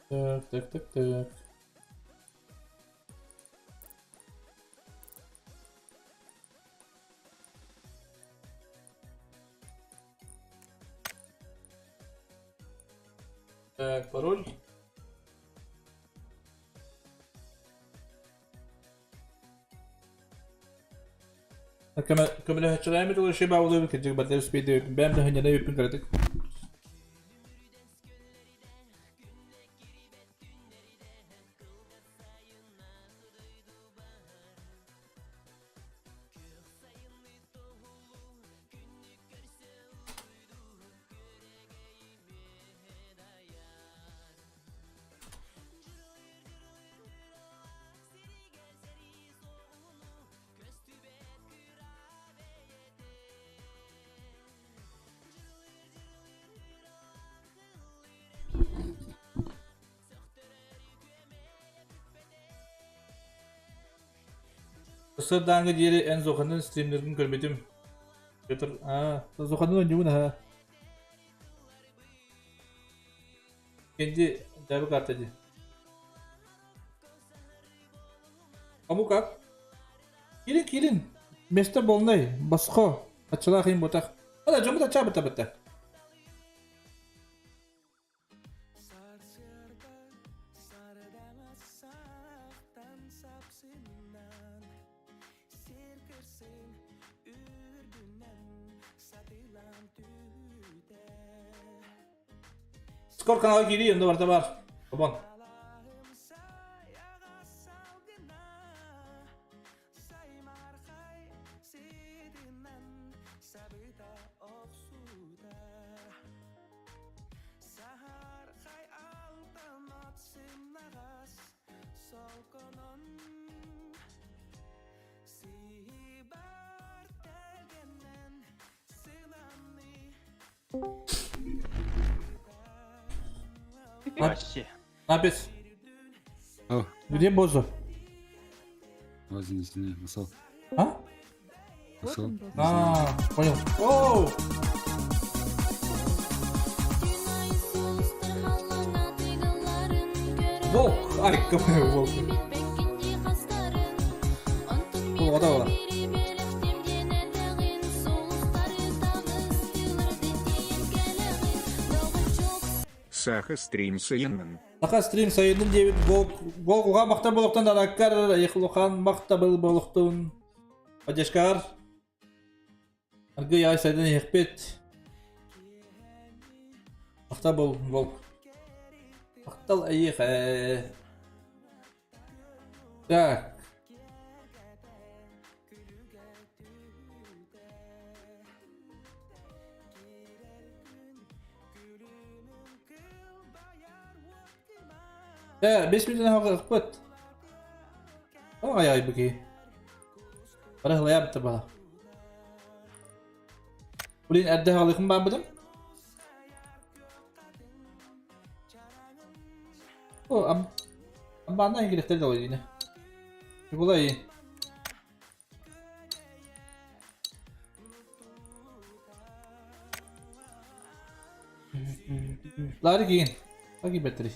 Так, так, так, так. Так, пароль. Көмөлөһөччүлээммит уларышы баабылыбыт кырдьык барда успейдебиппин бэйэм да хынньана эбиппин кыратык. Сырдааҥҥа диэри эн Зоханын стримнэргин көрбүтүм. Петр, аа, Зоханын оонньуубун аһа. Кенди дьаабы карта дии. Кому как? Киирин, киирин. Место полный, босхо. Аччалаах иин ботах. Ала, дьоммут аччаабыта бытта. Скор канала киирии, онно барыта баар. Обон. Вообще. Напис. О. Где Бозо? Возле не знаю, масал. А? Масал. А, понял. Оу! Волк! Ай, какой волк. Бұл ода ола. Саха стрим сайыннын. Саха стрим сайыннын диэбит волк волк уға махта болохтан араккар айхлухан махта болохтун поддержкар Аргы яй сайдан иһэхпит. Махта бол волк. Махтал эйиэхэ. Так. Э, 5 мүнүүтүнэн хаалбыт. Ай ай быки. Бары хылайа бытта бала. Блин, эрдэ хаалыхым баабытым. О, амбаанна иҥирэхтэр да олордина. Була Лары киин. Аги беттери.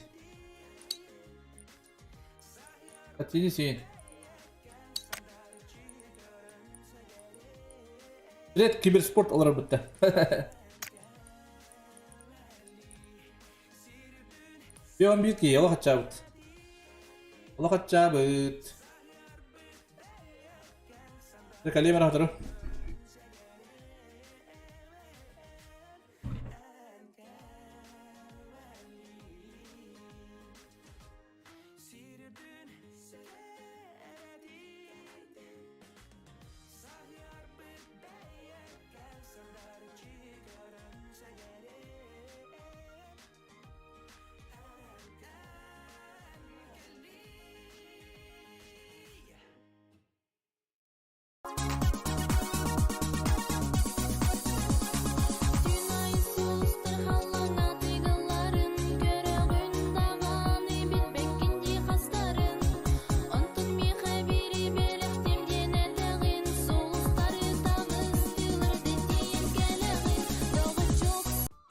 Атини сиин. Привет, киберспорт олорор бытта. Пион биир киһи олох аччаабыт. Олох аччаабыт. Калим араҕатыру.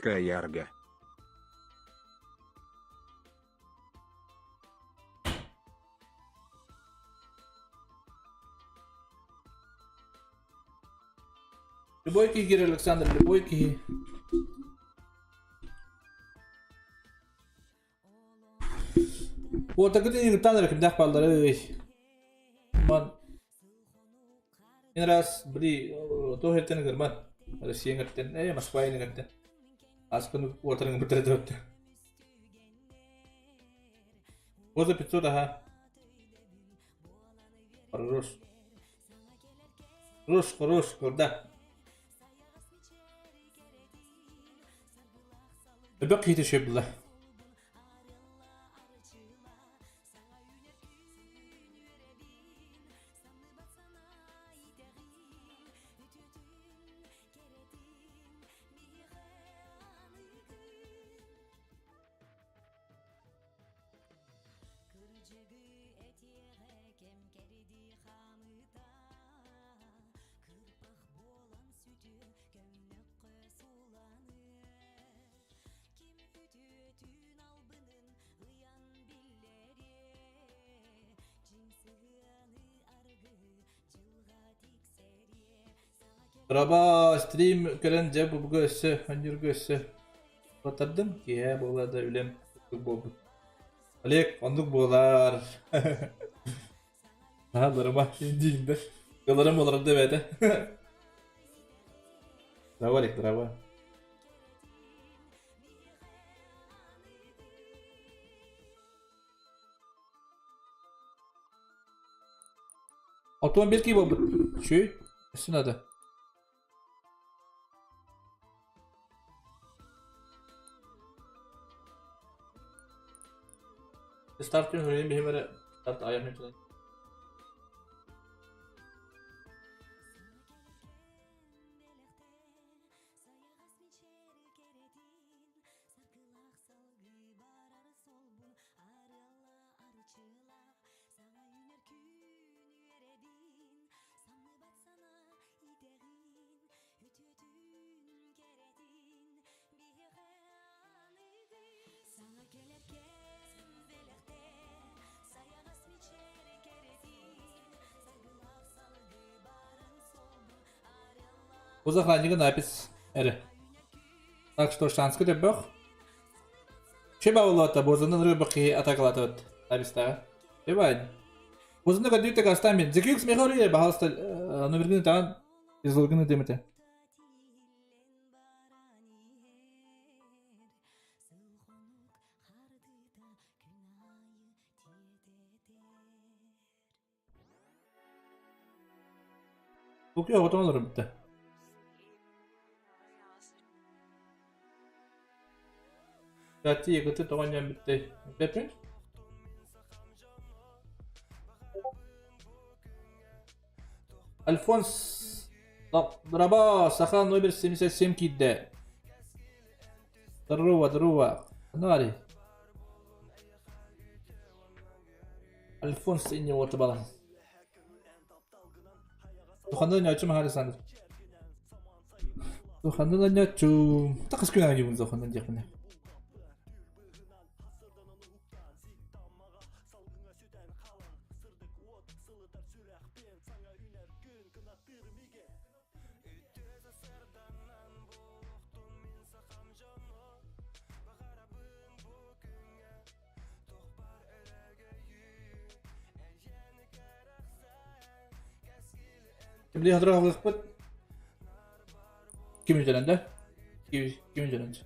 Каярга. Любой киһи киирэр, Александр, любой киһи. Уотакытын ыгыттаан эрэ кимнээх баалларый? Ман Ин раз били туох эртэн ыгырман Россия ыҥыртан э Москва ыҥыртан аспын уотарын ыҥыртара төрөттө. Воза 500 аха. Хорош. Хорош, хорош, көрдө. Өбөк киһитэ шөй була. Раба стрим көрөн дьэ бу өссө анньырга өссө батардым киэһэ буола да үлэм буолбут. Олег оннук буолар. Наһаа барыма диин да. Ыларым олорор да бэйэтэ. Здорово, Олег, здорово. Отуон бир кии буолбут. Үчүгэй. Өссө надо. Старт күн хөрүн биһим эрэ старт айар мүтүнэн. Бу охраннигы напис эрэ. Так что шанска төбөх. Чеба болуота бозунун рыбы атакалатыбыт. Напистаҕа. Ебать. Бозуну көрдүүтэ гастан Зекюкс мехори, пожалуйста, номергин таан излогины демете. Бу оҕотон олорор бүтэ. Кати егыты тоҕо анньан бүттэй? Бэппин? Альфонс Драба Саха номер 77 киирдэ. Здорово, здорово. Ханна баарый? Альфонс инне уота балан. Тухандан ньочум Александр. Тухандан ньочум. Тахас күн аайы тухандан диэхпинэ. Били хатыралыахпыт. Ким үтэлэнде? Ким ким үтэлэнде?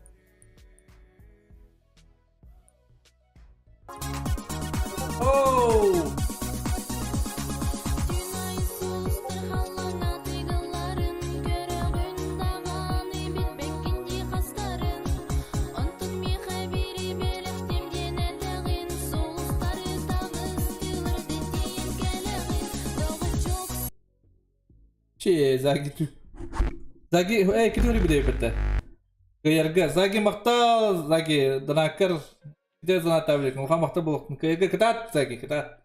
Оу! Че, Заги ту. Заги, эй, китури биде битте. Кыярга, Заги мактал, Заги, данакар, Ите санаата билик, улахан махтал буолуохтун. Кыайга кытаат, Заги, кытаат.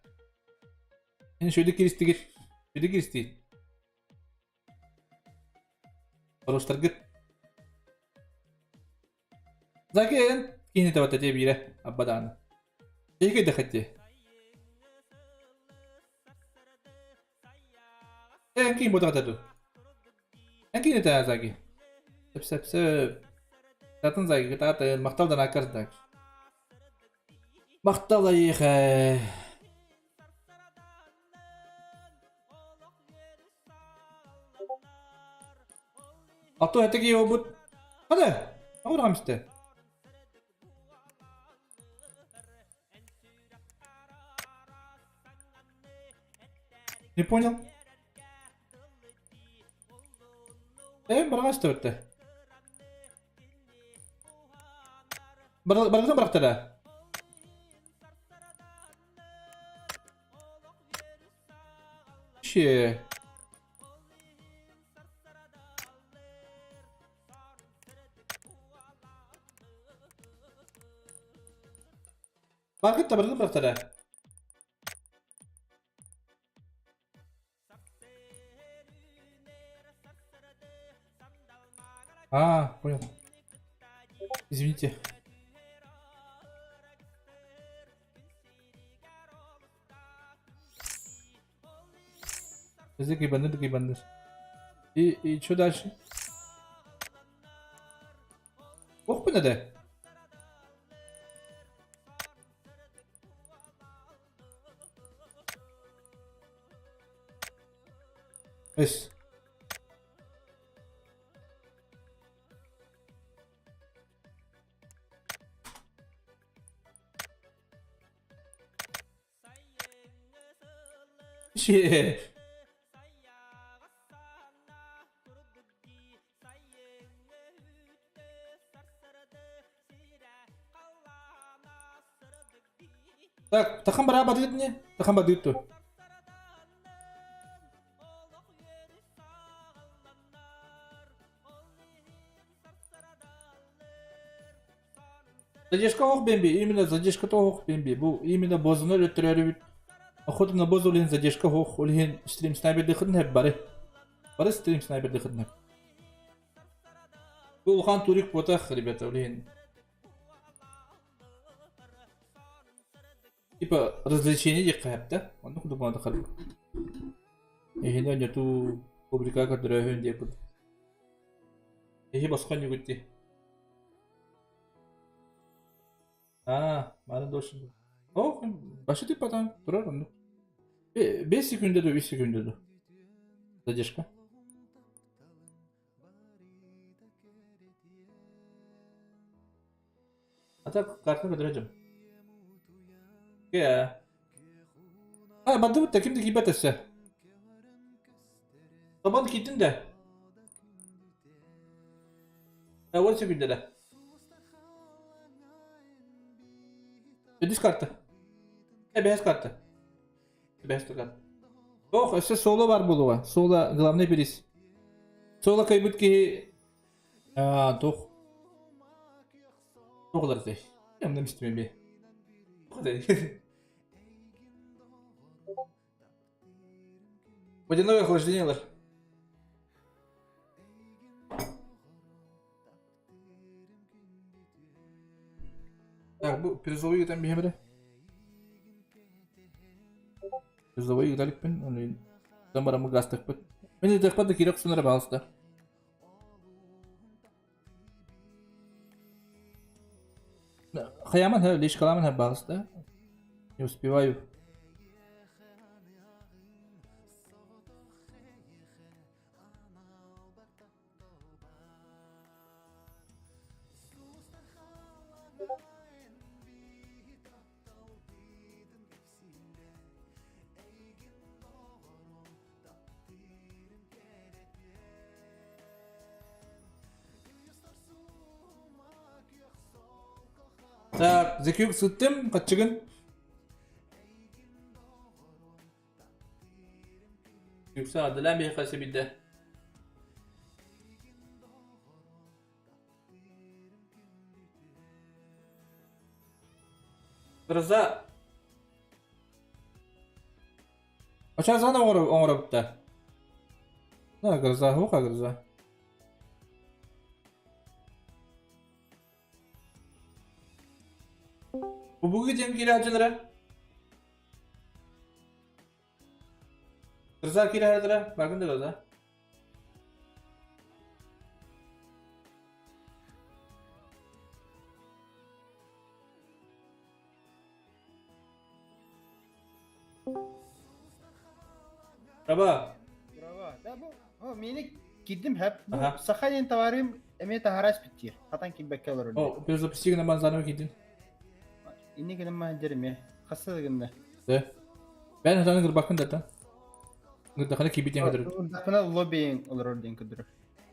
Эн шөйдө киристигит. Шөйдө киристигит. Хороштаргыт. Заги эн киһини табата дии биирэ абба даҕаны. Киһи кыйдахат дии. Эн киин буотаҕата дуу? Эн киин этэ Заги. Сөп сөп сөп. Татын Заги кытаатын махтал данааккар Заги. Махтал эйиэхэ. А то это киһи Хана, аҕырҕам истэ. Не понял? Э, бараҕас төртө. Барыгытын бырахтара. Че. Баргыт да барыгытын бырахтара. А, понял. Извините. Язык ебаныр, ебаныр. И что дальше? Ох, да. Эс. Shit. Так, тахан бараа бадыгыт не? Тахан бадыгыт ту. Задержка ох бемби, именно задержка ох бемби. Бу именно бозуну өттөрөрүбүт. Охота на бозу олин задержка ох, олин стрим снайпер дыхын хеп бары. Бары стрим снайпер дыхын хеп. Бу улахан турик ботах, ребята, олин. Типа развлечение диэххэ сөп да? Оннук курдук буолан Эһини ойнотуу публика көрдөрөөһүн диэн курдук. Эһи босхо ньугут дии. Аа, маны должен Ох, башы типа там турар оннук. 5 секунда ду, 3 секунда ду. Задержка. А так картаны көрдөрө Кэ. А, бандыбыт да ким да киирбэт өссө. Табан киирдин да. 10 секунда да. Үдүс карта. Э, бэһэс карта. Бэһэс карта. Ох, өссө соло бар буолуоҕа. Соло главный приз. Соло кыайбыт киһи аа, туох туох ылар этэй? Онно мистимэ би. Водяное охлаждение ылар. Так, бу призовой ыытан биһэм эрэ. Призовой ыыта иликпин, оны там бараммыт гаастахпыт. Мин ыытыахпар да киирэ охсун эрэ баҕалыста. Хайааман һэ, лишкаламан һэ баҕалыста. Не успеваю. Так, Зекюк сыттым, хаччыгын. Юкса адылан биһиэхэ сибидэ. Гроза. Оча зона оҥоробутта. Да, гроза, хука гроза. Бу диэн киирээччилэрэ? Гроза киирээччилэрэ? Бакын да гроза. Раба. Браво. Да бу о мени кирдим хеп. Бу саха диэн товарым эмиэ таһарас биттиир. Хатан килбэккэ олорор. О, перезапусти гына заново киирдин. Инни гынан маһдер эмиэ. Хасса гынна. Да. Бэн хатан гырбаккын да Гырдахана киирбит диэн көдөрөр. Гырдахана лоббиң олорор диэн көдөрөр.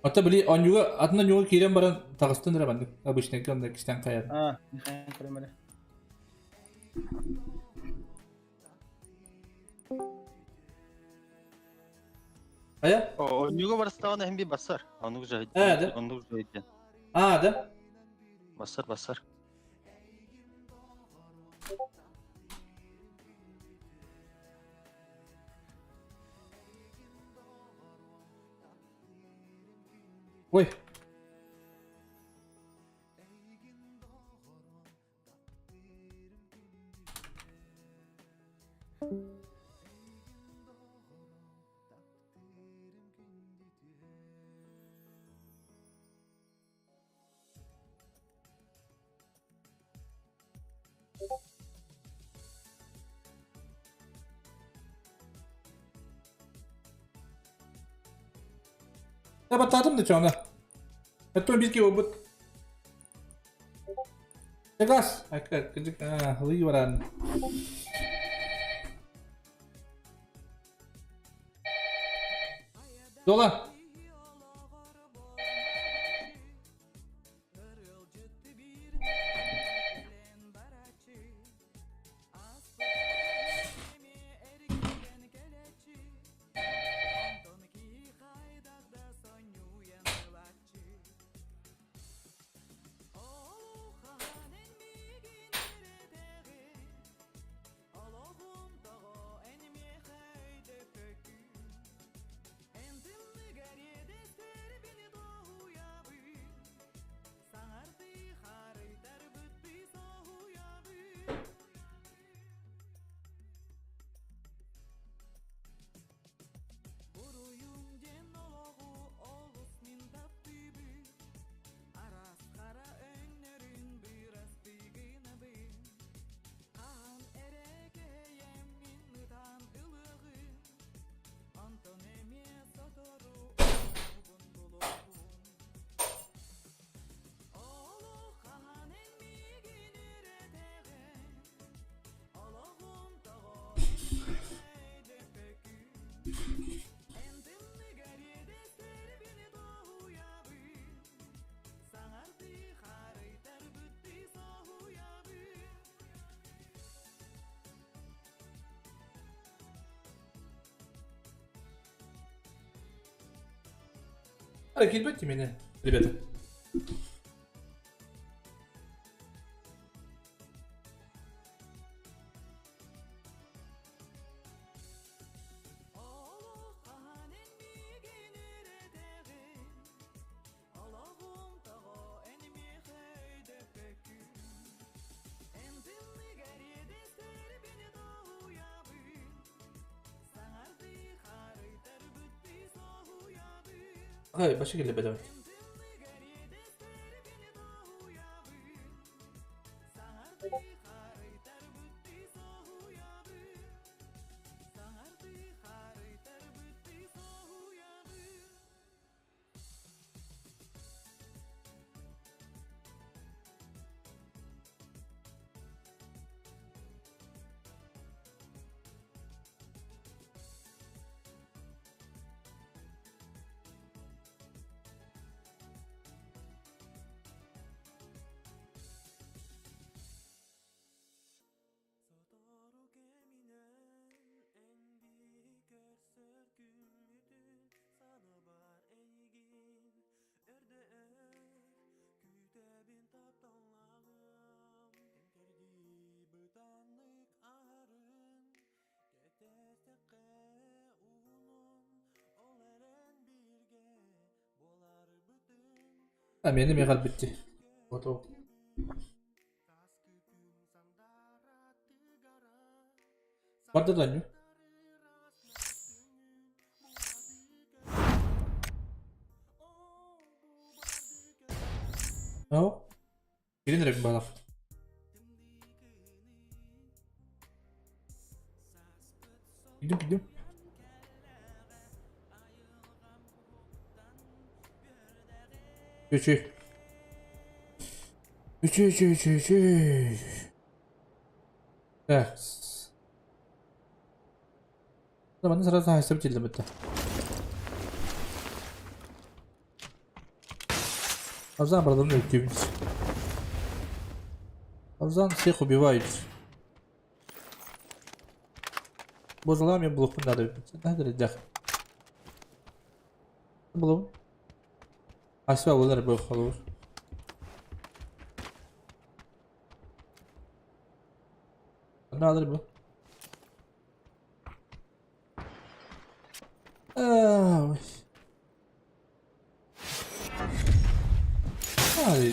Ата били онньуга атын онньуга киирэн баран таҕыстын эрэ маннык обычный онно кистэн хайар. А, Михаил көрөмөрө. Ая? Онньуга барыстаҕына иһин би бассар. Оннук же. Э, да. Оннук же. А, да. Бассар, бассар. Ой. Я баттаатым да чоҥа. Оттон биир киһи буолбут. Тагас! Айка, кыдьык, ылыы баран. Дола! Киирбэт меня, ребята. Ай, башы кэлбэт эбит. Миэнэ эмиэ хаалбыт дии. Ото. Барда да анньу. Ау. Кирин эрэ балах. Идем, идем. Үчүй. Үчүй, үчүй, үчүй, үчүй. Так. Манна сразу хайсып тиллибитте. Абзан барыларын өттүүбүт. Абзан всех убивает. Бозалаа мен булуохпун наада эбит. Наада эрдэх. Булабын. Асыба булар бу холур. Наада бу. Аа. Ой.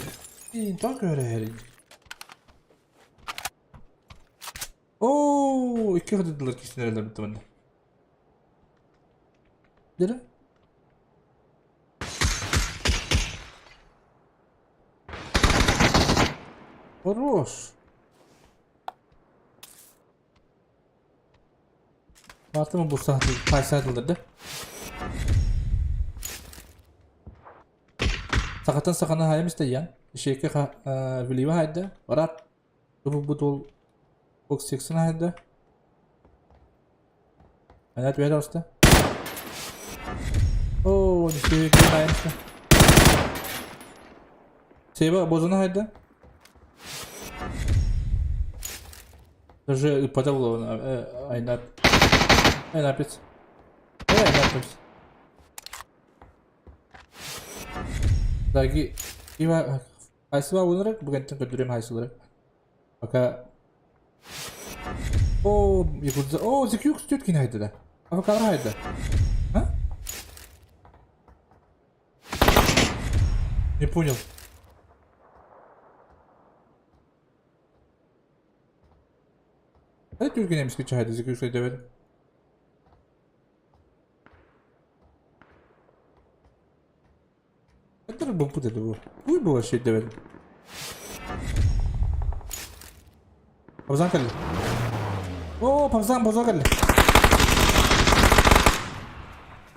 Оо, икки хатыдылар кистенерелер битте манна. Дere? Хорош. Бартымы бу саатылдар да? Сахаттан саханы хайым истэйян. Ишекке Вилива хайда. Барат. Бу ол Бокс хайда. Айнат түһэ таҕыста. Оо, ишекке хайым истэ. Себа бозуна хайда. Даже ыппата буолуо Айнат. Айнапец. Айнапец. Даги Ива хайсыба буолар бүгэнтэн көрдөрүм хайсылары. Пока О, Якудза. О, ZQX түткин хайда да. Авокадо хайда. А? Не понял. Хайда түрген эмиске чахайды ZQX хайда Это был пут это был. Ой, было вообще давай. Павзан кэллэ. О, Павзан, Бозо кэллэ.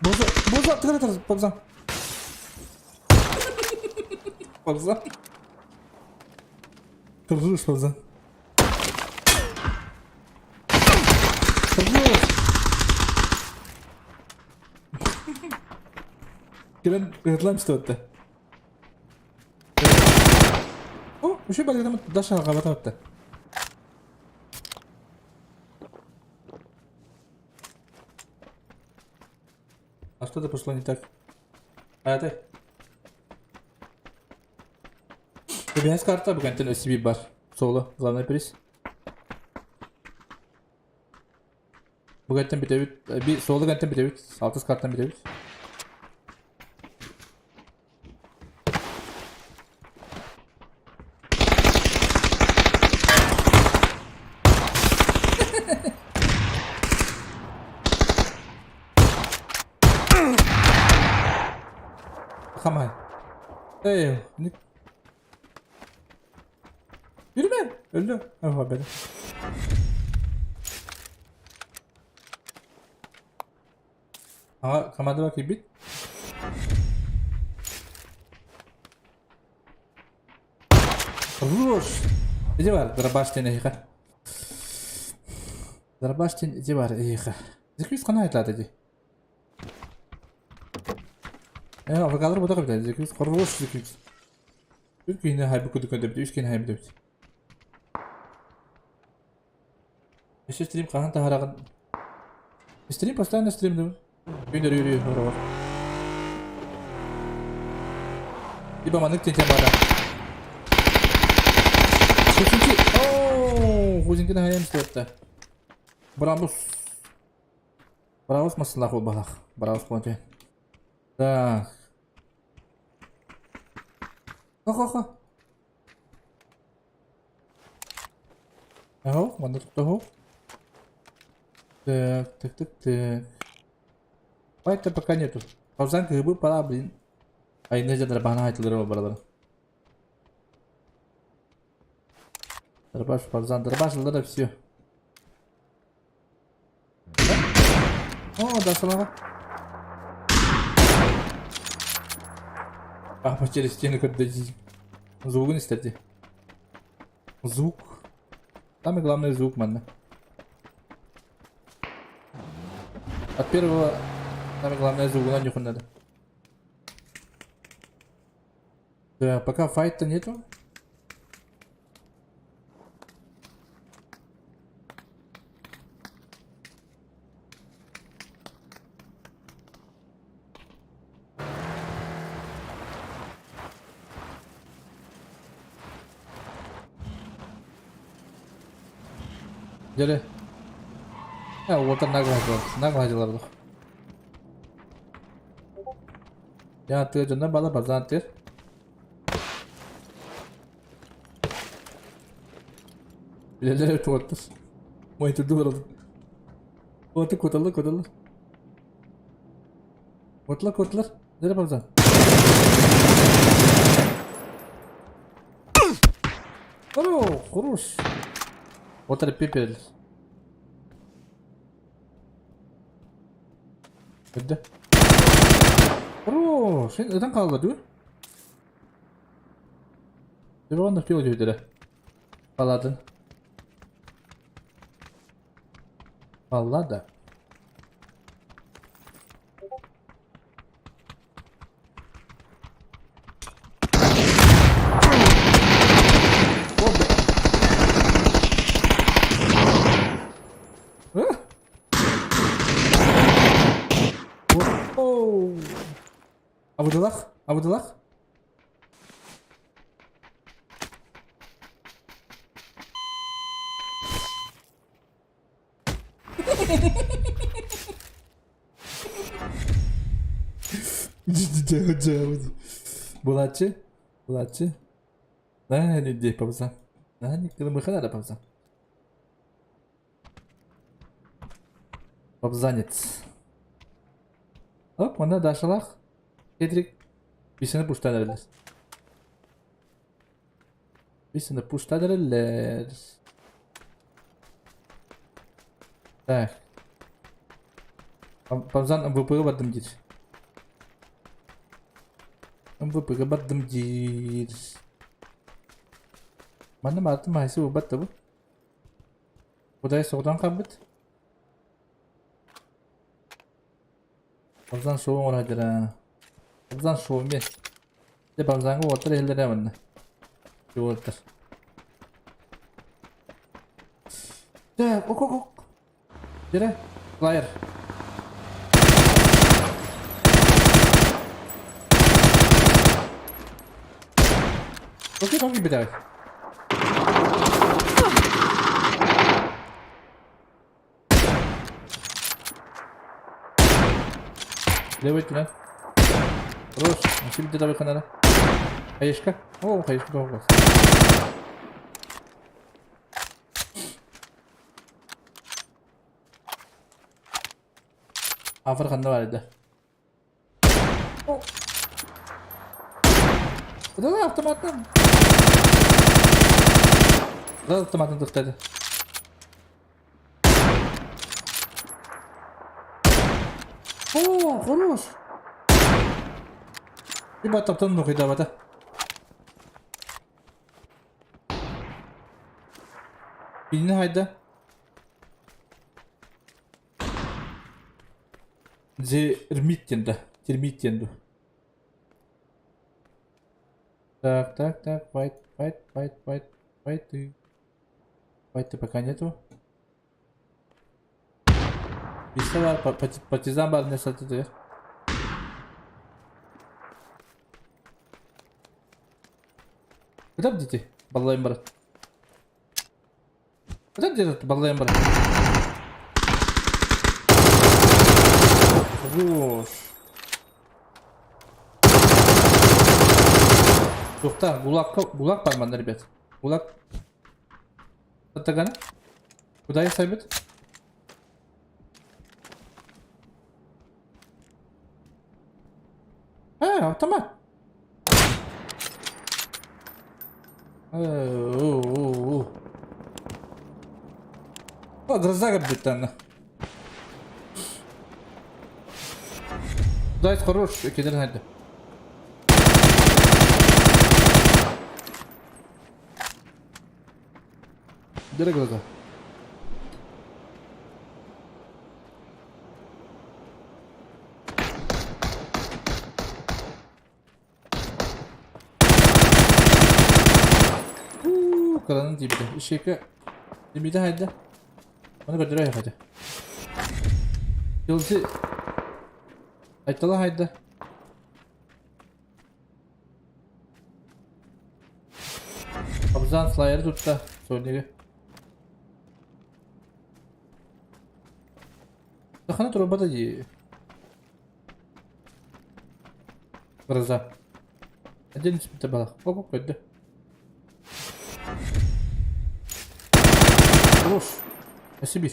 Бозо, Бозо, тыгыр тыр, Павзан. Павзан. Кыргыз Павзан. Кыргыз. Кэлэн ыһытлаан истибэттэ. О, үчүгэй балыгынан Даша аҕабата А что-то пошло не так. А это? Эбиһэс карта бүгэнтэн өссө бар. Соло, главный приз. Бүгэнтэн бүтэбит, би соло гэнтэн бүтэбит, алтыс картан бүтэбит. Хамай. Эй, Yürüme. Öldü. Oh, beni. Ага, команда кийбит. Хорош. Иди бар, дробаш тен эйха. Дробаш тен иди бар эйха. Зикрис кана айтылады ди. Э, авокадор бу да кыбыта. Зикрис хорош зикрис. Үс киһини хайбы курдук көрдөбүт, үс киһини хайбы дөбүт. Өссө стрим хаһан таһараҕын? Стрим постоянно стримдым. Күн өрүү өрүү Либо маннык тентен бара. Хузинки. Ооо, Хузинки хайам истепті. Брамус. Бравус масылах ол балах. Бравус понте. Так. Хо-хо-хо. Аһо, манна тохтоһу. Так, так, так, так. Это пока нету. Павзан кыһыбы пора, блин. Айны жадар бана айтылыр баралар. Дробаш, Павзан, дробаш, да все. О, да, салага. А, через стену когда Звугун истерди. Звук. Самый главный звук, манна. От первого самое главное звук на нюху надо. Да, пока файта нету. Дьэ Э, уолтар наглайдылар Я тыа дьонно бала базан тыр. Билелер туоттар. Мой турду баралар. Уоту куталлар, куталлар. Куталар, куталар. Нere базан? Хорош, хорош. Уотар пепел. Өдде. Хорош. Ытан хаалла дуу? Төбөҕөн да түһүдэрэ. Баладын. Баллада. Абыдылах, абыдылах. Булачы, булачы. Наһаа папса. Наһаа кылымыха папса. Папзанец. Оп, онно Дашалах. Кедрик. Бисini пуштан эрэллэр. Бисini пуштан эрэллэр. Так. Павзан МВП бардым диир. МВП бардым диир. Манна маатын маайсы буолбат бу. Кудай соҕотон хаалбыт. Павзан шоу оҥоро Павзан шоумен. Дьэ Павзаҥҥа уолаттар иһэллэрэ манна. Уолаттар. Так, ок ок ок. Дьэрэ, флайер. Окей, окей, бэтэҕэй. Левый өттүнэн. Хорош, Максим где табыхха надо. Хаешка. О, хаешка тоҕо Афыр ханна бар еді. Куда автоматтан? Куда автоматтан тохтады? О, хорош! Ебать, таптан нухайдабата. Билини хайда. Термит диэн да. Термит диэн дуу. Так, так, так, файт, файт, файт, файт, файты. Файты пока нету. Бистэ бар, партизан бар не сатыдыр. Куда дети? Баллайым барат. Куда где-то баллайым барат. Хорош. Тоқта, гулак, гулак бар манна, ребят. Гулак. Тагана? Куда я сайбит? А, автомат. О, гроза бүттәнне. Дайс хорош, кедер хәйдә. Дere гроза. Кыранын тиибитэ. Ишиэкэ тимиитэ хайда. Ону көрдөрө хайда. Йылсы Айтала хайда. Абзан слайер тутта. Соннига. Сахана турбата дии. Гроза. Один испите балах. Оп, көрдө. Хорош. Спасибо.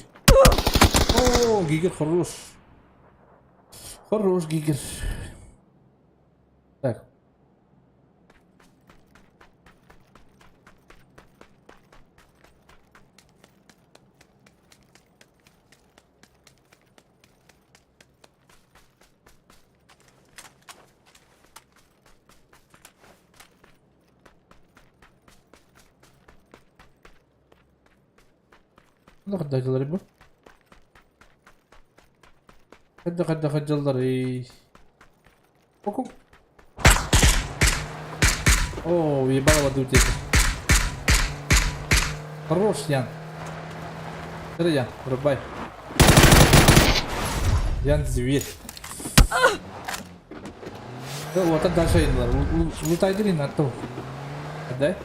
О, Гигер хорош. Хорош, Гигер. Так. Хаддалары бу. Хадда хадда хаджаллары. Оку. О, ебало воду теперь. Хорош, Ян. Смотри, Ян, врубай. Ян зверь. Да, вот там дальше Лутайдыр на то. Да?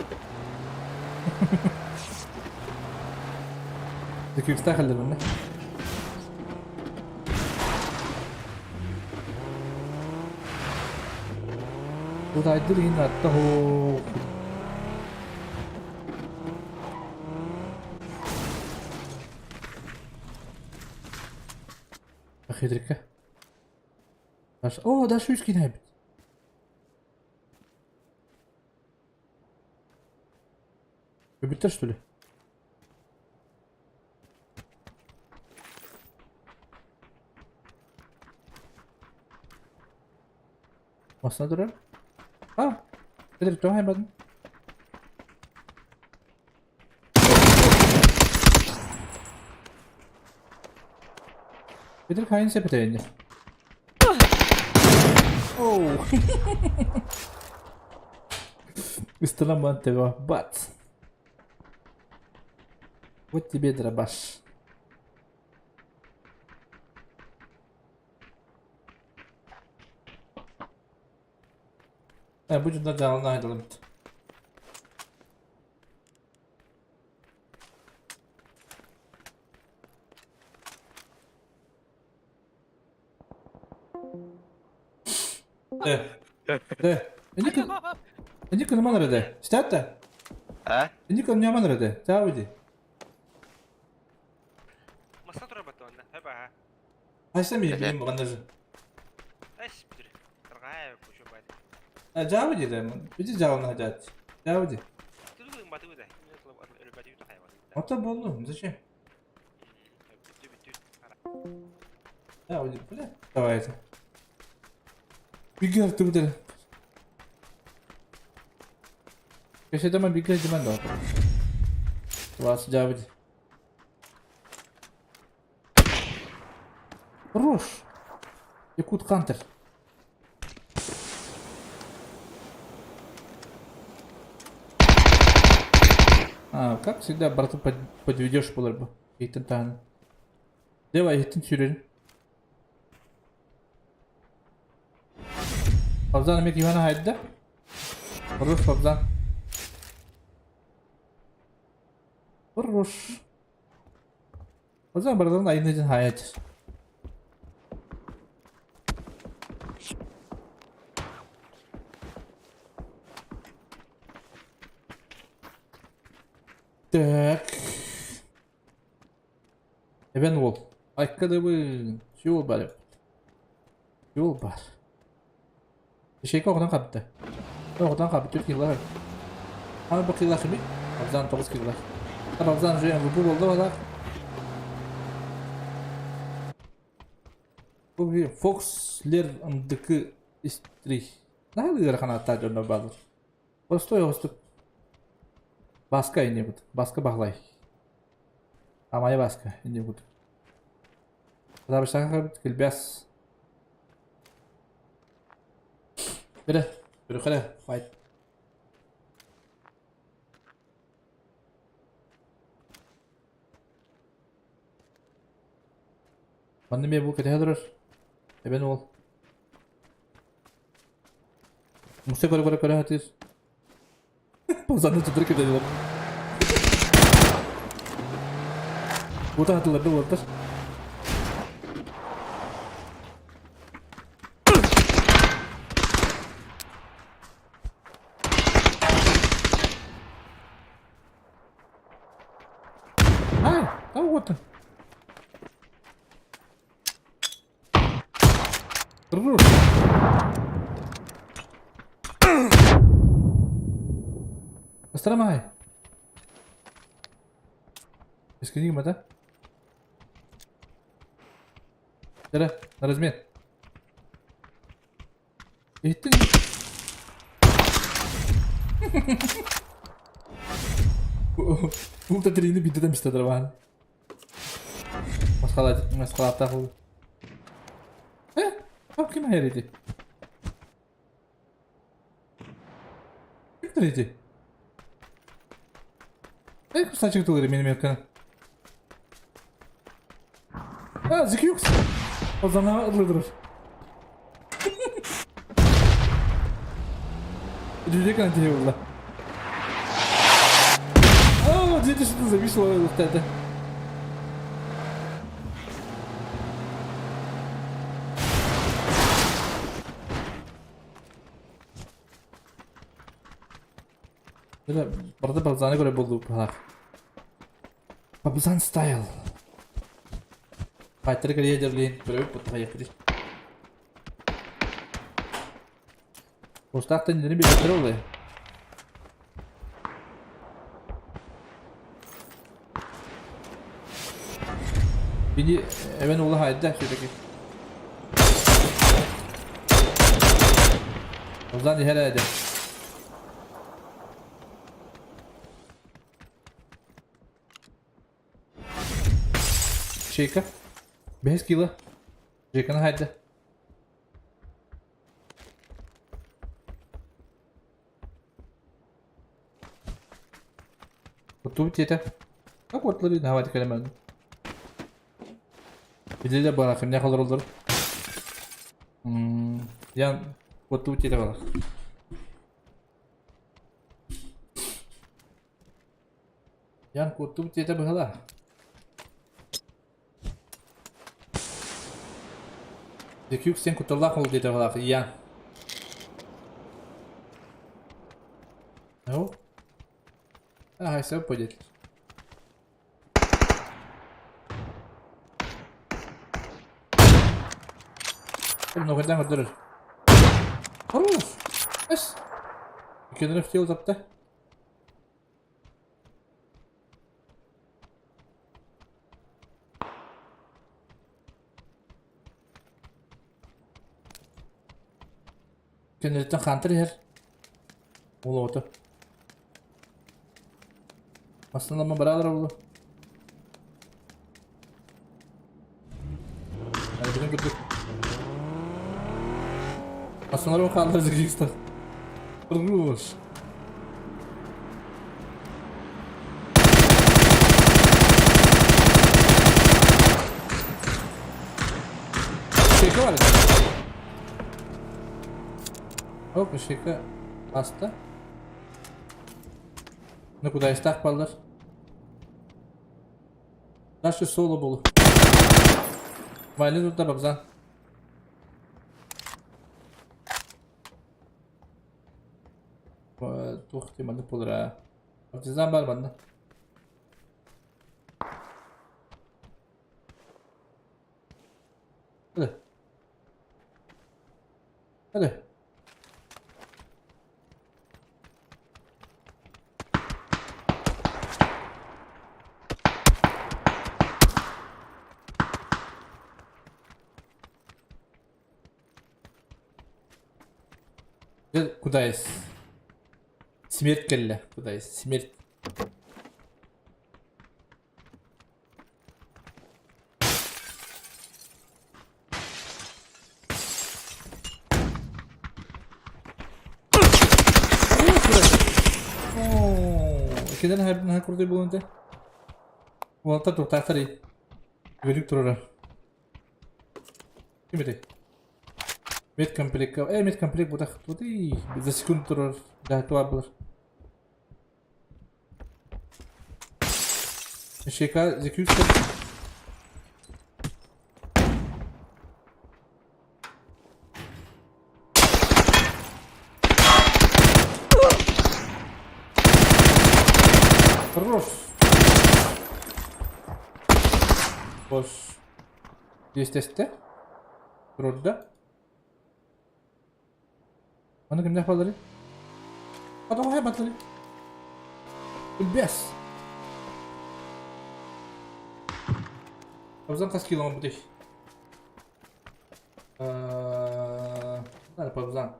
Таких халлермын. Лутайдыр на то. Ахидрика. О, даже үскин хайбит. Көбүттэр что ли? Масына турар. А, Петр, кто хайбадын? Петр хайын сепетейинде. Оу. Ыстыламан тебе. Бац. Вот тебе дробаш. А, будет на дал Э. Э. Иди к нам рede. Стата? А? Иди к нам рede. Чао иди. Айса ми билим бандажы. Дьаабы диэтэ. Ити дьаабыны хадьаат. Дьаабы ди. Ото боллу, зачем? Дьаабы ди, бля. Давай это. Бигер ты бутер. Кэсэтема бигер диман да. Вас дьаабы ди. Хорош. Якут Хантер. А, как всегда, брату под, подведешь булар бу. Иттин таһын. Давай, иттин сүүрэрин. Фабзан эмиэ киһи хайда. Хорош, Фабзан. Хорош. Фабзан барытын айын хайат. Так. Эбэн уол. Айккадыбын. Сюл бар. Сюл бар. Шейка оҕунан хапта. Оҕунан хапты 4 килла. Аны бу килла хими. Абзан 9 килла. Абзан же бу болду бала. Бу bir Fox лер ындыкы истри. Наһаа ыарахан ааттаах дьоннор бааллар. Простой оҕустук Баска иннибит. Баска баһылай. Амайа Баска иннибит. Кылабышаха килбэс. Бere, бere fight. Манна эмиэ бу кэтэһэ турар. Эбэн уол. Муса көрө-көрө көрө сатыыр. Паузаны тутар кэтэһэлэр. Ута хатыларда уолаттар. Ай, там вот он. Хорош. Астрамай. Эскини мата. Тара, на размен. Иһиттин. Бул да трини бидден мистер баан. Масхалааттаах ол. Э, ким хайрити? Ким ити? Э, кусачык тулары менин мекана. А, Зикюкс. Озана ылыдырыр. Дүйдек антиhe булла. Аа, дьэ что зависло вот это. Барда Бабзаны көрө болду баалар. Бабзан стайл. Файтер кэлиэ дьэрлиин көрөбүт буттаҕайыахпытый. Кустаах тэннэри биэрбэттэрэ буолуо. Бини эбэн уола хаайда все-таки. Озан иһэр ээ Шейка. Бэһис кило. Жеканы хайда. Оттубут диэтэ. Как отлары давайте кэлэмэн. Билэлэр бара кимнээх олороллор. Ян оттубут диэтэ бала. Ян куоттубут диэтэ быһыла. Декюк сен кутталлаах ол диэтэ быһылаах Ян. Ну? Ага, все будет. Много дам көрдөрөр. Хорош! Эс. Кенер фтил тапта. Көннөрүттэн хаантар иһэр. Уол оҕото. Массыыналама бараалар буолуо. Арбытын курдук. Массыыналар хааллар зигистар. Хорош. Шейка бар. Оп, шейка аста. Ну куда истах баллар. Дальше соло болу. Вайли тут бабзан. Тух ти манны пулра. Партизан бар манна. Hadi. Hadi. Куда есть? Смерть кэллэ. Куда есть? Смерть. Кэлэн наһаа курдук буолуон этэ. Уолаттар туохтаахтар ий. Үөрүк турара. Ким этэй? Медкомплекка. Э, медкомплект бутах тутый. За секунду турар. Да, туар булар. ŞK 240. Хорош. Бош. Естественно. Турда. Аны кимнээх балларый? Атаҕа батлары. Бес. Абзан хас кило бутый. Надо пабзан.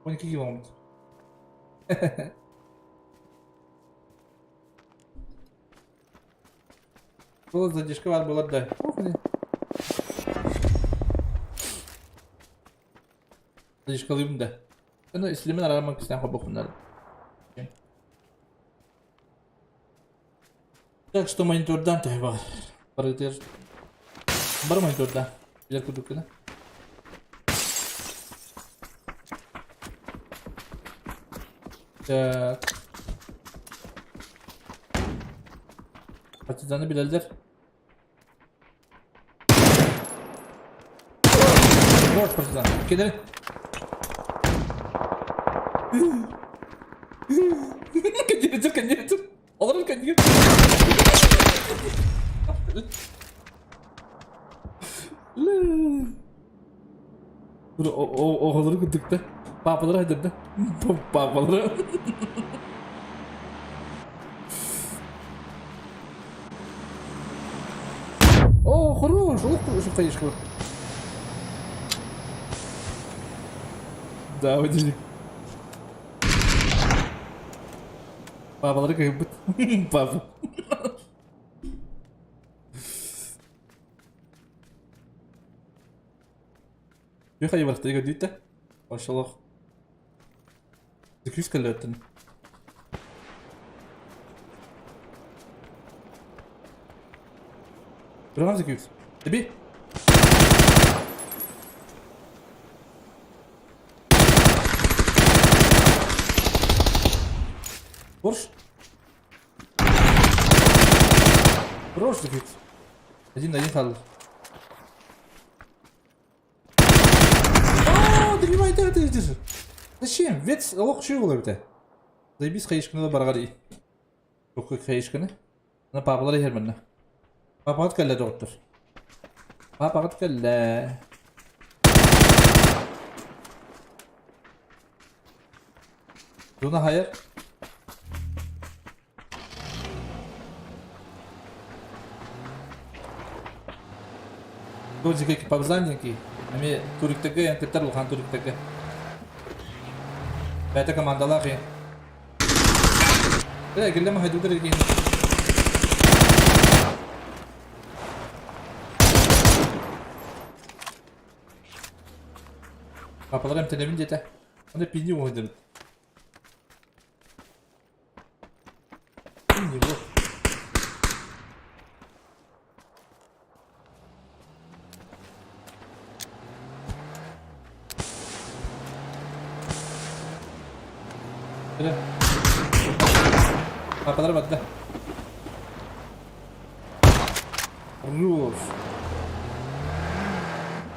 12 кило бут. Была задержка бар была да. Задержкалыйбын да. Аны ислемен арараман кисен хобохуннар. Так что монитордан төһө бар. Барытыр. Бар мониторда. Билер курдук гына. Так. Партизаны билэллэр. Вот партизан. Кидай. Кандидатур, кандидатур. Олорор кандидатур. Оҕолору курдук да. Папалара айдырда. Папалара. О, хорош! Ох, что конечно. Да, выделили. Папалары как будто. Папа. Выходи, брат, ты говорит, Пошел. Закрыть калертын. Прям закрыть. Тебе? Порш? Хорош закрыть. Один на один халыр. Аа, добивай, да, ты держи. Зачем? Вет олох үчүгэй буолар эбитэ. Заебись хайышканы да бараҕар Рукка хайышканы. На папалар иһэр манна. Папаҕыт кэллэ доҕоттор. Папаҕыт кэллэ. Зона хайар. Тоже павзанники. Эми туриктарга эн кыттар улахан туриктарга. Бэйэтэ командалаах ин. Э, киллэм хайдуудар эргин. Папалар эмтэнэбин диэтэ. Аны пини уһуйдубут. Пини бу. Эрэ. Папалар барда. Руф.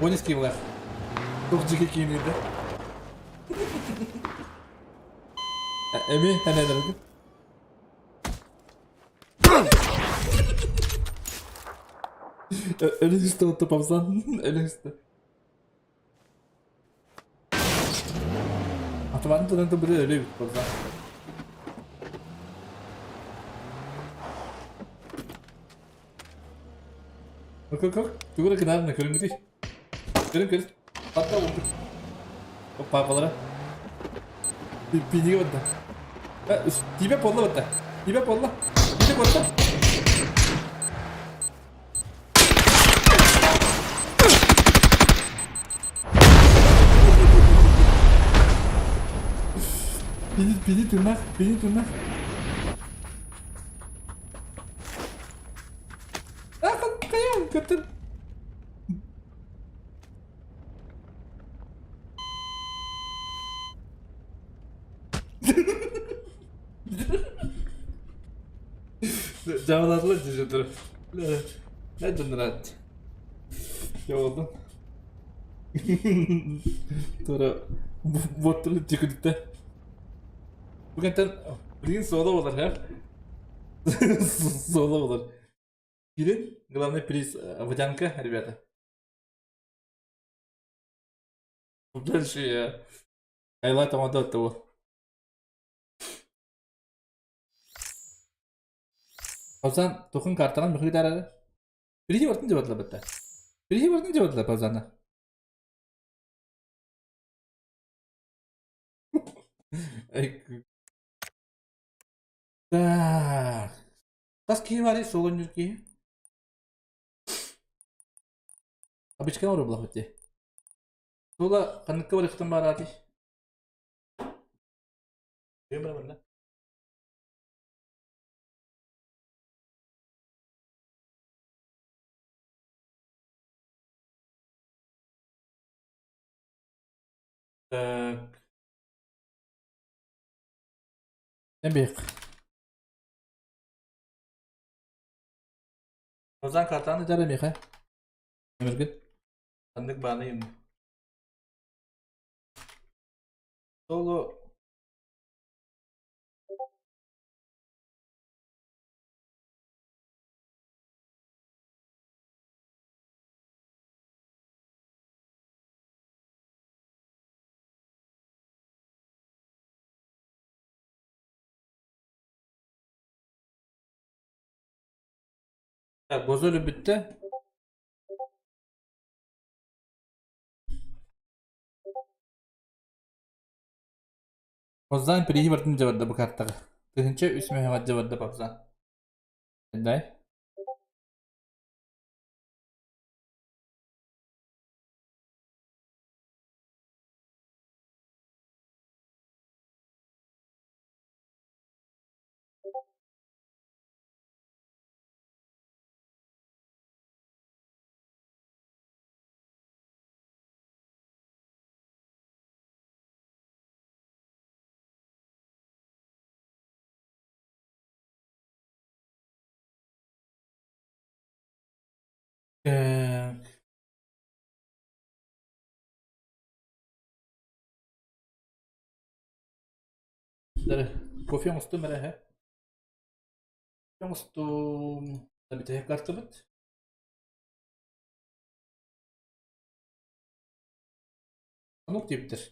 Понески булар. Туох дьиги киинирдэ. Эми хананаргы. Өлүн үстэ отто папсан. Өлүн үстэ. Автоматын тынан тыбыры өлө эбит папсан. Кок кок кок. Тугура кынаарына көрүҥүтүй. Көрүн көрүн. Хатта урдук. Папалара. Пиниге барда. Тиибэ буолла барда. Тиибэ буолла. Тиибэ буолла. Пини, пини тынах, пини тынах. А, хайа, көтөр. Дьаалаатылар дьижетер. Не дьоннорат. Жолдун. Тура боттулу тикүлүттэ. Бүгүнтэн билигин суола болар, ха? Суола болар. Кирин, главный приз водянка, ребята. Дальше я. Айла тамада того. Павзан тухын картанан мөхү дарары. Бириһи бартын деп атыла бітті. Бириһи бартын деп атыла Павзана. Так. Тас киһи барый, суолун киһи. Обычка оҥоро буоллахпыт дии. Суола ханныкка барыахтан баараатый? Барна. Так. Эмбиэх. Озан картаны дара миэхэ. Өмүргүн. Ханнык бааный Соло Так, бозолу бүттэ. Озан приһи бартын дьабарда бу картаҕа. 1003 мөһөҕө дьабарда папсан. Дай. Так. Кофе оҥостум эрэ эһэ. Кофе оҥостум. Бүтэһик картабыт. Оннук диэбиттэр.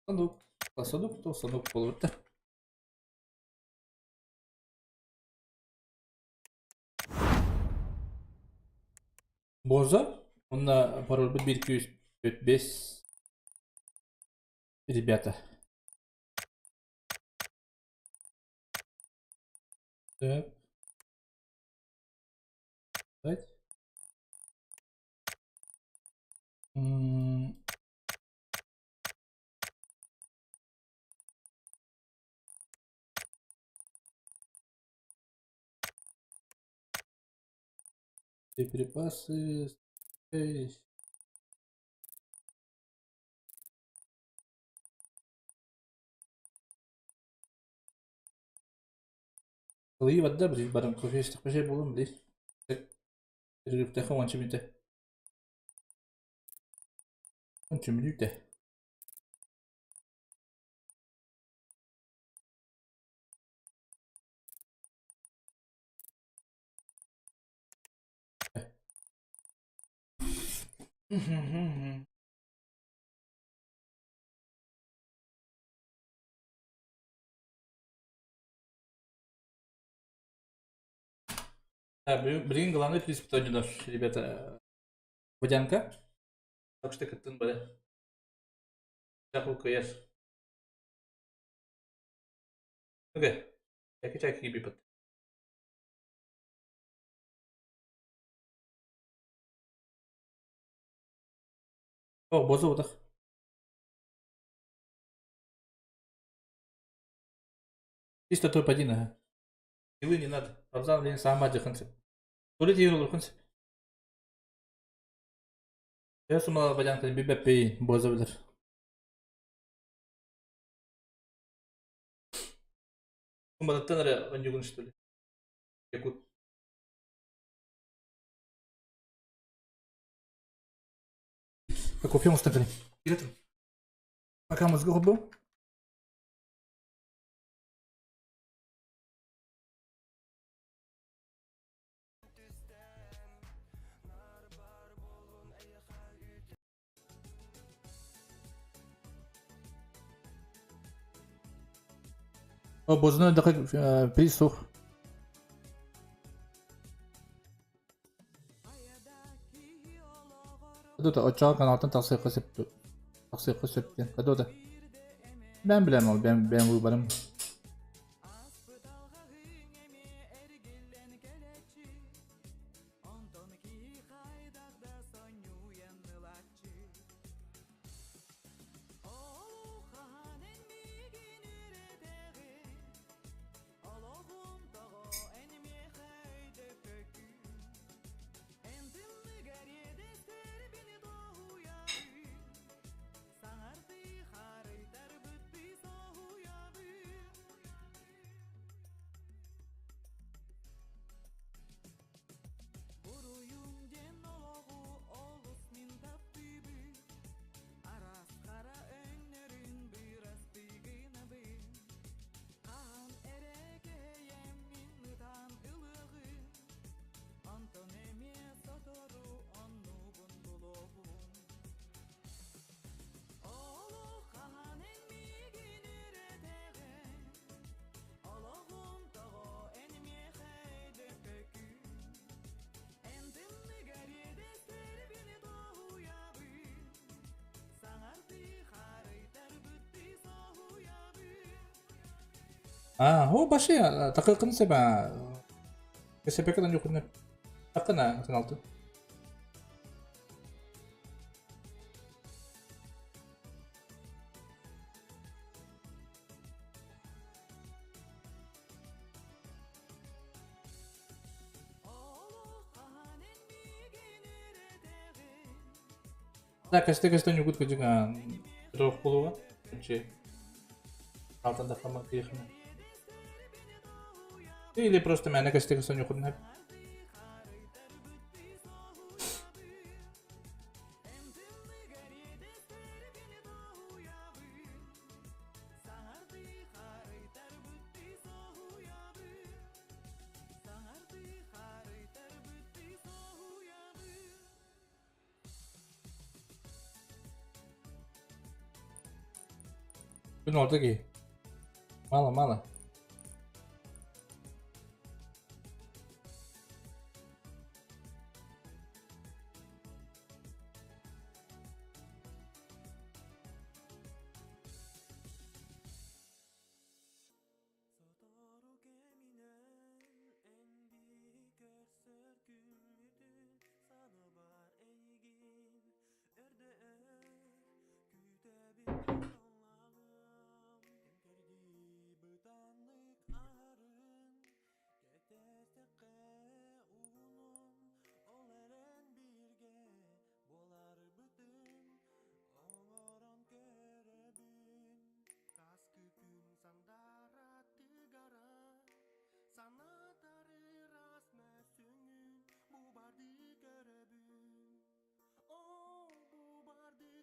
Санук. Санук то санук болбут. Боза. Онно парольбут 1 2 3 4 5. Ребята. Так. Давайте. Припасы. Кылыйы бадда били баран кофе истэхпэ буолун били. Перерывтэхэ уонча мүнүүтэ. Уонча мүнүүтэ. Да, блин, главный приз кто не ребята. Водянка. Так что кыттын бары. Чакыл кыйар. Окей. Чаки чаки кибипат. О, бозу утах. Чисто топ-1, ага. Силы не надо. Абзан, блин, сама диханцы. Тули ти юрул. Я сумала водянка бибепи боза билер. Кумбадаттан эрэ онньугун что ли? Якут. Кофе устакали. Пока мозгу был. О, бозуна даха приз сух. Кадота очоға каналтан тақсыйқы сөп. Тақсыйқы сөптен. Кадота. Ben bilem ol, ben выборым. А, о, баши, такы себа. Кесепекадан юкуна. Такына каналты. Да, касте касте нюкут кыжыга. Рох болуга. Чи. Алтанда хамак кыйхна. Или просто меня касте касте нюкут. Күн орда киһи. Мало, мало.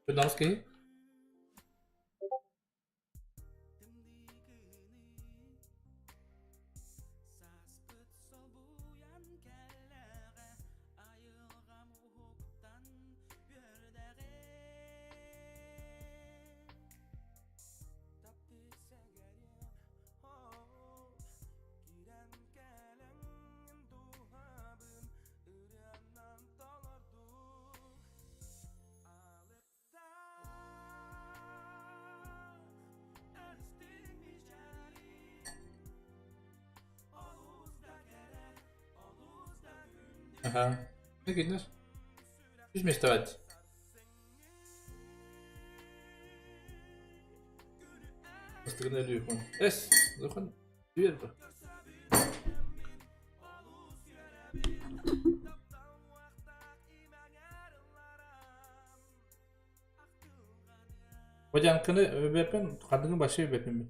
Күн аҕыс киһи. Ага. Кинилэр. Үс миэстэ баар. Бастакы Өлүөхүн. Эс, Өлүөхүн үөр бу. Водянканы өбөппүн, хандыгын башы өбөппүн.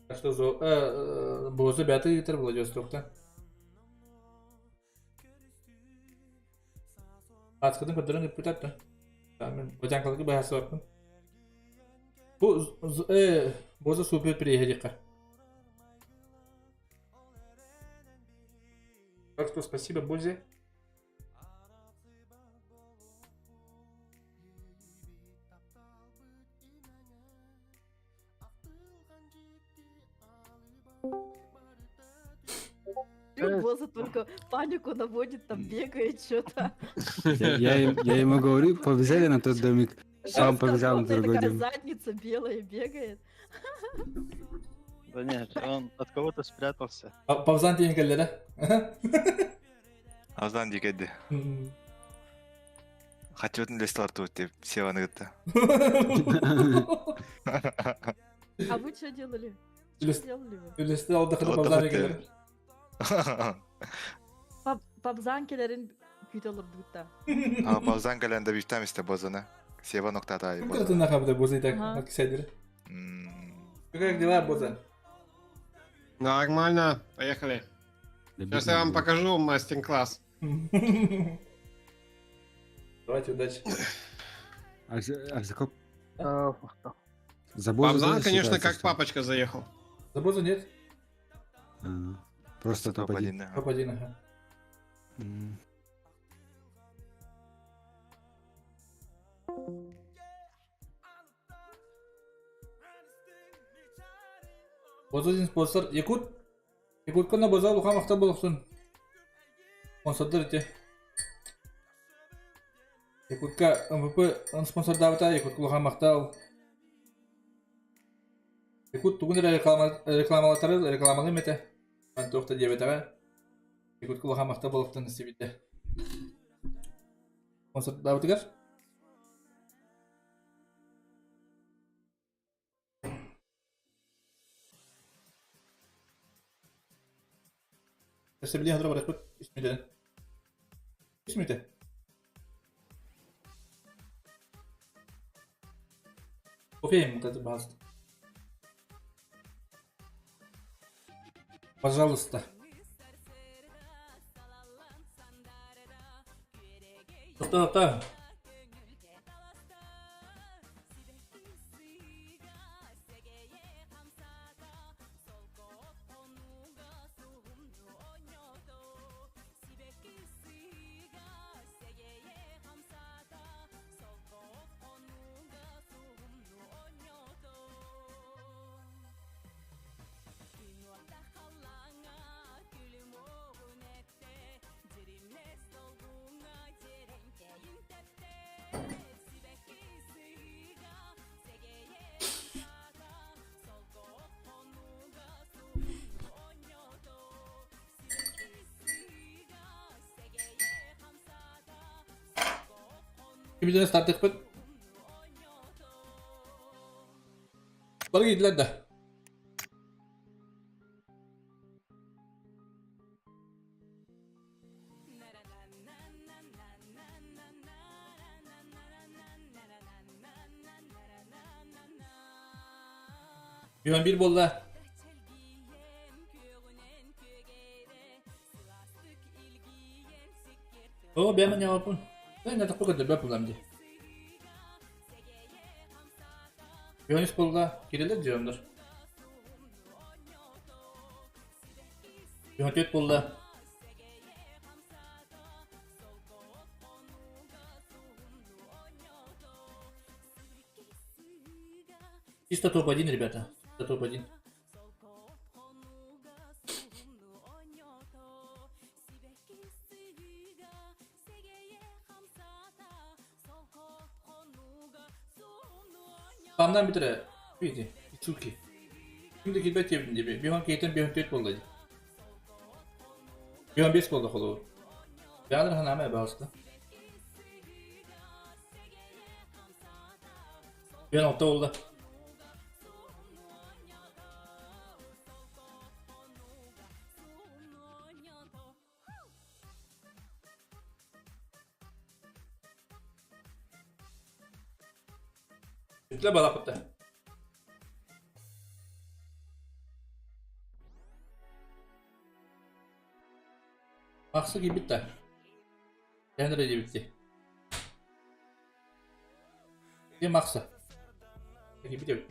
Так что Бозу бәті ыытар Владивостокта. Ааскытын көрдөрөн ыппытар да. Мен Водянкалыгы быһаарсыбаппын. Бу Боза супер приехали. Так что спасибо, Бозе. Боза только панику наводит, там бегает что-то. Я ему говорю, побежали на тот домик. А он побежал на Жестко, другой такая домик. задница белая бегает. Да нет, он от кого-то спрятался. Павзан диэн кэллэрэ. Аздан дикеди. Хачыбытын лесталар туут деп Севаны кытта. А вы что делали? Что делали вы? Үлесте алдықыны Павзан кэллэрэ. Пабзан келерин күйт олордугутта. А Павзан кэлэнде биштам исте бозаны. Сева ноктата. Ким кырытына хабда Боза и так Максайдер. Как дела, Боза? Нормально, поехали. Сейчас я вам покажу мастер-класс. Давайте, удачи. А за кого? За Бозу Павзан, тоже конечно, считается, как что ли? папочка заехал. За Бозу нет? А, просто топ-1. Топ-1, ага. Боза один спонсор. Якут. Якуткана Боза улахан махтал буолуохтун. Спонсордар ити. Якутка МВП он спонсордаабыта Якутка улахан махтал. Якут тугун эрэ рекламалатары рекламалыым этэ. Ман туох да диэбэтэҕэ. Якутка улахан махтал буолуохтун истибитэ. Спонсордаабытыгар. Өссө билиэн сотору барыахпыт үс мүнүүтэнэн. Үс мүнүүтэ. Кофе им вот это, пожалуйста. Пожалуйста. Тоқта, тоқта. Кимитин стартыахпыт. Бары киирдилэр да. Түһэн биир буолла. Оо, бэйэм анньаҕаппын. Эн атахпы көрдөрбөт буоллам дии. Түһэн үс буолла. Кирилэр дьоннор. Түһэн түөрт буолла. Чисто топ-1, ребята. Чисто топ-1. Памнан бүтэрэ. Види, Ицуки. Ким да килбэт диэбитин диэби. Биһон кейтен биһон төрт буолла дии. Биһон бес буолла холобур. Бэҕэлэр ханаама эбаҕыста. Биһон алта буолла. Үтле балапытта. Бахсы киирбит да. Эн эрэ диэбитти. Ким Макса? Киирбит эбит.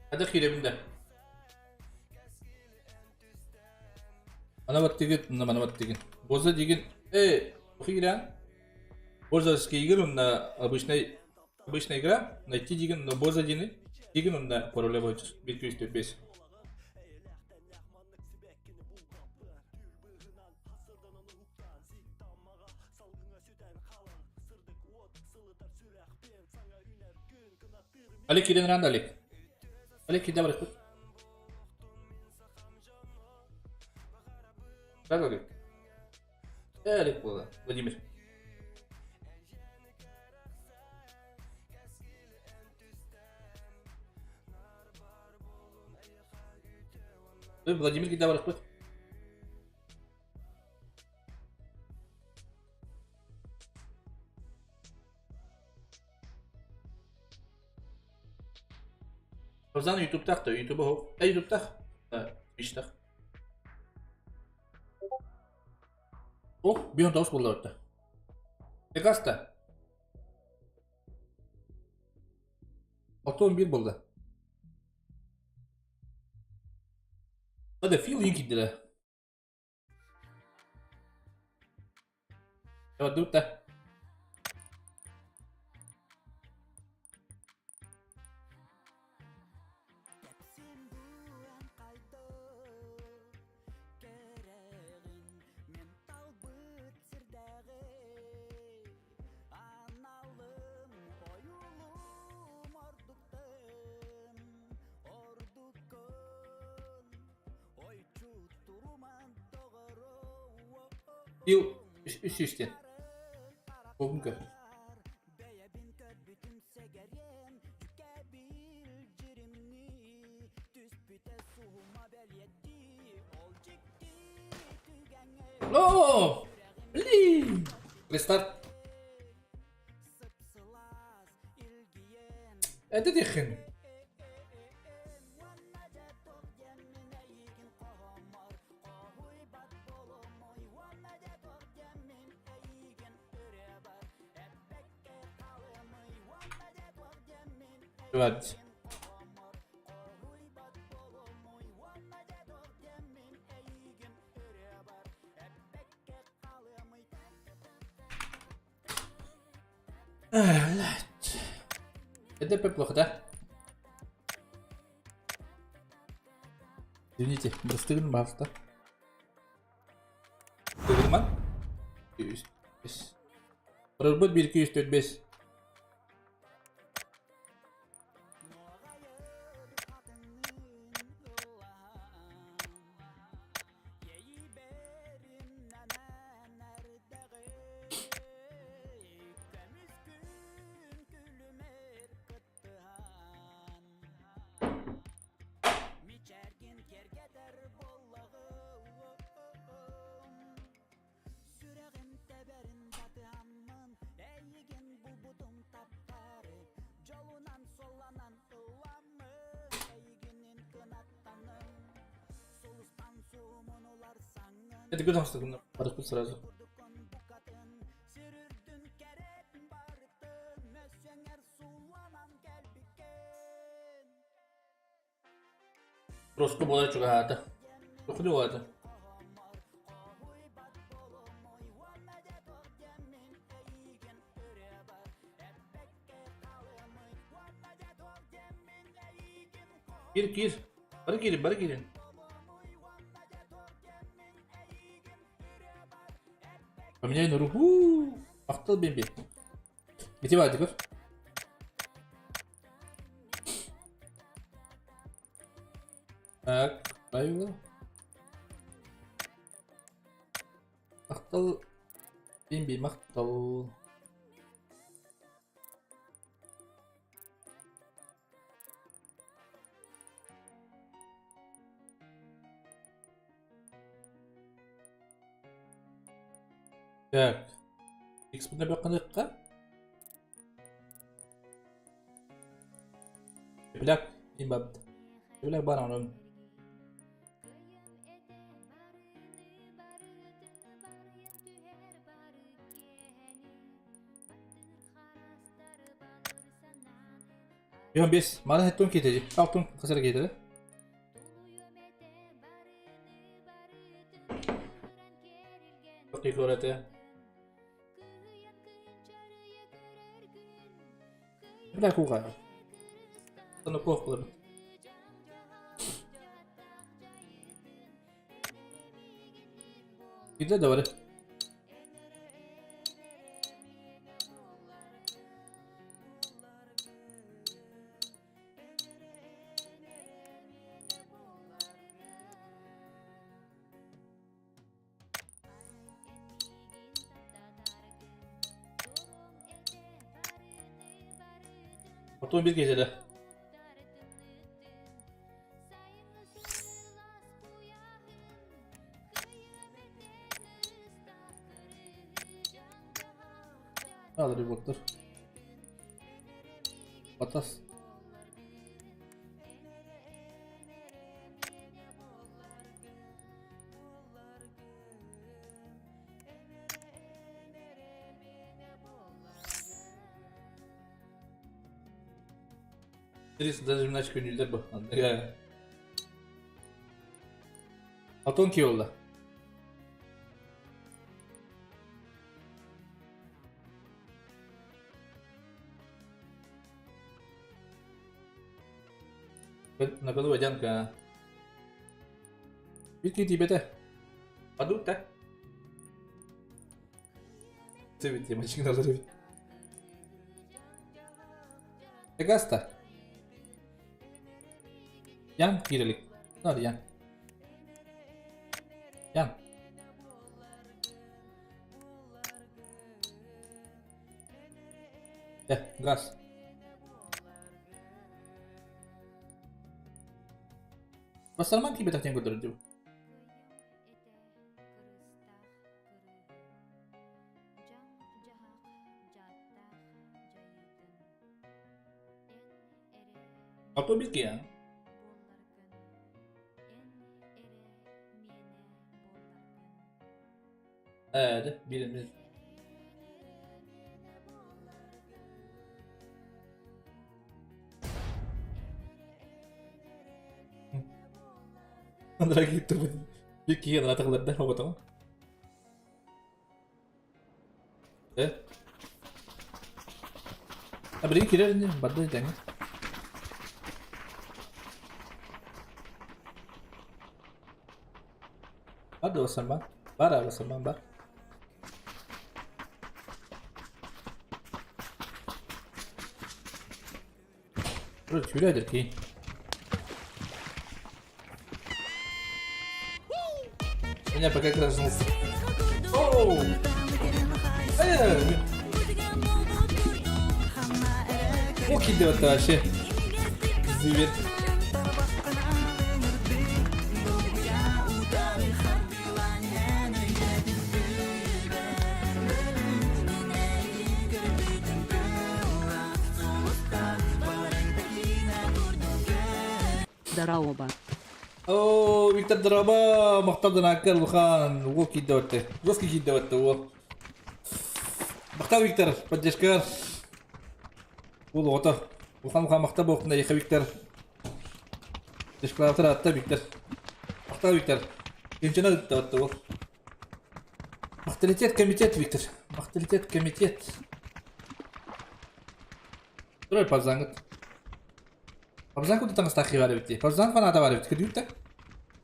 Хадах киирэбин да. Ана баттыгыт, мына мана баттыгын. Боза деген, э, киирэн. Боза игр, онна обычный обычная игра, найти деген, но боза дени, деген онна пароля бойынша 1 2 3 4 5. Олег киирэн ранда Олег. Олег киирдэ барыппыт. Так, Олег. Олег буолла. Владимир. Владимир киирдэ барыппыт. Озан ютубтах да, ютуба хоп. Э, ютубтах. Твичтах. Ох, бион тоғыз болды өтті. Экаста. 6-11 болды. Hadi feel iyi gitti. Evet, dur da. Ил үс үстен. Болғын көр. О! Блин! Рестарт. Это дихин. Evet. Evet. Это плохо, да? Извините, достыгын бафта. Тыгырман. 205. Прорбот 1 2 3 4 5. Это куда барыппыт сразу. Роско буолар чугаһаата. Туохуну буолаата? Кир, кир. Бары киирин, бары киирин. Поменяй нору. Махтал бемби. Ити баады көр. Так, правило. Махтал бемби, махтал. Так. X бакыныкка. Бляк, имбабд. Бляк бар анын. Йон бес, мана хеттон кетеди. Алтын касар кетеди. Көрөтө. Бля куга. Аны плохо кылыр. Киде да бар. Потом bir gecede. Alır bir bottur. Batas. Birisi даже иначе күнүлдер бу. Атон ки oldu. На водянка. Битки тебе-то. Падут-то. Ты ведь темочки надо Гаста. Ян кирилик. Надо Ян. Ян. Газ. Басарман кибет атен көтөрдү. Автобус я. Evet, bilin Andra gitu. Бики ана тагыларда хоботоң. Э? А блин, кирер не барды дәң. Барды осарман. Бар осарман бар. Вроде тюрядер ки. Меня пока крашнулся. Оу! Ох, идет вообще. Зивет. Дараоба. Оо, Виктор Дороба, махтал донаккар улахан уол киирдэ батты. Жесткий киирдэ батты уол. Махтал Виктор, поддержкар. Уол оҕото. Улахан улахан махтал буолтун эйиэхэ Виктор. Поддержкалаабытар аатта Виктор. Махтал Виктор. Кимчена ыытта батты уол. Махталитет комитет Виктор. Махталитет комитет. Турар павзаҥҥыт. Павзан куда таҥастаах киһи баар эбит дии. Павзан фаната баар эбит. Кырдьык да?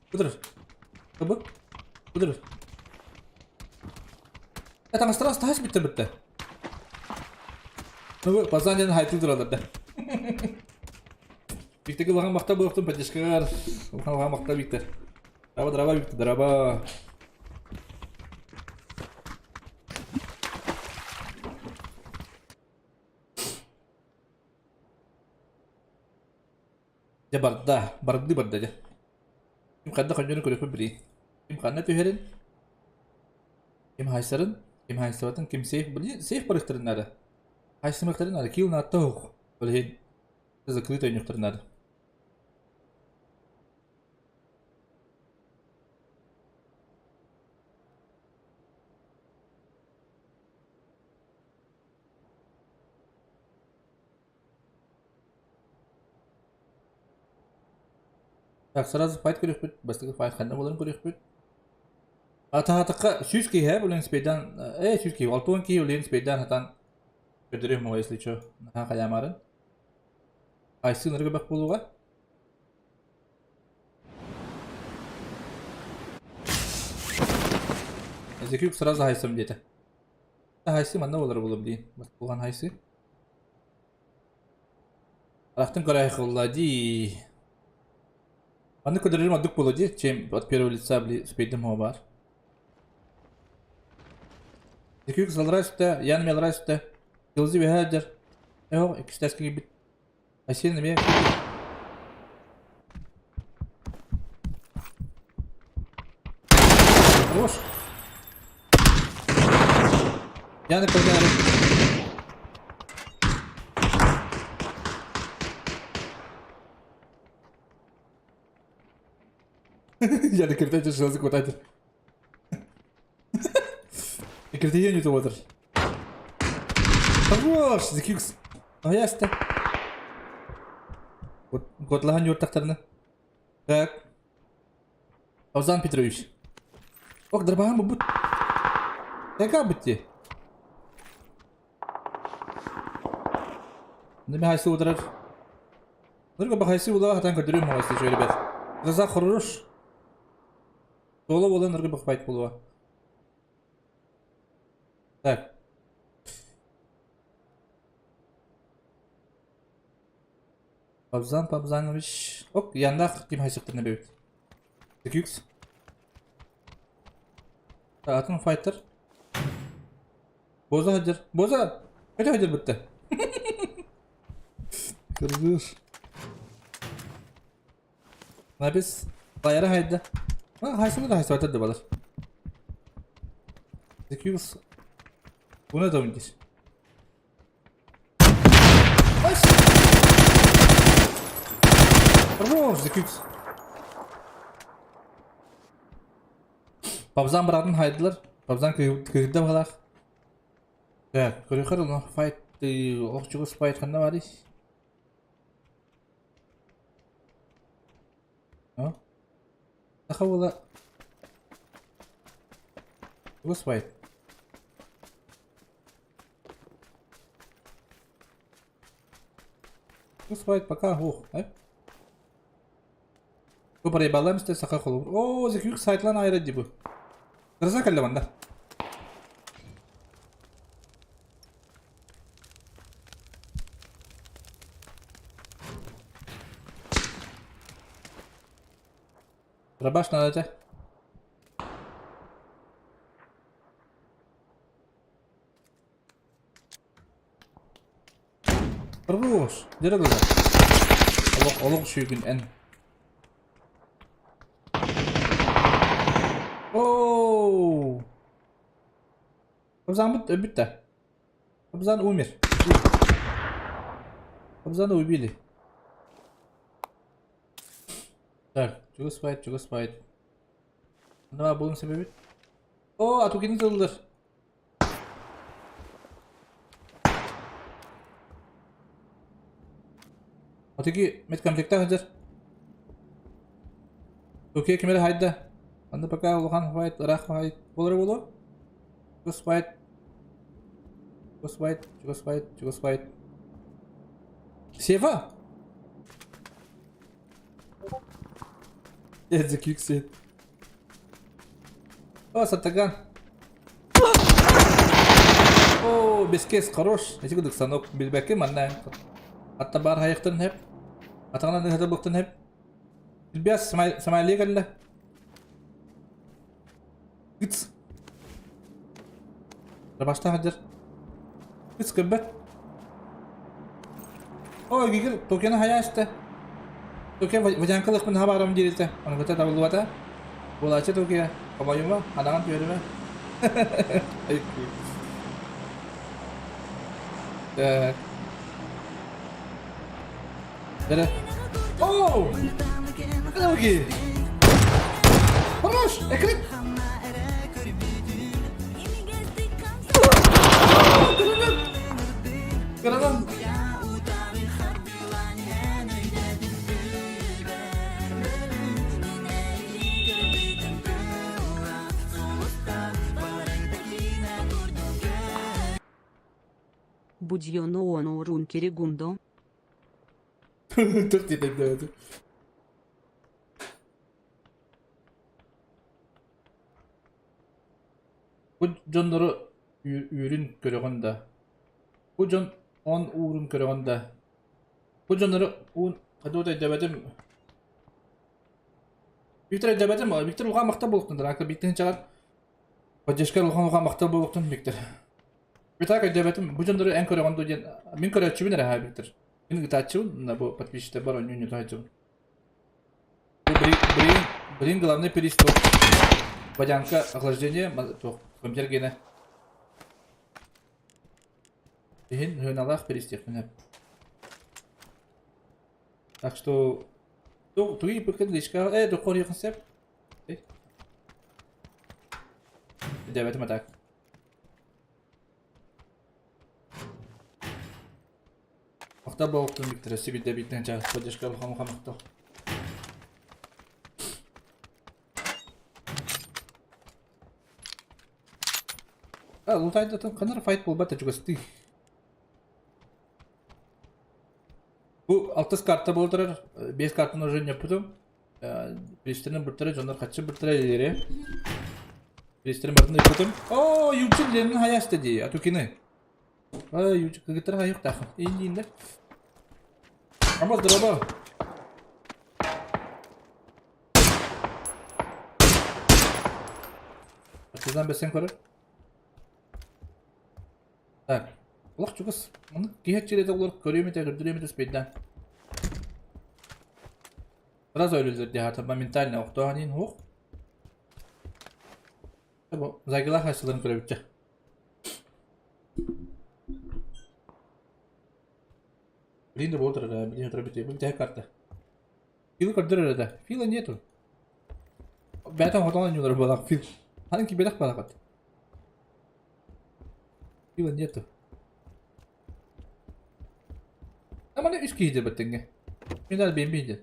Кудыр. Кыбы. Кудыр. Э, таҥастара астаһас бүттэ бүттэ. Ну, Павзан диэн хайтыы туралар да. Викторга улахан махтал буолуохтун поддержкаҕар. Улахан улахан махтал Виктор. Драба, драба, Виктор, драба. Дьэ барда, бардыы барда дьэ. Ким ханна хонньорун көрүөхпүн билиий. Ким ханна түһэрин, ким хаайсарын, ким хаайсыбатын, ким сейф, блин, сейф барыахтарын наада. Хаайсымыахтарын наада, киил наатта оһох. Ол иһин закрыт ойнуохтарын наада. Так, сразу файт көрүөхпүт. Бастакы файт ханна буоларын көрүөхпүт. Атаатахха сүүс киһи ээ булен спейдан ээ сүүс киһи 60 киһи улен спейдан хатан көрдөрүөх моҕой если чё наһаа хайаамаарын. Айсыы нырга бэх буолуоҕа. Эзекюк сразу хайсам диэтэ. Хайсы манна буолар буолуо блин. Булган хайсы. Арахтын көрөйхулла дии. Маннык көрдөрөрүм ордук буолуо дии, чем от первого лица били спейдим хоо баар. Икки салрай үстэ, Ян мелрай үстэ. Кылзы үөһээ дьэр. Эһо иккистэс киирбит. Айсен эмиэ Хорош. Яны көргөн Яны киртәче шылзы котайтыр. Киртәйен ютып отыр. Хорош, Зикюкс. Аяста. Котлахан юртактарына. Так. Озан Петрович. Ок, дарбахан бу бут. Тека бутти. Неме хайсы отырар. Нырга бахайсы була хатан көрдөрүм моҕойсы ребят. Глаза хорош. Соло була нырга бахпайт була. Так. Пабзан Пабзанович. Ок, яннах ким хайсыктырны бэбит. Текюкс. Атын файтер. Боза хадыр. Боза! Қайда хадыр бітті? Кыргыз. Набис. Дайра хайда. Хайсыны да хайсы да балар. Текюкс. Буна да үндир. Хорош, Зекюкс. Пабзан быратын хайдылар. Пабзан кыһырда баҕалаах. Так, көрүөхэр ону файт олох чугас файт ханна барый? А? Саха буола чугас файт. Чугас файт пока ух, э? Бу барайбаллаам истэ саха холобур. Оо, зекюк сайтлан айра дии бу. Гроза кэллэ манна. Рабаш надо этэ. Хорош! Дere глаза. Олох, олох сүүгүн эн. Оу! Абзан бүттэ. Абзан умер. Абзана убили. Так. Чугас файт, чугас файт. Онно буолун себебит. О, атукини тыллар. Отуки медкомплектах сылдьар. Токио ким эрэ хайда. Анда пока улахан файт, ыраах файт буолара буолуо. Чугас файт. Чугас файт, чугас файт, чугас файт. Сева! Эдзекюкси. О, сатаган. О, бескес хорош. Эти кудук санок билбэккэ манна. Атта бар хайыктын хеп. Атаҕынан ыһата буктун хеп. Билбэс самайлыы кэллэ. Ыц. Рабаштан сылдьар. Ыц көрбөт. Ой, гигер, Токиону хайа истэ. Токио водянкалыахпын наһаа баҕарабын диир этэ. Ону табыллыбата. Буолааччы Токио. Хомойума, ханаҕын түһэримэ. Так. Эрэ. Оу! Ноги! Хорош! Экрит! Кыранан! Будьоно оно рункерегундо. Тух диэтэ Бу дьоннору үүрүн көрөҕүн да? Бу дьон он уурун көрөҕүн да? Бу дьоннору уун хадуу өйдөөбөтүм. Виктор өйдөөбөтүм. Виктор улахан махтал буолуохтун драка биттин чаҕар. Поддержка улахан улахан махтал буолуохтун Виктор. Витак өйдөөбөтүм. Бу дьоннору эн көрөҕүн дуу диэн мин көрөөччүбүн эрэ Виктор. Мин ыытааччыбын, бу подписчиктарбар оонньуу сылдьабын. Бу блин, блин, главный приз туох водянка охлаждение туох компьютер гиэнэ. Иһин сыаналаах приз диэхпин Так что тугу иппиккин личка дохуор сөп. Дэбэтим атак. Махтал буолуохтун Виктор, өссө биирдэ биирдэн чаас поддержка улахан улахан махтал. А, лутайдатын ханар файт буолбат чугастыы. Бу алтыс карта буолтарар, биэс картаны уже ньоппутум. Биэстэрин быртара дьоннор хаччы быртара диэри. Биэстэрин бартын ыппытым. Оо, Юджин Ленин хайаста дии, атукины. Ай, Юджин кыгыттар хайыктаах. Иин Ама здорово. Партизан бэсэн көрөр. Так. Олох чугас. Маны киһи чирете олор көрүөм этэ, көрдөрүөм этэ спейдан. Сразу өлөллөр дии аата моментально охтоон иһин уһук. Бу Загила хайсыларын көрөбүтчэ. Блин да буолтар да, блин отыр бите, бу бите карта. Фила көрдөр да. Фила нету. Бәтен хотон ойнуулар буолах фил. Ханын кибелэх балакат. Фила нету. Аманы үс киһи дебеттенге. Мен әлі беймейді.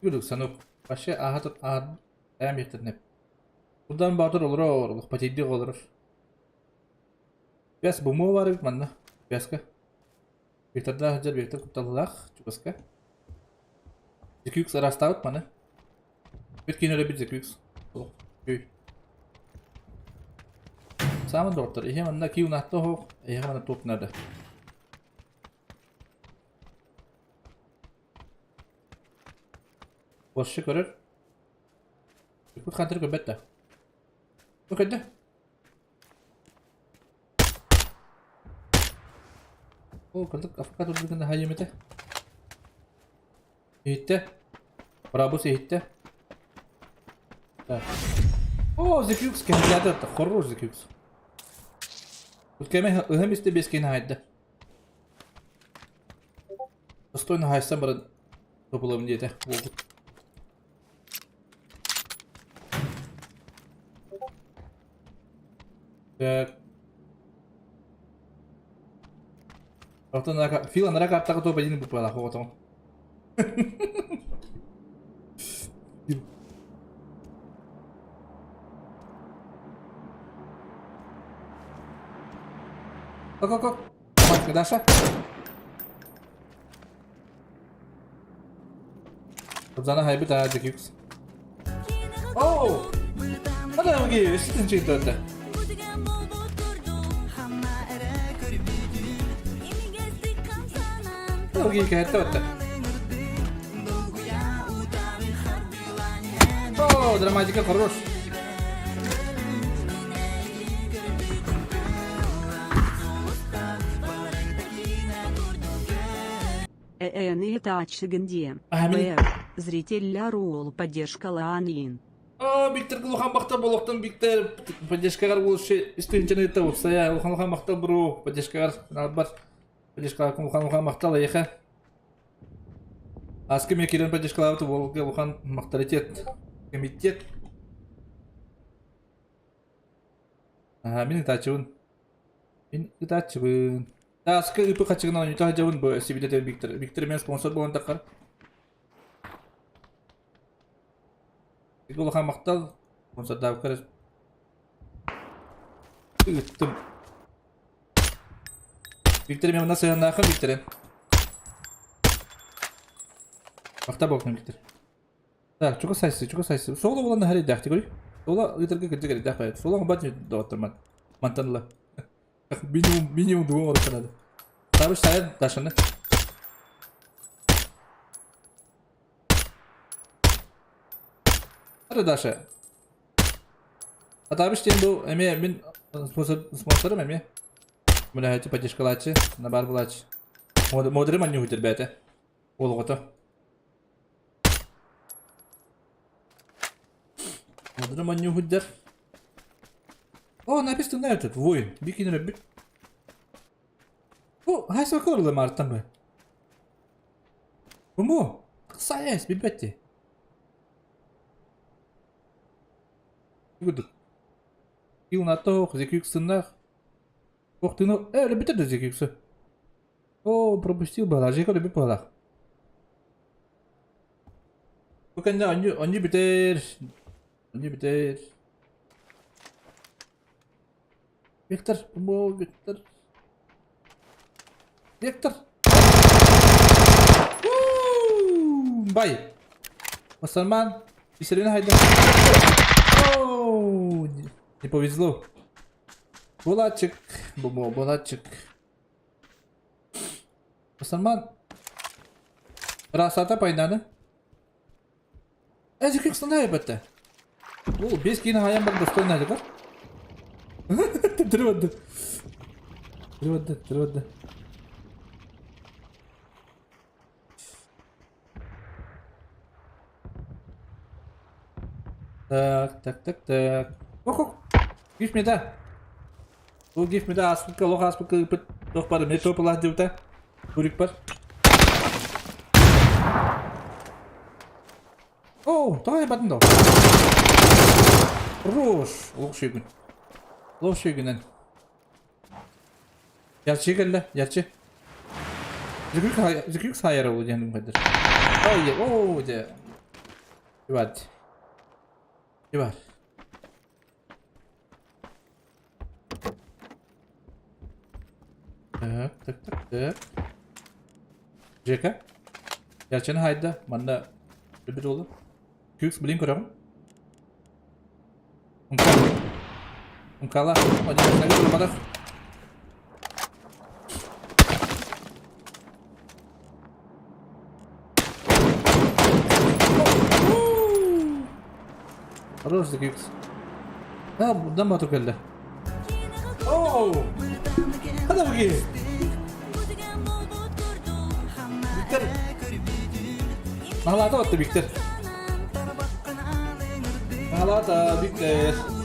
Күлүк санок. Вообще ааһа ааһ эм иһтэрнэп. Урдан Баатыр олорор, олох патиддик олорор. Бэс бумуо баар эбит манна. Бэска. Виктордаах сылдьар Виктор кутталлаах чугаска. Зекюкс араастаабыт маны. Бүт киин өлөбүт Зекюкс. Олох өй. Сааман доҕоттор, иһэ манна кии унаатта оһох, эһиэхэ манна туох наада. Борщи көрөр. Бүппүт хантыр көрбөт да. Бу көрдө. О, кырдык афка турдугун хайым этэ. Иһиттэ. Брабус иһиттэ. Так. О, Зекюкс кэһэлээтэ. Хорош Зекюкс. Тут кэме ыһым истэ бескейн хайда. Достойно хайсан баран. Топулабын диэтэ буолбут. Так. Оттон Фил анара картаҕа топ один буппалаах оҕотоҕун. Ок, ок, ок. Матка Даша. Зана хайбыт аа дикикс. Оу! Хада мги, өстүн чыйтырды. Мги кәтті отты. О, драматика хорош. Э-э-ны Б. Зритель Рул поддержка Лаанин. О, Виктор Глухан бахта болохтон Виктор поддержкагар болушу истинчен ыта упсая улахан улахан махтал бро поддержкагар налбар поддержкагар улахан улахан махтал эйха Аскы мен кирен поддержкалабыт болга улахан махталитет комитет Ага, мин ытаачыбын. Мин ытааччыбын. Тааска ыпы хачыгынан оонньута сылдьабын бу сибилэтэ Виктор. Виктор мен спонсор буолан таххар. Улахан махтал. Спонсордаабыккар ыыттым. Виктор мен мына сыһыаннааххын Викторы. Махтал буолтун Виктор. Так, чугас сайсы, чугас сайсы. Соло булан наһар эрдээхтик көрүй. Соло ыытарга кырдьык эрдээх баайыт. Соло бат доҕотторман. Мантан ыла. Минимум, минимум двум оруха надо. Табыш сайын Дашаны. Hadi Даша. Атабыш диэн бу эмиэ мин спонсор, спонсорым эмиэ. Мөлөһөччү поддержкалааччы, набар булааччы. Модерым анньуһутер бэйэтэ. Уол оҕото. Модерым анньуһутер. О, написано этот, воин. Бикин рэббит. Бу, хайсы көрүлэ мартан бу. Бу Сайес, билбетти. Курдук. Илнатох, зекюксыннах. Охтыны, э, өлбүтэ да зекюксы. О, пропустил была, жека өлбүт буолах. Бу кэннэ онньу, онньу бүтэр. Онньу бүтэр. Виктор, бу Виктор. Виктор. Бай. Мусульман. Исерин хайда. Оу, не повезло. Булатчик. Бу булатчик. Мусульман. Расата пайданы. Эзикик сынай бетте. Бу бес киин хайан бар достойный бар. Түрү Түрү түрү Так, так, так, так. Ох, ох. Give me that. Бу give me that. Аспыкка, лох аспыкка ыпыт. Тох бар, мен топ ылах диута. Курик бар. О, тоҕо айбатын доо? Хорош! Олох үчүгүн. Олох үчүгүнэн. Ярчы кэллэ, ярчы. Зүкүк саайара ол диэн хайдар. Ой, оо, дьэ. Иват. Ивар. Так, так, так, так. Жека. Ярчыны хайда, манна өлбүт уолу. Күкс билин көрөҕүн. Умкала. Умкала. Один Хорош Зикикс. Да, да батыр кэллэ. Оу! Хада буги! Виктор! Наһалаата батты Виктор. Наһалаата Виктор.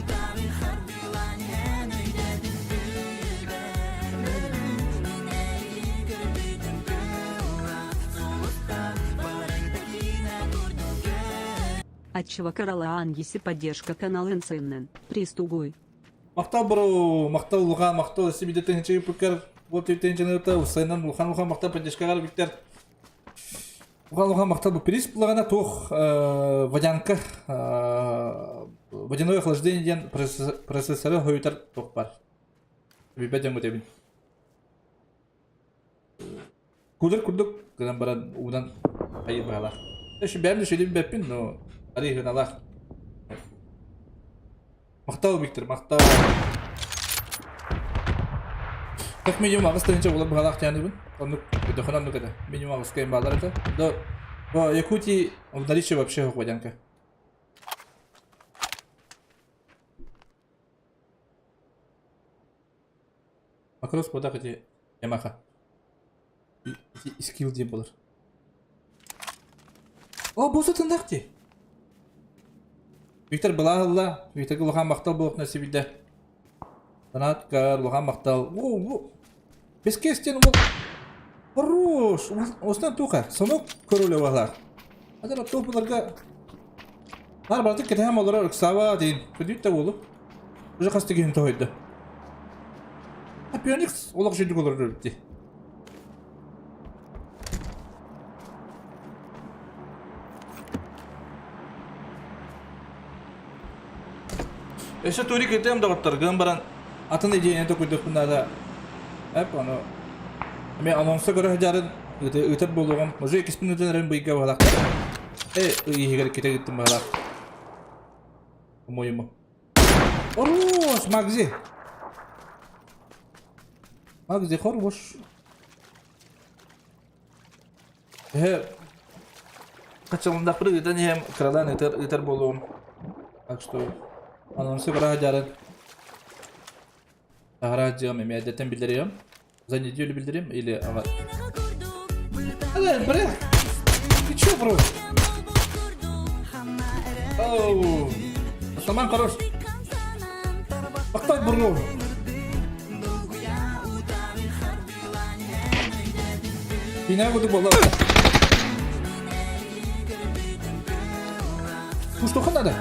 Отчего Ангиси поддержка канал НЦН. Пристугуй. Махтал бро, махтал улахан, махтал өссө биирдэ тыһыынча ыыппыккар, вот тыһыынчаны усайынан улахан улахан махтал поддержкаҕар Виктор. Улахан улахан махтал бу приз булаҕына туох водянка водяное охлаждение диэн процессоры хойутар туох бар. Билбэт дьоҥҥо этэбин. Кулер курдук гынан баран уунан хайыр быһалаах. Еще бэйэм да үчүгэйдик билбэппин, но арыый ыналаах. Махтал, Виктор, махтал. Как минимум аҕыс тыһыынча буолар быһалаах диэнибин. Оннук, өйдөххүнэ оннук этэ. Минимум аҕыска баалар этэ. Да, по Якутии в наличии вообще водянка. Макрос буолах ити Ямаха. Ити скилл диэн буолар. О, бу сытыннах дии. Виктор былаһылла. Викторга улахан махтал буолуохтун сибилдэ. Фанаткар, улахан махтал. О, бу. Бескестен ол. Хорош. Остан туха. Сонок көрөлө баһлар. Адара топуларга Нар бардык кэтэһэм олорор ыксаба диин. Күдүүт да буолу. Уже хас тигиһин тоһойдо. А Пионикс олох үчүгдүк олорор эбит дии. Өссө турик ытыам доҕоттор, гынан баран атын идеяны токуйдуохпун наада. Эп ону эмиэ анонса көрө сылдьарын ыытар буолуоҕум. Уже иккиспин ыытан эрэн быйга баһалаах. Э, ый иһигэр иккитэ ыыттым баһалаах. По-моему. Хорош, Магзи! Магзи, хорош. Эһэ хаччалындахпыт ыытан иһэм кыралаан ыытар ыытар буолуом. Так что анонсы быраһа дьарын таһара дьыам эмиэ эрдэттэн биллэриэм. За неделю биллэриэм или ага. Э, бре! Ты чё, бро? Оу! Саман хорош. Махтал, бро! Бинаа курдук буолла. Куштуха надо.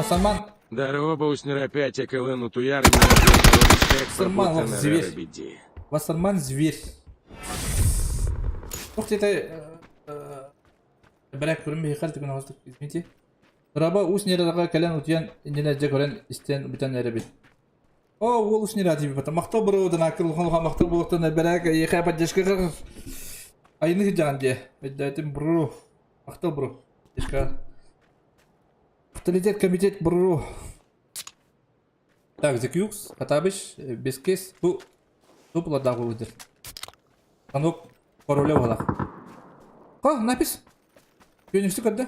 Саман. Здорово, уснер опять акылын утуяр Вассерман зверь. Вассерман зверь. Ух ты, это... Бэрээк көрүн биһиэхэ түгэн оҕустук, извините. Раба уус ньыраҕа кэлэн утуйан иннинэ дьэ көрөн истэн бүтэн эрэбит. О, уол уус ньыра диэбит потом махтал бро акыл улахан махтал буолуохтан бэрээк эйиэхэ поддержка айыны сылдьаҕын дии. Өйдөөтүм бро. Махтал бро. Поддержка. Авторитет комитет бро. Так, Зекюкс, Хатабыч, Бескес, бу туплардаах буолбут Танок пароля буолах. О, напис. Күнүстү көрдө.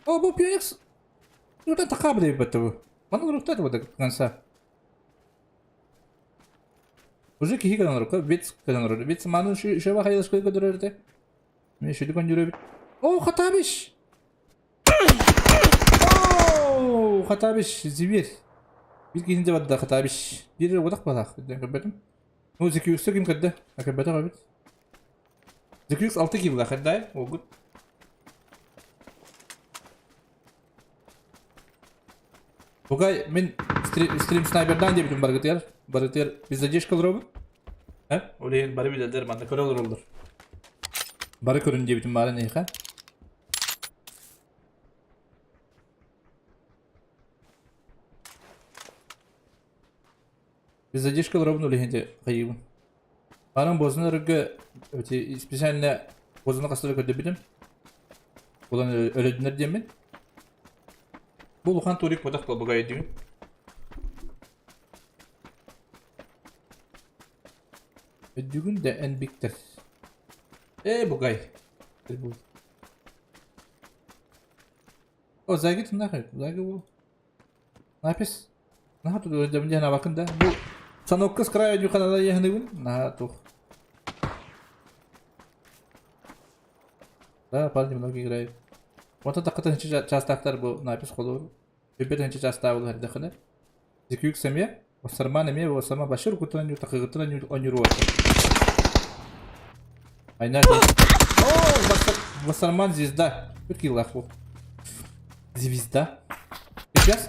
О, бу Пионикс. Рутан такаа бит бу. Маны рутат бу конца. Уже киһи гынан рука, бит гынан рука. Бит маны шөбө хайылышкы көдөрөрдө. Мен шүдү көндүрөбүт. О, Хатабиш! О, Хатабиш, зверь. Бир киһини барда Хатабиш. Бир одак балах. Көрбөтүм. Ну, Зекюксу ким көрдө? Көрбөтө бит. Зекюкс 6 килла хердай. О, гуд. Бугай, мен стрим снайпердан диэбитим баргытыгар. Баргытыгар без задержка олоробут. Э? Ол иһин бары билэллэр, манна көрө олороллор. Бары көрүн диэбитим баарын эйиэхэ. Без задержка олоробун ол иһин хайыыбын. Баарын бозун өргө специально бозуну хастары көрдөбүтүм. Булан өлөдүнөр диэммин. Бу улахан турик бодох бугай дүүн. Өйдүүгүн да эн Виктор. Э, бугай. О, Заги туннах Заги бу. Напис. Наха тут өйдөбүн диэн абакын да. Бу Санокка с края дюханала ехныбын. Наха тух. Да, парни много играют. Вот это тахха чаастаахтар бу напис холуур. Бүппэт тыһыынча чаастаах буолар эрдэххинэ. Зикюк семья. Сарман эмиэ сама башыр кутан такыгытынан онюруот. Айна О, Вассарман звезда. Тут киллах бу. Звезда. Сейчас?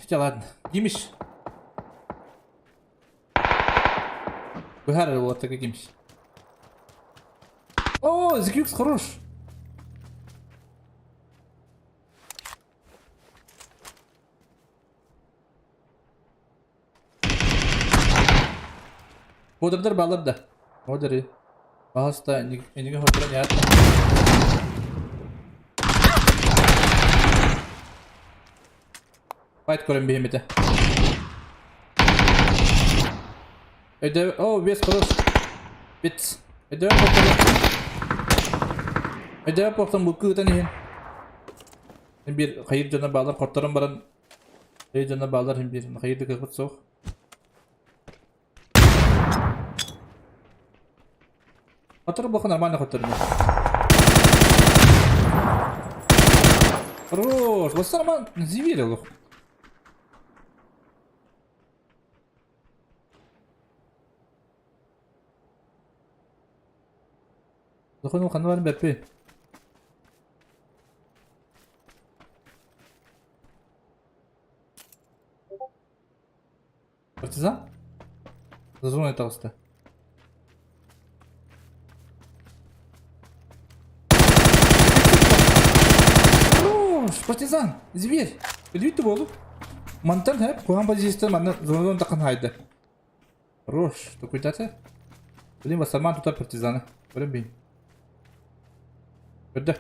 Дьэ ладно. Гимиш. Быһаар уоттака Гимиш. О, Зикюкс хорош. Модердар балар да. Модеры. Пожалуйста, эниги хотуран яатна. Файт көрөн биһимите. Өйдө, о, бес хорош. Бит. Өйдө хотуран. Өйдө похтон бу кыытан иһин. Бир хайыр дьоно баалар хотторон баран Хайыр дьоно баалар хин бир хайыр да кыахпыт суох. Хотор бука нормально хотторно. Хорош! Вот нормально зверил. Дохуну ханна барын бэппи. Партизан? За зоной таҕыста. Хорош! Партизан! Зверь! Өлүүтү буолу. Мантан хэп, куһаҕан позицияттан манна зонадан таххан хаайда. Хорош, токуйдата. Блин, Вассарман тутар партизаны. Көрөн бин. Көрдө.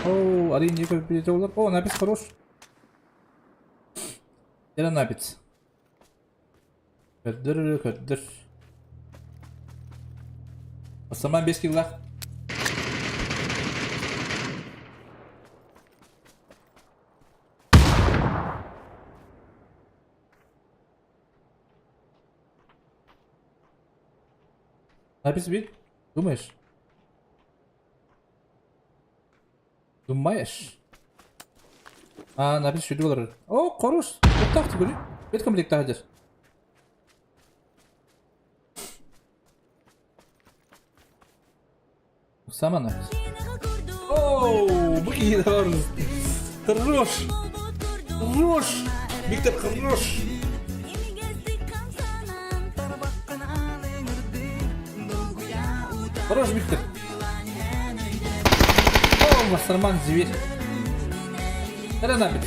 О, арин не көрбүтэ олар. О, напис хорош. Кэлэн напис. Көрдөр, көрдөр. Вассарман 5 киллах. Напис бит? Думаешь? Думаешь? А, напис шүдү олорор. О, хорош! Туттаах түгүрү. Бет комплектаах дьэр. Сама напис. О, бу киһи Хорош! Хорош! Виктор, хорош! Хорош, Виктор! О, Мастарман, зверь! Это набит.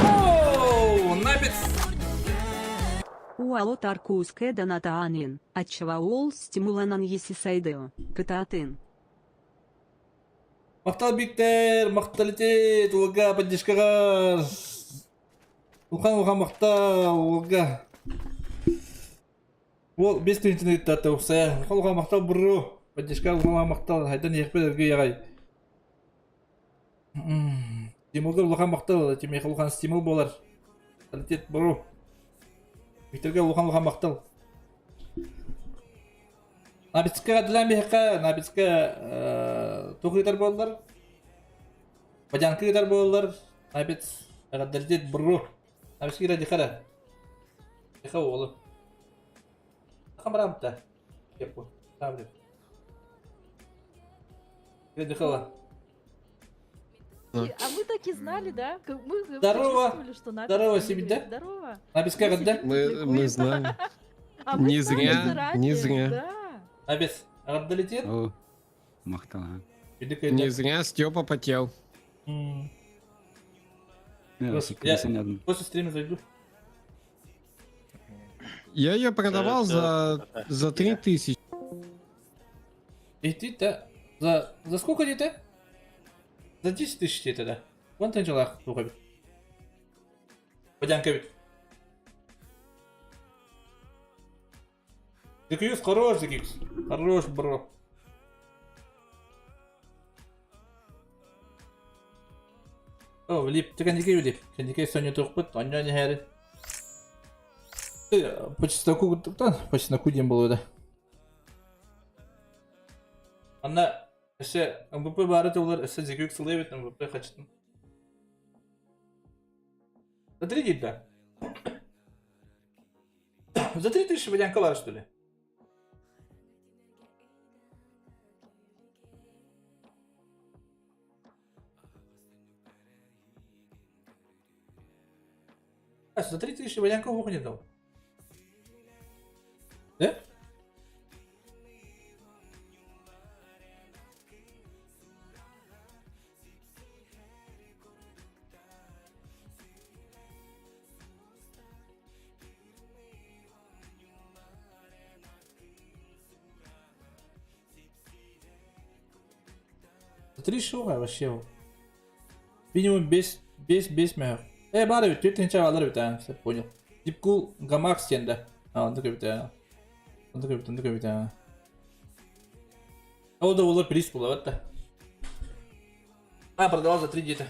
О, набит! Уалот аркускэ донатаанин, аччава уол стимуланан есисайдео, кытаатын. Махтал Виктор, махтал ити, туга поддержкаҕа. Улахан улахан махтал, уолга. Уол бес тыһыынчаны ыыттаата уксайа. Улахан улахан махтал бро. Поддержка улахан махтал. Хайдан иэхпит эргий аҕай. Стимулга улахан махтал, Тимиэхэ улахан стимул буолар. Авторитет бро. Викторга улахан улахан махтал. Набицка дилэн биһиэхэ Набицка туох ыытар буоллар? Бадьаҥкы ыытар буоллар. Набиц авторитет бро. Набицка кира дихара. Диха уолу. Хамарамта. Кеппу. Табры. Дихала. А мы так и знали, да? Мы Здорово. почувствовали, что Набис Здорово, выиграет. Сибида. Здорово. Набицка Мы когда? сидим, Мы публикуем. знаем. А мы Не знали зря, заранее, не зря. Да. Набиц. Ардалитет? О, махтал, а. Не зря Степа потел. Я Я сегодня одну. после стрима зайду. Я ее продавал за 3000. И ты-то за сколько где-то? За 10 тысяч где-то, да? Вон ты желах, тухабит. Бадянка ведь. Зикюс хорош, Зикюс. Хорош, бро. О, Влип, ты кэнники Влип. Кэнники сонньутуохпут, онньоон иһээри. По чесноку курдуктан, по чесноку диэн буолуо да. Анна өссө МВП баара тыллар өссө зикүк сылы эбит МВП хачытын. За три дейді да. За 3000 водянка бар, что ли? А, за 3000 водянка ух не дал. Да? Три шоу вообще. Минимум 5, 5, 5 мэр. Бары бит, төрт алар бит, а, все, понял. Дипкул гамак стенде. А, онды көбіт, а. Онды көбіт, онды көбіт, а. Ол да олар приз була, да. А, продавал за 3 где-то.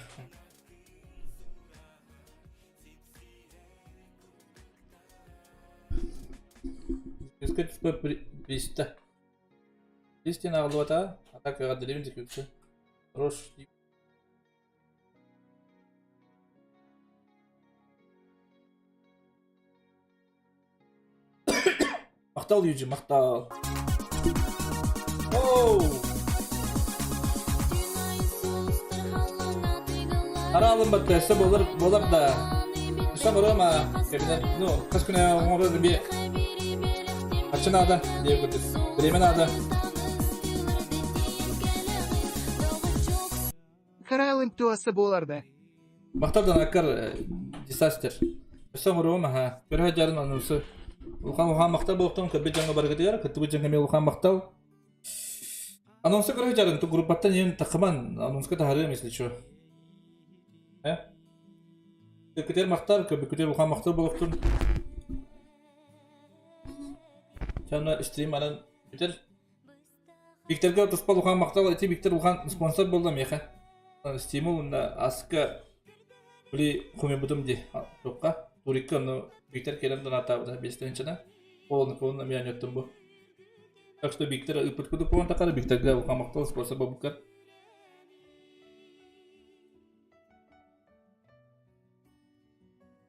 Искать в приз-то. 200 на а так я отделим закрыться. Хорош. Махтал, Юджи, махтал. Оу! Аралым батта, өссө болар, болар да. Өссө барама, кабинет, ну, хас күнэ оҥорор би Ачы надо, диye курдук. Время надо. Каралым туаса боларда. Махтал данакар дисастер. Өссө оҥоруом аха. Көрө жарын анусы. Улахан улахан махтал буолуохтун көрбүт дьоҥҥо барыгытыгар, кыттыбыт дьоҥҥо эмиэ улахан махтал. Анонса көрө жарын ту группаттан иһин тахыман анонска таһарыам если чё. Э? Көтер махтал, көбүкүтер улахан махтал буолуохтун. Чана стрим анан бүтэр. Викторга туспа улахан махтал, ити Виктор улахан спонсор буолла миэхэ. Стимул уонна аска били хомуйбутум дии туохха турикка онно Виктор кэлэн донаттаабыта 5 тыһыынчана. Ол оны эмиэ анньыттым бу. Так что Виктор ыыппыт курдук буолан тахара Викторга улахан махтал спонсор буолбуккар.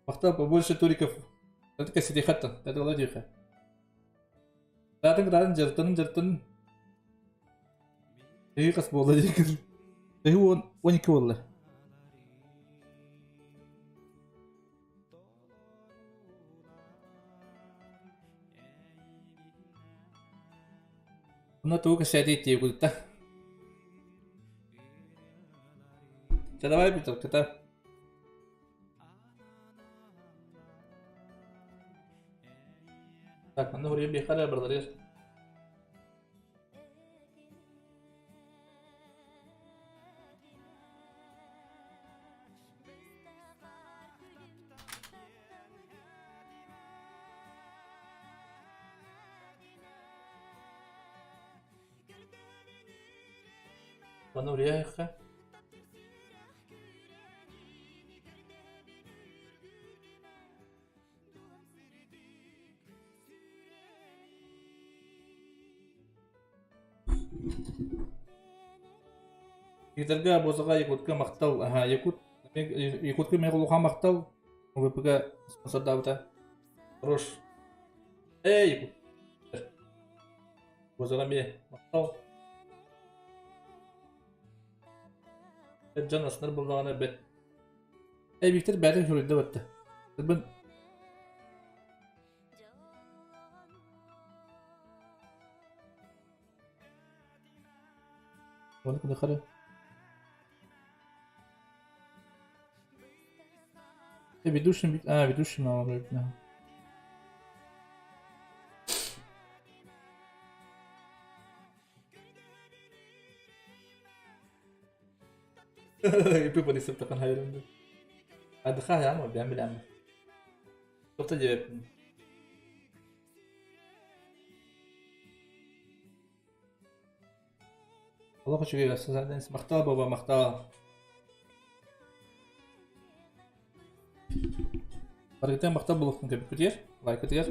Махтал побольше туриков. Это кассетихаттан, это ладиха. Кытаатын кытаатын дьарыктанын дьарыктанын. Эһи хас буолла диэкин. Эһи 12 буолла. Онно тугу кэпсээтий диэбитэ. Чэ давай Виктор, кыта. Так, манна хуруйан биэххэ эрэ барыларыгар. Манна уруйа Викторга Бозаға Якутка махтал, аха, Якут, Якутка мен улахан махтал, ВПК спонсордаабыта. Хорош. Эй, Якут. Бозаға ме махтал. Дьон аснар буллаҕына бэт. Эй, Виктор бэйэтин суруйда батта. Бын Оны күнү хары. Ведущим, а, ведущим надо. يبقى سبتقن هاي هذا يا عم بيعمل عم شفت جاب والله شو مختار بابا مختار. Барыгытын махтал буолуохтун көбүппүтүгэр, лайкытыгар.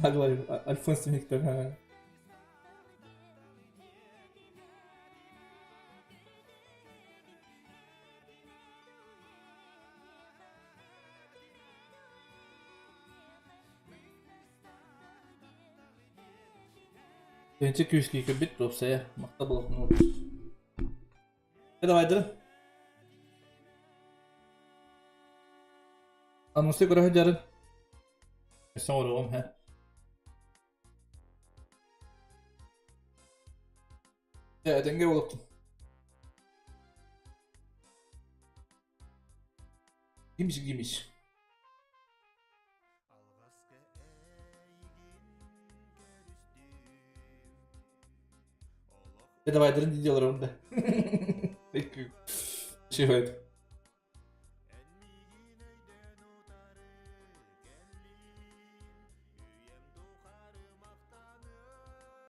Наглый Альфонс Виктор. Тэнчэ күүскэ кэлбит уопсайа махта буолуохтун Давайдырын. Анусы көрө сылдьарын. Өссө оҥоруоҕум һэ. Дьэ, этэҥҥэ буолуохтун. Гимиш гимиш. Давай, дырын видеолар онда. Чего это?